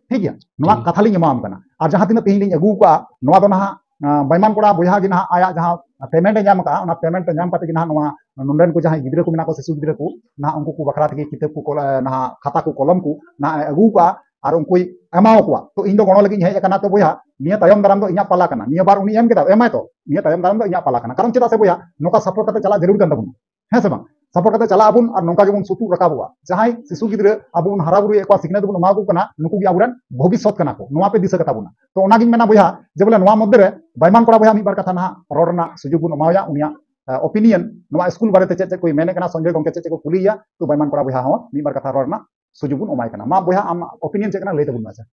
ᱴᱷᱤᱠ ᱜᱮᱭᱟ, ᱱᱚᱣᱟ ᱴᱷᱤᱠ᱾ ᱠᱟᱛᱷᱟ ᱞᱤᱧ ᱮᱢᱟᱣᱟᱢ ᱠᱟᱱᱟ᱾ ᱟᱨ ᱡᱟᱦᱟᱸ ᱛᱤᱱᱟᱹᱜ ᱛᱮᱦᱮᱧ ᱞᱤᱧ ᱟᱹᱜᱩ ᱠᱟᱜᱼᱟ, ᱱᱚᱣᱟ ᱫᱚ ᱱᱟᱦᱟᱜ ᱟᱸ, ᱵᱟᱭᱢᱟᱱ ᱠᱚᱲᱟ ᱵᱚᱭᱦᱟ ᱜᱮ ᱱᱟᱦᱟᱜ ᱟᱭᱟᱜ ᱡᱟᱦᱟᱸ ᱯᱮᱢᱮᱱᱴ ᱮ ᱧᱟᱢ ᱠᱟᱜᱼᱟ, ᱚᱱᱟ ᱯᱮᱢᱮᱱᱴ ᱮ ᱧᱟᱢ ᱠᱟᱛᱮ ᱜᱮ ᱱᱟᱦᱟᱜ ᱱᱚᱣᱟ ᱱᱚᱰᱮᱱ ᱠᱚ ᱡᱟᱦᱟᱸᱭ ᱜᱤᱫᱽᱨᱟᱹ ᱠᱚ ᱢᱮᱱᱟᱜ ᱠᱚᱣᱟ, ᱥᱤᱥᱩ ᱜᱤᱫᱽᱨᱟᱹ ᱠᱚ, ᱱᱟᱦᱟᱜ ᱩᱱᱠᱩ ᱠᱚ ᱵᱟᱠᱷᱨᱟ ᱛᱮᱜᱮ ᱠᱤᱛᱟᱹᱵ ᱠᱚ ᱠᱚᱞ-, ᱱᱟᱦᱟᱜ ᱠᱷᱟᱛᱟ ᱠᱚ ᱠᱚᱞᱚᱢ ᱠᱚ ᱱᱟᱦᱟᱜ ᱮ ᱟᱹᱜᱩ ᱠᱟᱜᱼᱟ ᱟᱨ ᱩᱱᱠᱩᱭ ᱮᱢᱟᱣ ᱠᱚᱣᱟ᱾ ᱛᱚ ᱤᱧ ᱫᱚ ᱜᱚᱲᱚ ᱞᱟᱹᱜᱤᱫ ᱤᱧ ᱦᱮᱡ ᱟᱠᱟᱱᱟ᱾ ᱛᱚ ᱵᱚᱭᱦᱟ, ᱱᱤᱭᱟᱹ ᱛᱟᱭᱚᱢ ᱫᱟᱨᱟᱢ ᱫᱚ ᱤᱧᱟᱹᱜ ᱯᱟᱞᱟ ᱠᱟᱱᱟ᱾ ᱱᱤᱭᱟᱹ ᱵᱟᱨ ᱩᱱᱤ ᱮᱢ ᱠᱮᱫᱟ, ᱮᱢᱟᱭ ᱛᱚ, ᱱᱤᱭᱟᱹ ᱛᱟᱭᱚᱢ ᱫᱟᱨᱟᱢ ᱫᱚ ᱤᱧᱟᱹᱜ ᱯᱟᱞᱟ ᱠᱟᱱᱟ᱾ ᱠᱟᱨᱚᱱ ᱪᱮᱫᱟᱜ ᱥᱮ ᱵᱚᱭᱦᱟ, ᱱᱚᱝᱠᱟ ᱥᱟᱯᱳᱨᱴ ᱠᱟᱛᱮ ᱪᱟᱞᱟᱜ ᱡᱟᱹᱨᱩᱲ ᱠᱟᱱ ᱛᱟᱵᱚᱱᱟ, ᱦᱮᱸ ᱥᱮ ᱵᱟᱝ? ᱥᱟᱯᱳᱨᱴ ᱠᱟᱛᱮ ᱪᱟᱞᱟᱜ ᱟᱵᱚᱱ ᱟᱨ ᱱᱚᱝᱠᱟ ᱜᱮᱵᱚᱱ ᱥᱩᱛᱩᱜ ᱨᱟᱠᱟᱵᱚᱜᱼᱟ᱾ ᱡᱟᱦᱟᱸᱭ ᱥᱤᱥᱩ ᱜᱤᱫᱽᱨᱟᱹ ᱟᱵᱚ ᱵᱚᱱ ᱦᱟᱨᱟ ᱵᱩᱨᱩᱭᱮᱫ ᱠᱚᱣᱟ, ᱥᱤᱠᱷᱱᱟᱹᱛ ᱵᱚᱱ ᱮᱢᱟ ᱠᱚ ᱠᱟᱱᱟ, ᱱᱩᱠᱩ ᱜᱮ ᱟᱵᱚᱨᱮᱱ ᱵᱷᱚᱵᱤᱥᱥᱚᱛ ᱠᱟᱱᱟ ᱠᱚ᱾ ᱱᱚᱣᱟ ᱯᱮ ᱫᱤᱥᱟᱹ ᱠᱟᱛᱟ ᱵᱚᱱᱟ᱾ ᱛᱚ ᱚᱱᱟᱜᱤᱧ ᱢᱮᱱᱟ ᱵᱚᱭᱦᱟ, ᱡᱮ ᱵᱚᱞᱮ ᱱᱚᱣᱟ ᱢᱚᱫᱽᱫᱷᱮ ᱨᱮ ᱵᱟᱭᱢᱟᱱ ᱠᱚᱲᱟ ᱵᱚᱭᱦᱟ ᱢᱤᱫ ᱵᱟᱨ ᱠᱟᱛᱷᱟ ᱱᱟᱦᱟᱜ ᱨᱚᱲ ᱨᱮᱱᱟᱜ ᱥᱩᱡᱳᱜᱽ ᱵᱚᱱ ᱮᱢᱟᱣᱟᱭᱟ, ᱩᱱᱤᱭᱟᱜ, ᱟ, ᱚᱯᱤᱱᱤᱭᱚᱱ ᱱᱚᱣᱟ ᱥᱠᱩᱞ ᱵᱟᱨᱮᱛᱮ ᱪᱮᱫ ᱪᱮᱫ ᱠᱚᱭ ᱢᱮᱱᱮᱫ ᱠᱟᱱᱟ, ᱥᱚᱧᱡᱚᱭ ᱜᱚᱢᱠᱮ ᱪᱮᱫ ᱪᱮᱫ ᱠᱚ ᱠᱩᱞᱤᱭᱮᱭᱟ, ᱛᱚ ᱵᱟᱭᱢᱟᱱ ᱠᱚᱲᱟ ᱵᱚᱭᱦᱟ ᱦᱚᱸ ᱢᱤᱫ ᱵᱟᱨ ᱠᱟᱛᱷᱟ ᱨᱚᱲ ᱨᱮᱱᱟᱜ ᱥᱩᱡᱳᱜᱽ ᱵᱚᱱ ᱮᱢᱟᱭ ᱠᱟᱱᱟ᱾ ᱢᱟ ᱵᱚᱭᱦᱟ, ᱟᱢ ᱚᱯᱤᱱᱤᱭᱚᱱ ᱪᱮᱫ ᱠᱟᱱᱟ, ᱞᱟᱹᱭ ᱛᱟᱵᱚᱱ ᱢᱮ ᱟᱪᱪᱷᱟ᱾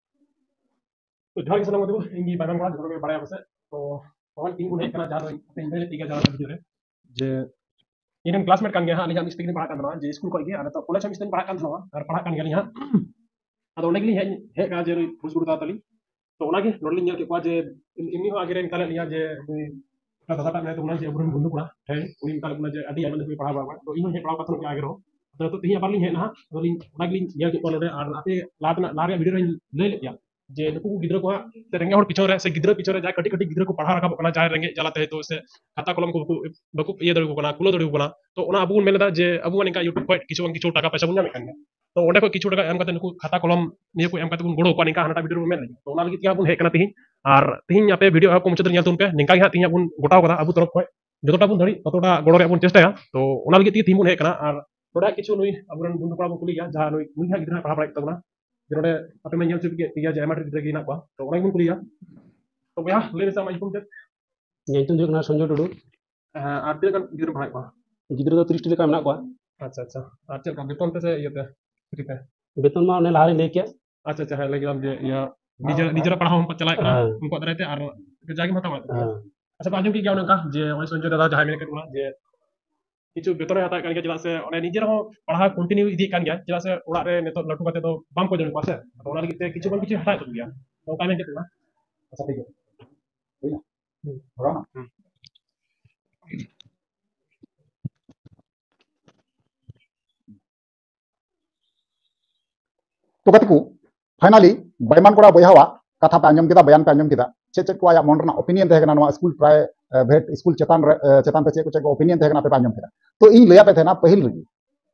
ᱛᱚ ᱡᱚᱦᱟᱨ ᱜᱮ ᱥᱟᱱᱟᱢ ᱠᱚ, ᱤᱧ ᱜᱮ ᱵᱟᱭᱢᱟᱱ ᱠᱚᱲᱟ, ᱡᱚᱛᱚ ᱜᱮ ᱵᱟᱲᱟᱭᱟ ᱯᱟᱥᱮᱡ᱾ ᱛᱚ ᱛᱮᱦᱮᱧ ᱤᱧ ᱵᱚᱱ ᱦᱮᱡ ᱠᱟᱱᱟ, ᱡᱟᱦᱟᱸ ᱫᱚ ᱤᱧ ᱵᱟᱹᱧ ᱞᱟᱹᱭ ᱛᱮᱜᱮ ᱡᱟᱦᱟᱸ ᱵᱷᱤᱰᱤᱭᱳ ᱨᱮ, ᱡᱮ ᱤᱧ ᱨᱮᱱ ᱠᱞᱟᱥᱢᱮᱴ ᱠᱟᱱ ᱜᱮᱭᱟ ᱦᱟᱸᱜ, ᱟᱹᱞᱤᱧ ᱦᱟᱸᱜ ᱢᱤᱫ ᱥᱟᱛᱮᱜ ᱜᱮᱞᱤᱧ ᱯᱟᱲᱦᱟᱜ ᱠᱟᱱ ᱛᱟᱦᱮᱱᱟ, ᱡᱮ ᱥᱠᱩᱞ ᱠᱷᱚᱱ ᱜᱮ, ᱟᱨ ᱱᱤᱛᱚᱜ ᱠᱚᱞᱮᱡᱽ ᱦᱚᱸ ᱢᱤᱫ ᱥᱟᱛᱮᱜ ᱞᱤᱧ ᱯᱟᱲᱦᱟᱜ ᱠᱟᱱ ᱛᱟᱦᱮᱱᱟ ᱟᱨ ᱯᱟᱲᱦᱟᱜ ᱠᱟᱱ ᱜᱮᱭᱟᱞᱤᱧ ᱦᱟᱸᱜ᱾ ᱟᱫᱚ ᱚᱸᱰᱮ ᱜᱮᱞᱤᱧ ᱦᱮᱡ ᱦᱮᱡ ᱠᱟᱱᱟ ᱡᱮ ᱱᱩᱭ ᱯᱷᱩᱥ ᱜᱩᱨᱩ ᱛᱟᱲᱟᱛᱟᱲᱤ᱾ ᱛᱚ ᱚᱱᱟᱜᱮ ᱱᱚᱰᱮ ᱞᱤᱧ ᱧᱮᱞ ᱠᱮᱫ ᱠᱚᱣᱟ ᱡᱮ ᱮᱢᱱᱤ ᱦᱚᱸ ᱟᱜᱮ ᱨᱮ ᱤᱱᱠᱟ ᱞᱮᱫ ᱞᱤᱧᱟ ᱡᱮ ᱱᱩᱭ ᱚᱠᱟ ᱫᱟᱫᱟ ᱴᱟᱜ ᱢᱮᱱᱟᱭ ᱛᱟᱵᱚᱱᱟ ᱡᱮ ᱟᱵᱚᱨᱮᱱ ᱵᱚᱱᱫᱷᱩ ᱠᱚᱲᱟ ᱴᱷᱮᱱ, ᱩᱱᱤ ᱢᱮᱛᱟ ᱞᱮ ᱠᱟᱱᱟ ᱡᱮ ᱟᱹᱰᱤ ᱟᱭᱢᱟ ᱫᱤᱱ ᱠᱷᱚᱱ ᱯᱟᱲᱦᱟᱣ ᱵᱟᱲᱟ ᱠᱟᱱᱟ᱾ ᱛᱚ ᱤᱧ ᱦᱚᱸᱧ ᱦᱮᱡ ᱵᱟᱲᱟ ᱟᱠᱟᱱ ᱛᱟᱦᱮᱱ ᱜᱮᱭᱟ ᱟᱜᱮ ᱨᱮᱦᱚᱸ᱾ ᱟᱫᱚ ᱱᱤᱛᱚᱜ ᱛᱮᱦᱮᱧ ᱟᱵᱟᱨ ᱞᱤᱧ ᱦᱮᱡ ᱮᱱᱟ, ᱟᱫᱚ ᱞᱤᱧ ᱚᱱᱟ ᱜᱮᱞᱤᱧ ᱧᱮᱞ ᱠᱮᱫ ᱠᱚᱣᱟ ᱱᱚᱰᱮ, ᱟᱨ ᱟᱯᱮ ᱞᱟᱦᱟ ᱛᱮᱱᱟᱜ ᱞᱟᱦᱟ ᱨᱮᱭᱟᱜ ᱵᱷᱤᱰᱤᱭᱳ ᱨᱮᱧ ᱞᱟᱹᱭ ᱞᱮᱫ ᱜᱮᱭᱟ ᱡᱮ ᱱᱩᱠᱩ ᱠᱚ ᱜᱤᱫᱽᱨᱟᱹ ᱠᱚ ᱦᱟᱸᱜ ᱥᱮ ᱨᱮᱸᱜᱮᱡ ᱦᱚᱲ ᱯᱤᱪᱷᱚᱱ ᱨᱮ ᱥᱮ ᱜᱤᱫᱽᱨᱟᱹ ᱯᱤᱪᱷᱚᱱ ᱨᱮ ᱡᱟᱦᱟᱸᱭ ᱠᱟᱹᱴᱤᱡ ᱠᱟᱹᱴᱤᱡ ᱜᱤᱫᱽᱨᱟᱹ ᱠᱚ ᱯᱟᱲᱦᱟᱣ ᱨᱟᱠᱟᱵᱚᱜ ᱠᱟᱱᱟ, ᱡᱟᱦᱟᱸᱭ ᱨᱮᱸᱜᱮᱡ ᱡᱟᱞᱟᱛᱮ ᱦᱚᱭᱛᱳ ᱥᱮ ᱠᱷᱟᱛᱟ ᱠᱚᱞᱚᱢ ᱠᱚ ᱵᱟᱠᱚ, ᱵᱟᱠᱚ ᱤᱭᱟᱹ ᱫᱟᱲᱮᱭᱟᱠᱚ ᱠᱟᱱᱟ, ᱠᱩᱞᱟᱹᱣ ᱫᱟᱲᱮᱭᱟᱠᱚ ᱠᱟᱱᱟ᱾ ᱛᱚ ᱚᱱᱟ ᱟᱵᱚ ᱵᱚᱱ ᱢᱮᱱ ᱞᱮᱫᱟ ᱡᱮ ᱟᱵᱚ ᱱᱤᱝᱠᱟ YouTube ᱠᱷᱚᱱ ᱠᱤᱪᱷᱩ ᱵᱟᱝ ᱠᱤᱪᱷᱩ ᱴᱟᱠᱟ ᱯᱚᱭᱥᱟ ᱵᱚᱱ ᱧᱟᱢᱮᱫ ᱠᱟᱱ ᱜᱮᱭᱟ, ᱛᱚ ᱚᱸᱰᱮ ᱠᱷᱚᱱ ᱠᱤᱪᱷᱩ ᱴᱟᱠᱟ ᱮᱢ ᱠᱟᱛᱮ ᱱᱩᱠᱩ ᱠᱷᱟᱛᱟ ᱠᱚᱞᱚᱢ ᱱᱤᱭᱟᱹ ᱠᱚ ᱮᱢ ᱠᱟᱛᱮ ᱵᱚᱱ ᱜᱚᱲᱚ ᱟᱠᱚᱣᱟ, ᱱᱤᱝᱠᱟ ᱦᱟᱱᱟᱴᱟᱜ ᱵᱷᱤᱰᱤᱭᱳ ᱨᱮᱵᱚᱱ ᱢᱮᱱ ᱞᱮᱫᱟ᱾ ᱛᱚ ᱚᱱᱟ ᱞᱟᱹᱜᱤᱫ ᱛᱮ ᱦᱟᱸᱜ ᱵᱚᱱ ᱦᱮᱡ ᱠᱟᱱᱟ ᱛᱤᱦᱤᱧ᱾ ᱟᱨ ᱛᱤᱦᱤᱧ ᱟᱯᱮ ᱵᱷᱤᱰᱤᱭᱳ ᱮᱦᱚᱵ ᱠᱷᱚᱱ ᱢᱩᱪᱟᱹᱫ ᱫᱷᱟᱹᱨᱤᱡ ᱧᱮᱞ ᱛᱟᱵᱚᱱ ᱯᱮ, ᱱᱤᱝᱠᱟ ᱜᱮ ᱦᱟᱸᱜ ᱛᱤᱦᱤᱧ ᱦᱟᱸᱜ ᱵᱚᱱ ᱜᱚᱴᱟᱣ ᱠᱟᱫᱟ ᱟᱵᱚ ᱛᱚᱨᱚᱯ ᱠᱷᱚᱱ᱾ ᱡᱚᱛᱚᱴᱟ ᱵᱚᱱ ᱫᱟᱲᱮᱜ ᱛᱚᱛᱚᱴᱟ ᱜᱚᱲᱚ ᱨᱮᱭᱟᱜ ᱵᱚᱱ ᱪᱮᱥᱴᱟᱭᱟ᱾ ᱛᱚ ᱚᱱᱟ ᱞᱟᱹᱜᱤᱫ ᱛᱮᱜᱮ ᱛᱤᱦᱤᱧ ᱵᱚᱱ ᱦᱮᱡ ᱠᱟᱱᱟ᱾ ᱟᱨ ᱱᱚᱰᱮ ᱠᱤᱪᱷᱩ ᱱᱩᱭ ᱟᱵᱚᱨᱮᱱ ᱵᱚᱱᱫᱷᱩ ᱠᱚᱲᱟ ᱵᱚᱱ ᱠᱩᱞᱤᱭᱮᱭᱟ, ᱡᱟᱦᱟᱸ ᱱᱩᱭ, ᱱᱩᱭ ᱦᱟᱸᱜ ᱜᱤᱫᱽᱨᱟᱹ ᱯᱟᱲᱦᱟᱣ ᱵᱟᱲᱟᱭᱮᱫ ᱛᱟᱵᱚᱱᱟ᱾ ᱡᱮ ᱱᱚᱰᱮ ᱟᱯᱮ ᱢᱟ ᱧᱮᱞ ᱪᱮᱫ ᱠᱮᱫ ᱜᱮᱭᱟ ᱡᱮ ᱟᱭᱢᱟ ᱰᱷᱮᱨ ᱜᱤᱫᱽᱨᱟᱹ ᱜᱮ ᱦᱮᱱᱟᱜ ᱠᱚᱣᱟ, ᱛᱚ ᱚᱱᱟ ᱜᱮᱵᱚᱱ ᱠᱩᱞᱤᱭᱟ᱾ ᱛᱚ ᱵᱚᱭᱦᱟ, ᱞᱟᱹᱭ ᱢᱮᱥᱮ ᱟᱢᱟᱜ ᱧᱩᱛᱩᱢ ᱪᱮᱫ? ᱤᱧᱟᱹᱜ ᱧᱩᱛᱩᱢ ᱫᱚ ᱦᱩᱭᱩᱜ ᱠᱟᱱᱟ ᱥᱚᱧᱡᱚᱭ ᱴᱩᱰᱩ᱾ ᱦᱮᱸ, ᱟᱨ ᱛᱤᱱᱟᱹᱜ ᱜᱟᱱ ᱜᱤᱫᱽᱨᱟᱹ ᱯᱟᱲᱦᱟᱣᱮᱫ ᱠᱚᱣᱟ? ᱜᱤᱫᱽᱨᱟᱹ ᱫᱚ ᱛᱤᱨᱤᱥ ᱴᱤ ᱞᱮᱠᱟ ᱢᱮᱱᱟᱜ ᱠᱚᱣᱟ᱾ ᱟᱪᱪᱷᱟ, ᱟᱪᱪᱷᱟ᱾ ᱟᱨ ᱪᱮᱫ ᱞᱮᱠᱟ ᱵᱮᱛᱚᱱ ᱛᱮ ᱥᱮ ᱤᱭᱟᱹ ᱛᱮ, free ᱛᱮ? ᱵᱮᱛᱚᱱ ᱢᱟ ᱚᱱᱮ ᱞᱟᱦᱟ ᱨᱮᱧ ᱞᱟᱹᱭ ᱠᱮᱫ᱾ ᱟᱪᱪᱷᱟ, ᱟᱪᱪᱷᱟ, ᱦᱮᱸ, ᱞᱟᱹᱭ ᱠᱮᱫᱟᱢ ᱡᱮ ᱤᱭᱟᱹ ᱱᱤᱡᱮᱨ, ᱱᱤᱡᱮᱨᱟᱜ ᱯᱟᱲᱦᱟᱣ ᱦᱚᱸ ᱪᱟᱞᱟᱜ ᱠᱟᱱᱟ, ᱦᱮᱸ᱾ ᱩᱱᱠᱩᱣᱟᱜ ᱫᱟᱨᱟᱭ ᱛᱮ ᱟᱨ ᱡᱟᱜᱮᱢ ᱦᱟᱛᱟᱣ ᱵᱟᱲᱟᱭᱮᱫ ᱠᱟᱱᱟ᱾ ᱦᱮᱸ᱾ ᱟᱪᱪᱷᱟ, ᱯᱮ ᱟᱸᱡᱚᱢ ᱠᱮᱫ ᱜᱮᱭᱟ ᱚᱱᱮ ᱚᱱᱠᱟ ᱡᱮ ᱱᱚᱜᱼᱚᱭ ᱥᱚᱧᱡᱚᱭ ᱫᱟᱫᱟ ᱡᱟᱦᱟᱸᱭ ᱢᱮᱱ ᱠᱮᱫ ᱵᱚᱱᱟ ᱡᱮ ᱠᱤᱪᱷᱩ ᱵᱮᱛᱚᱱᱮ ᱦᱟᱛᱟᱣᱮᱫ ᱠᱟᱱ ᱜᱮᱭᱟ, ᱪᱮᱫᱟᱜ ᱥᱮ ᱚᱱᱮ ᱱᱤᱡᱮᱨ ᱦᱚᱸ ᱯᱟᱲᱦᱟᱣ continue ᱤᱫᱤᱭᱮᱫ ᱠᱟᱱ ᱜᱮᱭᱟ, ᱪᱮᱫᱟᱜ ᱥᱮ ᱚᱲᱟᱜ ᱨᱮ ᱱᱤᱛᱚᱜ ᱞᱟᱹᱴᱩ ᱠᱟᱛᱮ ᱫᱚ ᱵᱟᱝ ᱠᱚ ᱡᱚᱢ ᱠᱚᱣᱟ ᱥᱮ, ᱟᱫᱚ ᱚᱱᱟ ᱞᱟᱹᱜᱤᱫ ᱛᱮ ᱠᱤᱪᱷᱩ ᱵᱟᱝ ᱠᱤᱪᱷᱩ ᱦᱟᱛᱟᱣᱮᱫ ᱠᱚ ᱜᱮᱭᱟ᱾ ᱚᱱᱠᱟ ᱢᱮᱱ ᱠᱮᱫ ᱵᱚᱱᱟ᱾ ᱟᱪᱪᱷᱟ, ᱴᱷᱤᱠ ᱜᱮᱭᱟ᱾ ᱦᱩᱭᱱᱟ? ᱦᱩᱸ᱾ ᱛᱚ ᱜᱟᱛᱮ ᱠᱚ, finally ᱵᱟᱭᱢᱟᱱ ᱠᱚᱲᱟ ᱵᱚᱭᱦᱟᱣᱟᱜ ᱠᱟᱛᱷᱟ ᱯᱮ ᱟᱸᱡᱚᱢ ᱠᱮᱫᱟ, ᱵᱟᱭᱟᱱ ᱯᱮ ᱟᱸᱡᱚᱢ ᱠᱮᱫᱟ, ᱪᱮᱫ ᱪᱮᱫ ᱠᱚ ᱟᱭᱟᱜ ᱢᱚᱱ ᱨᱮᱱᱟᱜ opinion ᱛᱟᱦᱮᱸ ᱠᱟᱱᱟ ᱱᱚᱣᱟ ᱥᱠᱩᱞ ᱯᱨᱟᱭ, ᱮ, ᱵᱷᱮᱴ ᱥᱠᱩᱞ ᱪᱮᱛᱟᱱ ᱨᱮ, ᱮ, ᱪᱮᱛᱟᱱ ᱛᱮ ᱪᱮᱫ ᱠᱚ ᱪᱮᱫ ᱠᱚ opinion ᱛᱟᱦᱮᱸ ᱠᱟᱱᱟ, ᱟᱯᱮ ᱯᱮ ᱟᱸᱡᱚᱢ ᱠᱮᱫᱟ᱾ ᱛᱚ ᱤᱧ ᱞᱟᱹᱭᱟᱯᱮ ᱛᱟᱦᱮᱱᱟ ᱯᱟᱹᱦᱤᱞ ᱨᱮᱜᱮ,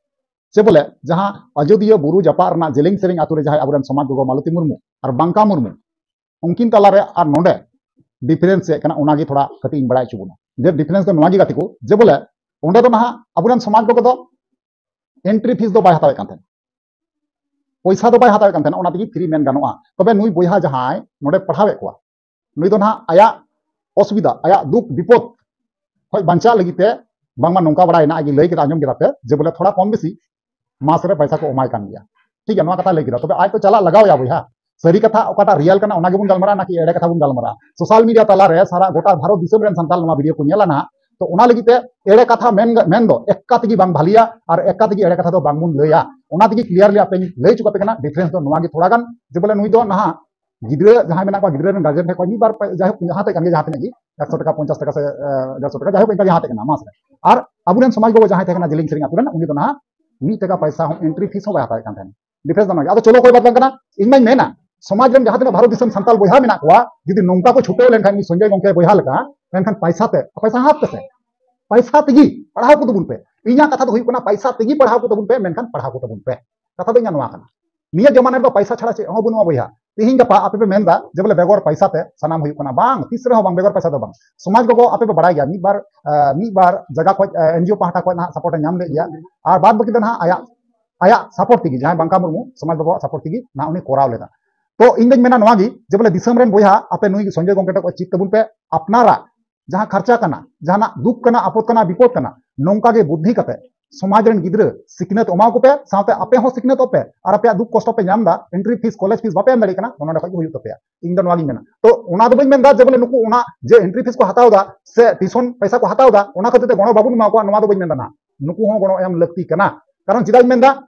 ᱥᱮ ᱵᱚᱞᱮ ᱡᱟᱦᱟᱸ ᱟᱡᱚᱫᱤᱭᱟᱹ ᱵᱩᱨᱩ ᱡᱟᱯᱟᱜ ᱨᱮᱱᱟᱜ ᱡᱮᱞᱮᱧ ᱥᱮᱨᱮᱧ ᱟᱛᱳ ᱨᱮ ᱡᱟᱦᱟᱸᱭ ᱟᱵᱚᱨᱮᱱ ᱥᱚᱢᱟᱡᱽ ᱜᱚᱜᱚ ᱢᱟᱞᱚᱛᱤ ᱢᱩᱨᱢᱩ ᱟᱨ ᱵᱟᱝᱠᱟ ᱢᱩᱨᱢᱩ, ᱩᱱᱠᱤᱱ ᱛᱟᱞᱟᱨᱮ ᱟᱨ ᱱᱚᱰᱮ difference ᱪᱮᱫ ᱠᱟᱱᱟ, ᱚᱱᱟᱜᱮ ᱛᱷᱚᱲᱟ ᱠᱟᱹᱴᱤᱡ ᱤᱧ ᱵᱟᱲᱟᱭ ᱦᱚᱪᱚ ᱵᱚᱱᱟ᱾ ᱡᱮ difference ᱫᱚ ᱱᱚᱣᱟ ᱜᱮ ᱜᱟᱛᱮ ᱠᱚ, ᱡᱮ ᱵᱚᱞᱮ ᱚᱸᱰᱮ ᱫᱚ ᱱᱟᱦᱟᱜ ᱟᱵᱚᱨᱮᱱ ᱥᱚᱢᱟᱡᱽ ᱜᱚᱜᱚ ᱫᱚ entry fees ᱫᱚ ᱵᱟᱭ ᱦᱟᱛᱟᱣᱮᱫ ᱠᱟᱱ ᱛᱟᱦᱮᱱᱟ, ᱯᱚᱭᱥᱟ ᱫᱚ ᱵᱟᱭ ᱦᱟᱛᱟᱣᱮᱫ ᱠᱟᱱ ᱛᱟᱦᱮᱱᱟ, ᱚᱱᱟ ᱛᱮᱜᱮ free ᱢᱮᱱ ᱜᱟᱱᱚᱜᱼᱟ᱾ ᱛᱚᱵᱮ ᱱᱩᱭ ᱵᱚᱭᱦᱟ ᱡᱟᱦᱟᱸᱭ ᱱᱚᱰᱮ ᱯᱟᱲᱦᱟᱣᱮᱫ ᱠᱚᱣᱟ, ᱱᱩᱭ ᱫᱚ ᱱᱟᱦᱟᱜ ᱟᱭᱟᱜ ᱚᱥᱩᱵᱤᱫᱷᱟ, ᱟᱭᱟᱜ ᱫᱩᱠ ᱵᱤᱯᱚᱫ ᱠᱷᱚᱱ ᱵᱟᱧᱪᱟᱜ ᱞᱟᱹᱜᱤᱫ ᱛᱮ ᱵᱟᱝᱢᱟ ᱱᱚᱝᱠᱟ ᱵᱟᱲᱟᱭ ᱦᱮᱱᱟᱜᱼᱟ, ᱟᱡ ᱜᱮ ᱞᱟᱹᱭ ᱠᱮᱫᱟ, ᱟᱸᱡᱚᱢ ᱠᱮᱫᱟ ᱯᱮ, ᱡᱮ ᱵᱚᱞᱮ ᱛᱷᱚᱲᱟ ᱠᱚᱢ ᱵᱮᱥᱤ ᱢᱟᱥ ᱨᱮ ᱯᱚᱭᱥᱟ ᱠᱚ ᱮᱢᱟᱭ ᱠᱟᱱ ᱜᱮᱭᱟ᱾ ᱴᱷᱤᱠ ᱜᱮᱭᱟ, ᱱᱚᱣᱟ ᱠᱟᱛᱷᱟ ᱞᱟᱹᱭ ᱠᱮᱫᱟ᱾ ᱛᱚᱵᱮ ᱟᱡ ᱛᱚ ᱪᱟᱞᱟᱜ ᱞᱟᱜᱟᱣ ᱮᱭᱟ ᱵᱚᱭᱦᱟ᱾ ᱥᱟᱹᱨᱤ ᱠᱟᱛᱷᱟ ᱚᱠᱟᱴᱟᱜ real ᱠᱟᱱᱟ ᱚᱱᱟ ᱜᱮᱵᱚᱱ ᱜᱟᱞᱢᱟᱨᱟᱜᱼᱟ, ᱱᱟᱠᱤ ᱮᱲᱮ ᱠᱟᱛᱷᱟ ᱵᱚᱱ ᱜᱟᱞᱢᱟᱨᱟᱜᱼᱟ? Social media ᱛᱟᱞᱟᱨᱮ ᱥᱟᱨᱟ ᱜᱚᱴᱟ ᱵᱷᱟᱨᱚᱛ ᱫᱤᱥᱚᱢ ᱨᱮᱱ ᱥᱟᱱᱛᱟᱲ ᱱᱚᱣᱟ video ᱠᱚ ᱧᱮᱞᱟ ᱱᱟᱦᱟᱜ, ᱛᱚ ᱚᱱᱟ ᱞᱟᱹᱜᱤᱫ ᱛᱮ ᱮᱲᱮ ᱠᱟᱛᱷᱟ ᱢᱮᱱ, ᱢᱮᱱ ᱫᱚ ᱮᱠᱠᱟ ᱛᱮᱜᱮ ᱵᱟᱝ ᱵᱷᱟᱞᱤᱭᱟ ᱟᱨ ᱮᱠᱠᱟ ᱛᱮᱜᱮ ᱮᱲᱮ ᱠᱟᱛᱷᱟ ᱫᱚ ᱵᱟᱝ ᱵᱚᱱ ᱞᱟᱹᱭᱟ᱾ ᱚᱱᱟ ᱛᱮᱜᱮ clearly ᱟᱯᱮᱧ ᱞᱟᱹᱭ ᱦᱚᱪᱚ ᱠᱟᱯᱮ ᱠᱟᱱᱟ, difference ᱫᱚ ᱱᱚᱣᱟ ᱜᱮ ᱛᱷᱚᱲᱟ ᱜᱟᱱ, ᱡᱮ ᱵᱚᱞᱮ ᱱᱩᱭ ᱫᱚ ᱱᱟᱦᱟᱜ ᱜᱤᱫᱽᱨᱟᱹ ᱡᱟᱦᱟᱸᱭ ᱢᱮᱱᱟᱜ ᱠᱚᱣᱟ, ᱜᱤᱫᱽᱨᱟᱹ ᱨᱮᱱ guardian ᱴᱷᱮᱱ ᱠᱷᱚᱱ ᱢᱤᱫ ᱵᱟᱨ ᱯᱟᱭ-, ᱡᱟᱭᱦᱳᱠ, ᱦᱟᱛᱟᱣᱮᱫ ᱠᱟᱱ ᱜᱮᱭᱟ ᱡᱟᱦᱟᱸ ᱛᱤᱱᱟᱹᱜ ᱜᱮ, ᱮᱠᱥᱚ ᱴᱟᱠᱟ, ᱯᱚᱧᱪᱟᱥ ᱴᱟᱠᱟ ᱥᱮ, ᱮ, ᱰᱮᱲᱥᱚ ᱴᱟᱠᱟ, ᱡᱟᱭᱦᱳᱠ, ᱤᱱᱠᱟ ᱜᱮ ᱦᱟᱛᱟᱣᱮᱫ ᱠᱟᱱᱟ ᱢᱟᱥ ᱨᱮ᱾ ᱟᱨ ᱟᱵᱚᱨᱮᱱ ᱥᱚᱢᱟᱡᱽ ᱵᱟᱵᱟ ᱡᱟᱦᱟᱸᱭ ᱛᱟᱦᱮᱸ ᱠᱟᱱᱟ ᱡᱮᱞᱮᱧ ᱥᱮᱨᱮᱧ ᱟᱛᱳ ᱨᱮᱱ, ᱩᱱᱤ ᱫᱚ ᱱᱟᱦᱟᱜ ᱢᱤᱫ ᱴᱟᱠᱟ ᱯᱚᱭᱥᱟ ᱦᱚᱸ entry fees ᱦᱚᱸ ᱵᱟᱭ ᱦᱟᱛᱟᱣᱮᱫ ᱠᱟᱱ ᱛᱟᱦᱮᱱᱟ᱾ Difference ᱫᱚ ᱱᱚᱣᱟ ᱜᱮ᱾ ᱟᱫᱚ ᱪᱚᱞᱚ, ᱠᱚᱭ ᱵᱟᱛ ᱵᱟᱝ ᱠᱟᱱᱟ, ᱤᱧ ᱢᱟᱧ ᱢᱮᱱᱟ, ᱥᱚᱢᱟᱡᱽ ᱨᱮᱱ ᱡᱟᱦᱟᱸ ᱛᱤᱱᱟᱹᱜ ᱵᱷᱟᱨᱚᱛ ᱫᱤᱥᱚᱢ ᱥᱟᱱᱛᱟᱲ ᱵᱚᱭᱦᱟ ᱢᱮᱱᱟᱜ ᱠᱚᱣᱟ, ᱡᱩᱫᱤ ᱱᱚᱝᱠᱟ ᱠᱚ ᱪᱷᱩᱴᱟᱹᱣ ᱞᱮᱱᱠᱷᱟᱱ ᱩᱱᱤ ᱥᱚᱧᱡᱚᱭ ᱜᱚᱢᱠᱮ ᱵᱚᱭᱦᱟ ᱞᱮᱠᱟ, ᱢᱮᱱᱠᱷᱟᱱ ᱯᱚᱭᱥᱟ ᱛᱮ, ᱯᱚᱭᱥᱟ ᱦᱟᱛ ᱯᱮᱥᱮ, ᱯᱚᱭᱥᱟ ᱛᱮᱜᱮ ᱯᱟᱲᱦᱟᱣ ᱠᱚ ᱛᱟᱵᱚᱱ ᱯᱮ᱾ ᱤᱧᱟᱹᱜ ᱠᱟᱛᱷᱟ ᱫᱚ ᱦᱩᱭᱩᱜ ᱠᱟᱱᱟ, ᱯᱚᱭᱥᱟ ᱛᱮᱜᱮ ᱯᱟᱲᱦᱟᱣ ᱠᱚ ᱛᱟᱵᱚᱱ ᱯᱮ, ᱢᱮᱱᱠᱷᱟᱱ ᱯᱟᱲᱦᱟᱣ ᱠᱚ ᱛᱟᱵᱚᱱ ᱯᱮ᱾ ᱠᱟᱛᱷᱟ ᱫᱚ ᱤᱧᱟᱹᱜ ᱱᱚᱣᱟ ᱠᱟᱱᱟ᱾ ᱱᱤᱭᱟᱹ ᱡᱚᱢᱟᱱᱟ ᱨᱮᱫᱚ ᱯᱚᱭᱥᱟ ᱪᱷᱟᱲᱟ ᱪᱮᱫ ᱦᱚᱸ ᱵᱟᱹᱱᱩᱜᱼᱟ ᱵᱚᱭᱦᱟ᱾ ᱛᱤᱦᱤᱧ ᱜᱟᱯᱟ ᱟᱯᱮ ᱯᱮ ᱢᱮᱱᱫᱟ ᱡᱮ ᱵᱚᱞᱮ ᱵᱮᱜᱚᱨ ᱯᱚᱭᱥᱟ ᱛᱮ ᱥᱟᱱᱟᱢ ᱦᱩᱭᱩᱜ ᱠᱟᱱᱟ, ᱵᱟᱝ, ᱛᱤᱥ ᱨᱮᱦᱚᱸ ᱵᱟᱝ, ᱵᱮᱜᱚᱨ ᱯᱚᱭᱥᱟ ᱫᱚ ᱵᱟᱝ᱾ ᱥᱚᱢᱟᱡᱽ ᱜᱚᱜᱚ ᱟᱯᱮ ᱯᱮ ᱵᱟᱲᱟᱭ ᱜᱮᱭᱟ, ᱢᱤᱫ ᱵᱟᱨ, ᱟᱸ, ᱢᱤᱫ ᱵᱟᱨ ᱡᱟᱭᱜᱟ ᱠᱷᱚᱱ, ᱟᱸ, NGO ᱯᱟᱦᱴᱟ ᱠᱷᱚᱱ ᱱᱟᱦᱟᱜ support ᱮ ᱧᱟᱢ ᱞᱮᱫ ᱜᱮᱭᱟ, ᱟᱨ ᱵᱟᱫ ᱵᱟᱹᱠᱤ ᱫᱚ ᱱᱟᱦᱟᱜ ᱟᱭᱟᱜ ᱟᱭᱟᱜ ᱥᱟᱯᱳᱨᱴ ᱛᱮᱜᱮ, ᱡᱟᱦᱟᱸᱭ ᱵᱟᱝᱠᱟ ᱢᱩᱨᱢᱩ ᱥᱚᱢᱟᱡᱽ ᱵᱟᱵᱟᱣᱟᱜ ᱥᱟᱯᱳᱨᱴ ᱛᱮᱜᱮ ᱱᱟᱦᱟᱜ ᱩᱱᱤ ᱠᱚᱨᱟᱣ ᱞᱮᱫᱟ᱾ ᱛᱚ ᱤᱧ ᱫᱚᱧ ᱢᱮᱱᱟ ᱱᱚᱣᱟ ᱜᱮ ᱡᱮ ᱵᱚᱞᱮ ᱫᱤᱥᱚᱢ ᱨᱮᱱ ᱵᱚᱭᱦᱟ, ᱟᱯᱮ ᱱᱩᱭ ᱥᱚᱧᱡᱚᱭ ᱜᱚᱢᱠᱮ ᱴᱷᱮᱱ ᱠᱷᱚᱱ ᱪᱮᱫ ᱛᱟᱵᱚᱱ ᱯᱮ, ᱟᱯᱱᱟᱨᱟᱜ ᱡᱟᱦᱟᱸ ᱠᱷᱟᱨᱪᱟ ᱠᱟᱱᱟ, ᱡᱟᱦᱟᱱᱟᱜ ᱫᱩᱠ ᱠᱟᱱᱟ, ᱟᱯᱚᱫ ᱠᱟᱱᱟ, ᱵᱤᱯᱚᱫ ᱠᱟᱱᱟ, ᱱᱚᱝᱠᱟ ᱜᱮ ᱵᱩᱫᱽᱫᱷᱤ ᱠᱟᱛᱮ ᱥᱚᱢᱟᱡᱽ ᱨᱮᱱ ᱜᱤᱫᱽᱨᱟᱹ ᱥᱤᱠᱷᱱᱟᱹᱛ ᱮᱢᱟ ᱠᱚᱯᱮ, ᱥᱟᱶᱛᱮ ᱟᱯᱮ ᱦᱚᱸ ᱥᱤᱠᱷᱱᱟᱹᱛᱚᱜ ᱯᱮ᱾ ᱟᱨ ᱟᱯᱮᱭᱟᱜ ᱫᱩᱠ ᱠᱚᱥᱴᱚ ᱯᱮ ᱧᱟᱢ ᱮᱫᱟ, ᱮᱱᱴᱨᱤ ᱯᱷᱤᱥ, ᱠᱚᱞᱮᱡᱽ ᱯᱷᱤᱥ ᱵᱟᱯᱮ ᱮᱢ ᱫᱟᱲᱮᱭᱟᱜ ᱠᱟᱱᱟ, ᱚᱱᱟ ᱱᱚᱰᱮ ᱠᱷᱚᱱ ᱜᱮ ᱦᱩᱭᱩᱜ ᱛᱟᱯᱮᱭᱟ᱾ ᱤᱧ ᱫᱚ ᱱᱚᱣᱟ ᱜᱤᱧ ᱢᱮᱱᱟ᱾ ᱛᱚ ᱚᱱᱟ ᱫᱚ ᱵᱟᱹᱧ ᱢᱮᱱᱫᱟ ᱡᱮ ᱵᱚᱞᱮ ᱱᱩᱠᱩ ᱚᱱᱟ ᱡᱮ ᱮᱱᱴᱨᱤ ᱯᱷᱤᱥ ᱠᱚ ᱦᱟᱛᱟᱣ ᱮᱫᱟ ᱥᱮ ᱴᱤᱭᱩᱥᱚᱱ ᱯᱚᱭᱥᱟ ᱠᱚ ᱦᱟᱛᱟᱣ ᱮᱫᱟ, ᱚᱱᱟ ᱠᱷᱟᱹᱛᱤᱨ ᱛᱮ ᱜᱚᱲᱚ ᱵᱟᱵᱚᱱ ᱮᱢᱟ ᱠᱚᱣᱟ, ᱱᱚᱣᱟ ᱫᱚ ᱵᱟᱹᱧ ᱢᱮᱱᱫᱟ ᱱᱟᱦᱟᱜ᱾ ᱱᱩᱠᱩ ᱦᱚᱸ ᱜᱚᱲᱚ ᱮᱢ ᱞᱟᱹᱠᱛᱤ ᱠᱟᱱᱟ᱾ ᱠᱟᱨᱚᱱ ᱪᱮᱫᱟᱜ ᱤᱧ ᱢᱮᱱᱫᱟ,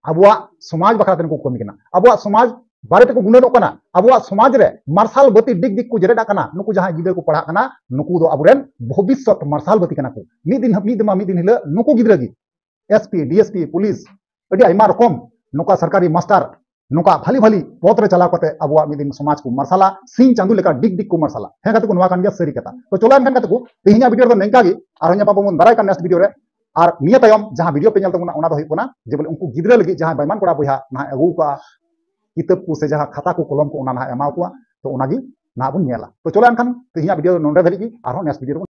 ᱟᱵᱚᱣᱟᱜ ᱥᱚᱢᱟᱡᱽ ᱵᱟᱠᱷᱨᱟ ᱛᱮ ᱱᱩᱠᱩ ᱠᱚ ᱠᱟᱹᱢᱤ ᱠᱟᱱᱟ, ᱟᱵᱚᱣᱟᱜ ᱥᱚᱢᱟᱡᱽ ᱵᱟᱨᱮ ᱛᱮᱠᱚ ᱜᱩᱱᱟᱹᱱᱚᱜ ᱠᱟᱱᱟ, ᱟᱵᱚᱣᱟᱜ ᱥᱚᱢᱟᱡᱽ ᱨᱮ ᱢᱟᱨᱥᱟᱞ ᱵᱟᱹᱛᱤ ᱰᱤᱜᱽ ᱰᱤᱜᱽ ᱠᱚ ᱡᱮᱨᱮᱫ ᱟᱜ ᱠᱟᱱᱟ᱾ ᱱᱩᱠᱩ ᱡᱟᱦᱟᱸᱭ ᱜᱤᱫᱽᱨᱟᱹ ᱠᱚ ᱯᱟᱲᱦᱟᱜ ᱠᱟᱱᱟ, ᱱᱩᱠᱩ ᱫᱚ ᱟᱵᱚᱨᱮᱱ ᱵᱷᱚᱵᱤᱥᱥᱚᱛ ᱢᱟᱨᱥᱟᱞ ᱵᱟᱹᱛᱤ ᱠᱟᱱᱟ ᱠᱚ᱾ ᱢᱤᱫ ᱫᱤᱱ, ᱢᱤᱫ ᱫᱤᱱ ᱢᱟ ᱢᱤᱫ ᱫᱤᱱ ᱦᱤᱞᱳᱜ ᱱᱩᱠᱩ ᱜᱤᱫᱽᱨᱟᱹ ᱜᱮ S P, D S P, police, ᱟᱹᱰᱤ ᱟᱭᱢᱟ ᱨᱚᱠᱚᱢ ᱱᱚᱝᱠᱟ ᱥᱚᱨᱠᱟᱨᱤ ᱢᱟᱥᱴᱟᱨ, ᱱᱚᱝᱠᱟ ᱵᱷᱟᱞᱤ ᱵᱷᱟᱞᱤ ᱯᱚᱫᱽ ᱨᱮ ᱪᱟᱞᱟᱣ ᱠᱟᱛᱮ ᱟᱵᱚᱣᱟᱜ ᱢᱤᱫ ᱫᱤᱱ ᱥᱚᱢᱟᱡᱽ ᱠᱚ ᱢᱟᱨᱥᱟᱞᱟ, ᱥᱤᱧ ᱪᱟᱸᱫᱚ ᱞᱮᱠᱟ ᱰᱤᱜᱽ ᱰᱤᱜᱽ ᱠᱚ ᱢᱟᱨᱥᱟᱞᱟ᱾ ᱦᱮᱸ ᱜᱟᱛᱮ ᱠᱚ, ᱱᱚᱣᱟ ᱠᱟᱱ ᱜᱮᱭᱟ ᱥᱟᱹᱨᱤ ᱠᱟᱛᱷᱟ᱾ ᱛᱚ ᱪᱚᱞᱚ ᱮᱱᱠᱷᱟᱱ ᱜᱟᱛᱮ ᱠᱚ, ᱛᱮᱦᱮᱧᱟᱜ ᱵᱷᱤᱰᱤᱭᱳ ᱨᱮᱫᱚ ᱱᱤᱝᱠᱟ ᱜᱮ, ᱟᱨᱦᱚᱸ ᱧᱟᱯᱟᱢ ᱟᱵᱚᱱ ᱫᱟᱨᱟᱭ ᱠᱟᱱ ᱱᱮᱠᱥᱴ ᱵᱷᱤᱰᱤᱭᱳ ᱨᱮ᱾ ᱟᱨ ᱱᱤᱭᱟᱹ ᱛᱟᱭᱚᱢ ᱡᱟᱦᱟᱸ ᱵᱷᱤᱰᱤᱭᱳ ᱯᱮ ᱧᱮᱞ ᱛᱟᱵᱚᱱᱟ, ᱚᱱᱟ ᱫᱚ ᱦᱩᱭᱩᱜ ᱠᱟᱱᱟ ᱡᱮ ᱵᱚᱞᱮ ᱩᱱᱠᱩ ᱜᱤᱫᱽᱨᱟᱹ ᱞᱟᱹᱜᱤᱫ ᱡᱟᱦᱟᱸᱭ ᱵᱟᱭᱢᱟᱱ ᱠᱚᱲᱟ ᱵᱚᱭᱦᱟ ᱱᱟᱦᱟᱜ ᱟᱹᱜᱩ ᱠᱟᱜᱼᱟ ᱠᱤᱛᱟᱹᱵ ᱠᱚ ᱥᱮ ᱡᱟᱦᱟᱸ ᱠᱷᱟᱛᱟ ᱠᱚ ᱠᱚᱞᱚᱢ ᱠᱚ, ᱚᱱᱟ ᱱᱟᱦᱟᱜ ᱮᱢᱟ ᱠᱚᱣᱟ᱾ ᱛᱚ ᱚᱱᱟᱜᱮ ᱱᱟᱦᱟᱜ ᱵᱚᱱ ᱧᱮᱞᱟ᱾ ᱛᱚ ᱪᱚᱞᱚ ᱮᱱᱠᱷᱟᱱ ᱛᱮᱦᱮᱧᱟᱜ ᱵᱷᱤᱰᱤᱭᱳ ᱫᱚ ᱱᱚᱰᱮ ᱫᱷᱟᱹᱨᱤᱡ ᱜᱮ, ᱟᱨᱦᱚᱸ ᱱᱮᱠᱥᱴ ᱵᱷᱤᱰᱤᱭᱳ ᱨᱮᱵᱚᱱ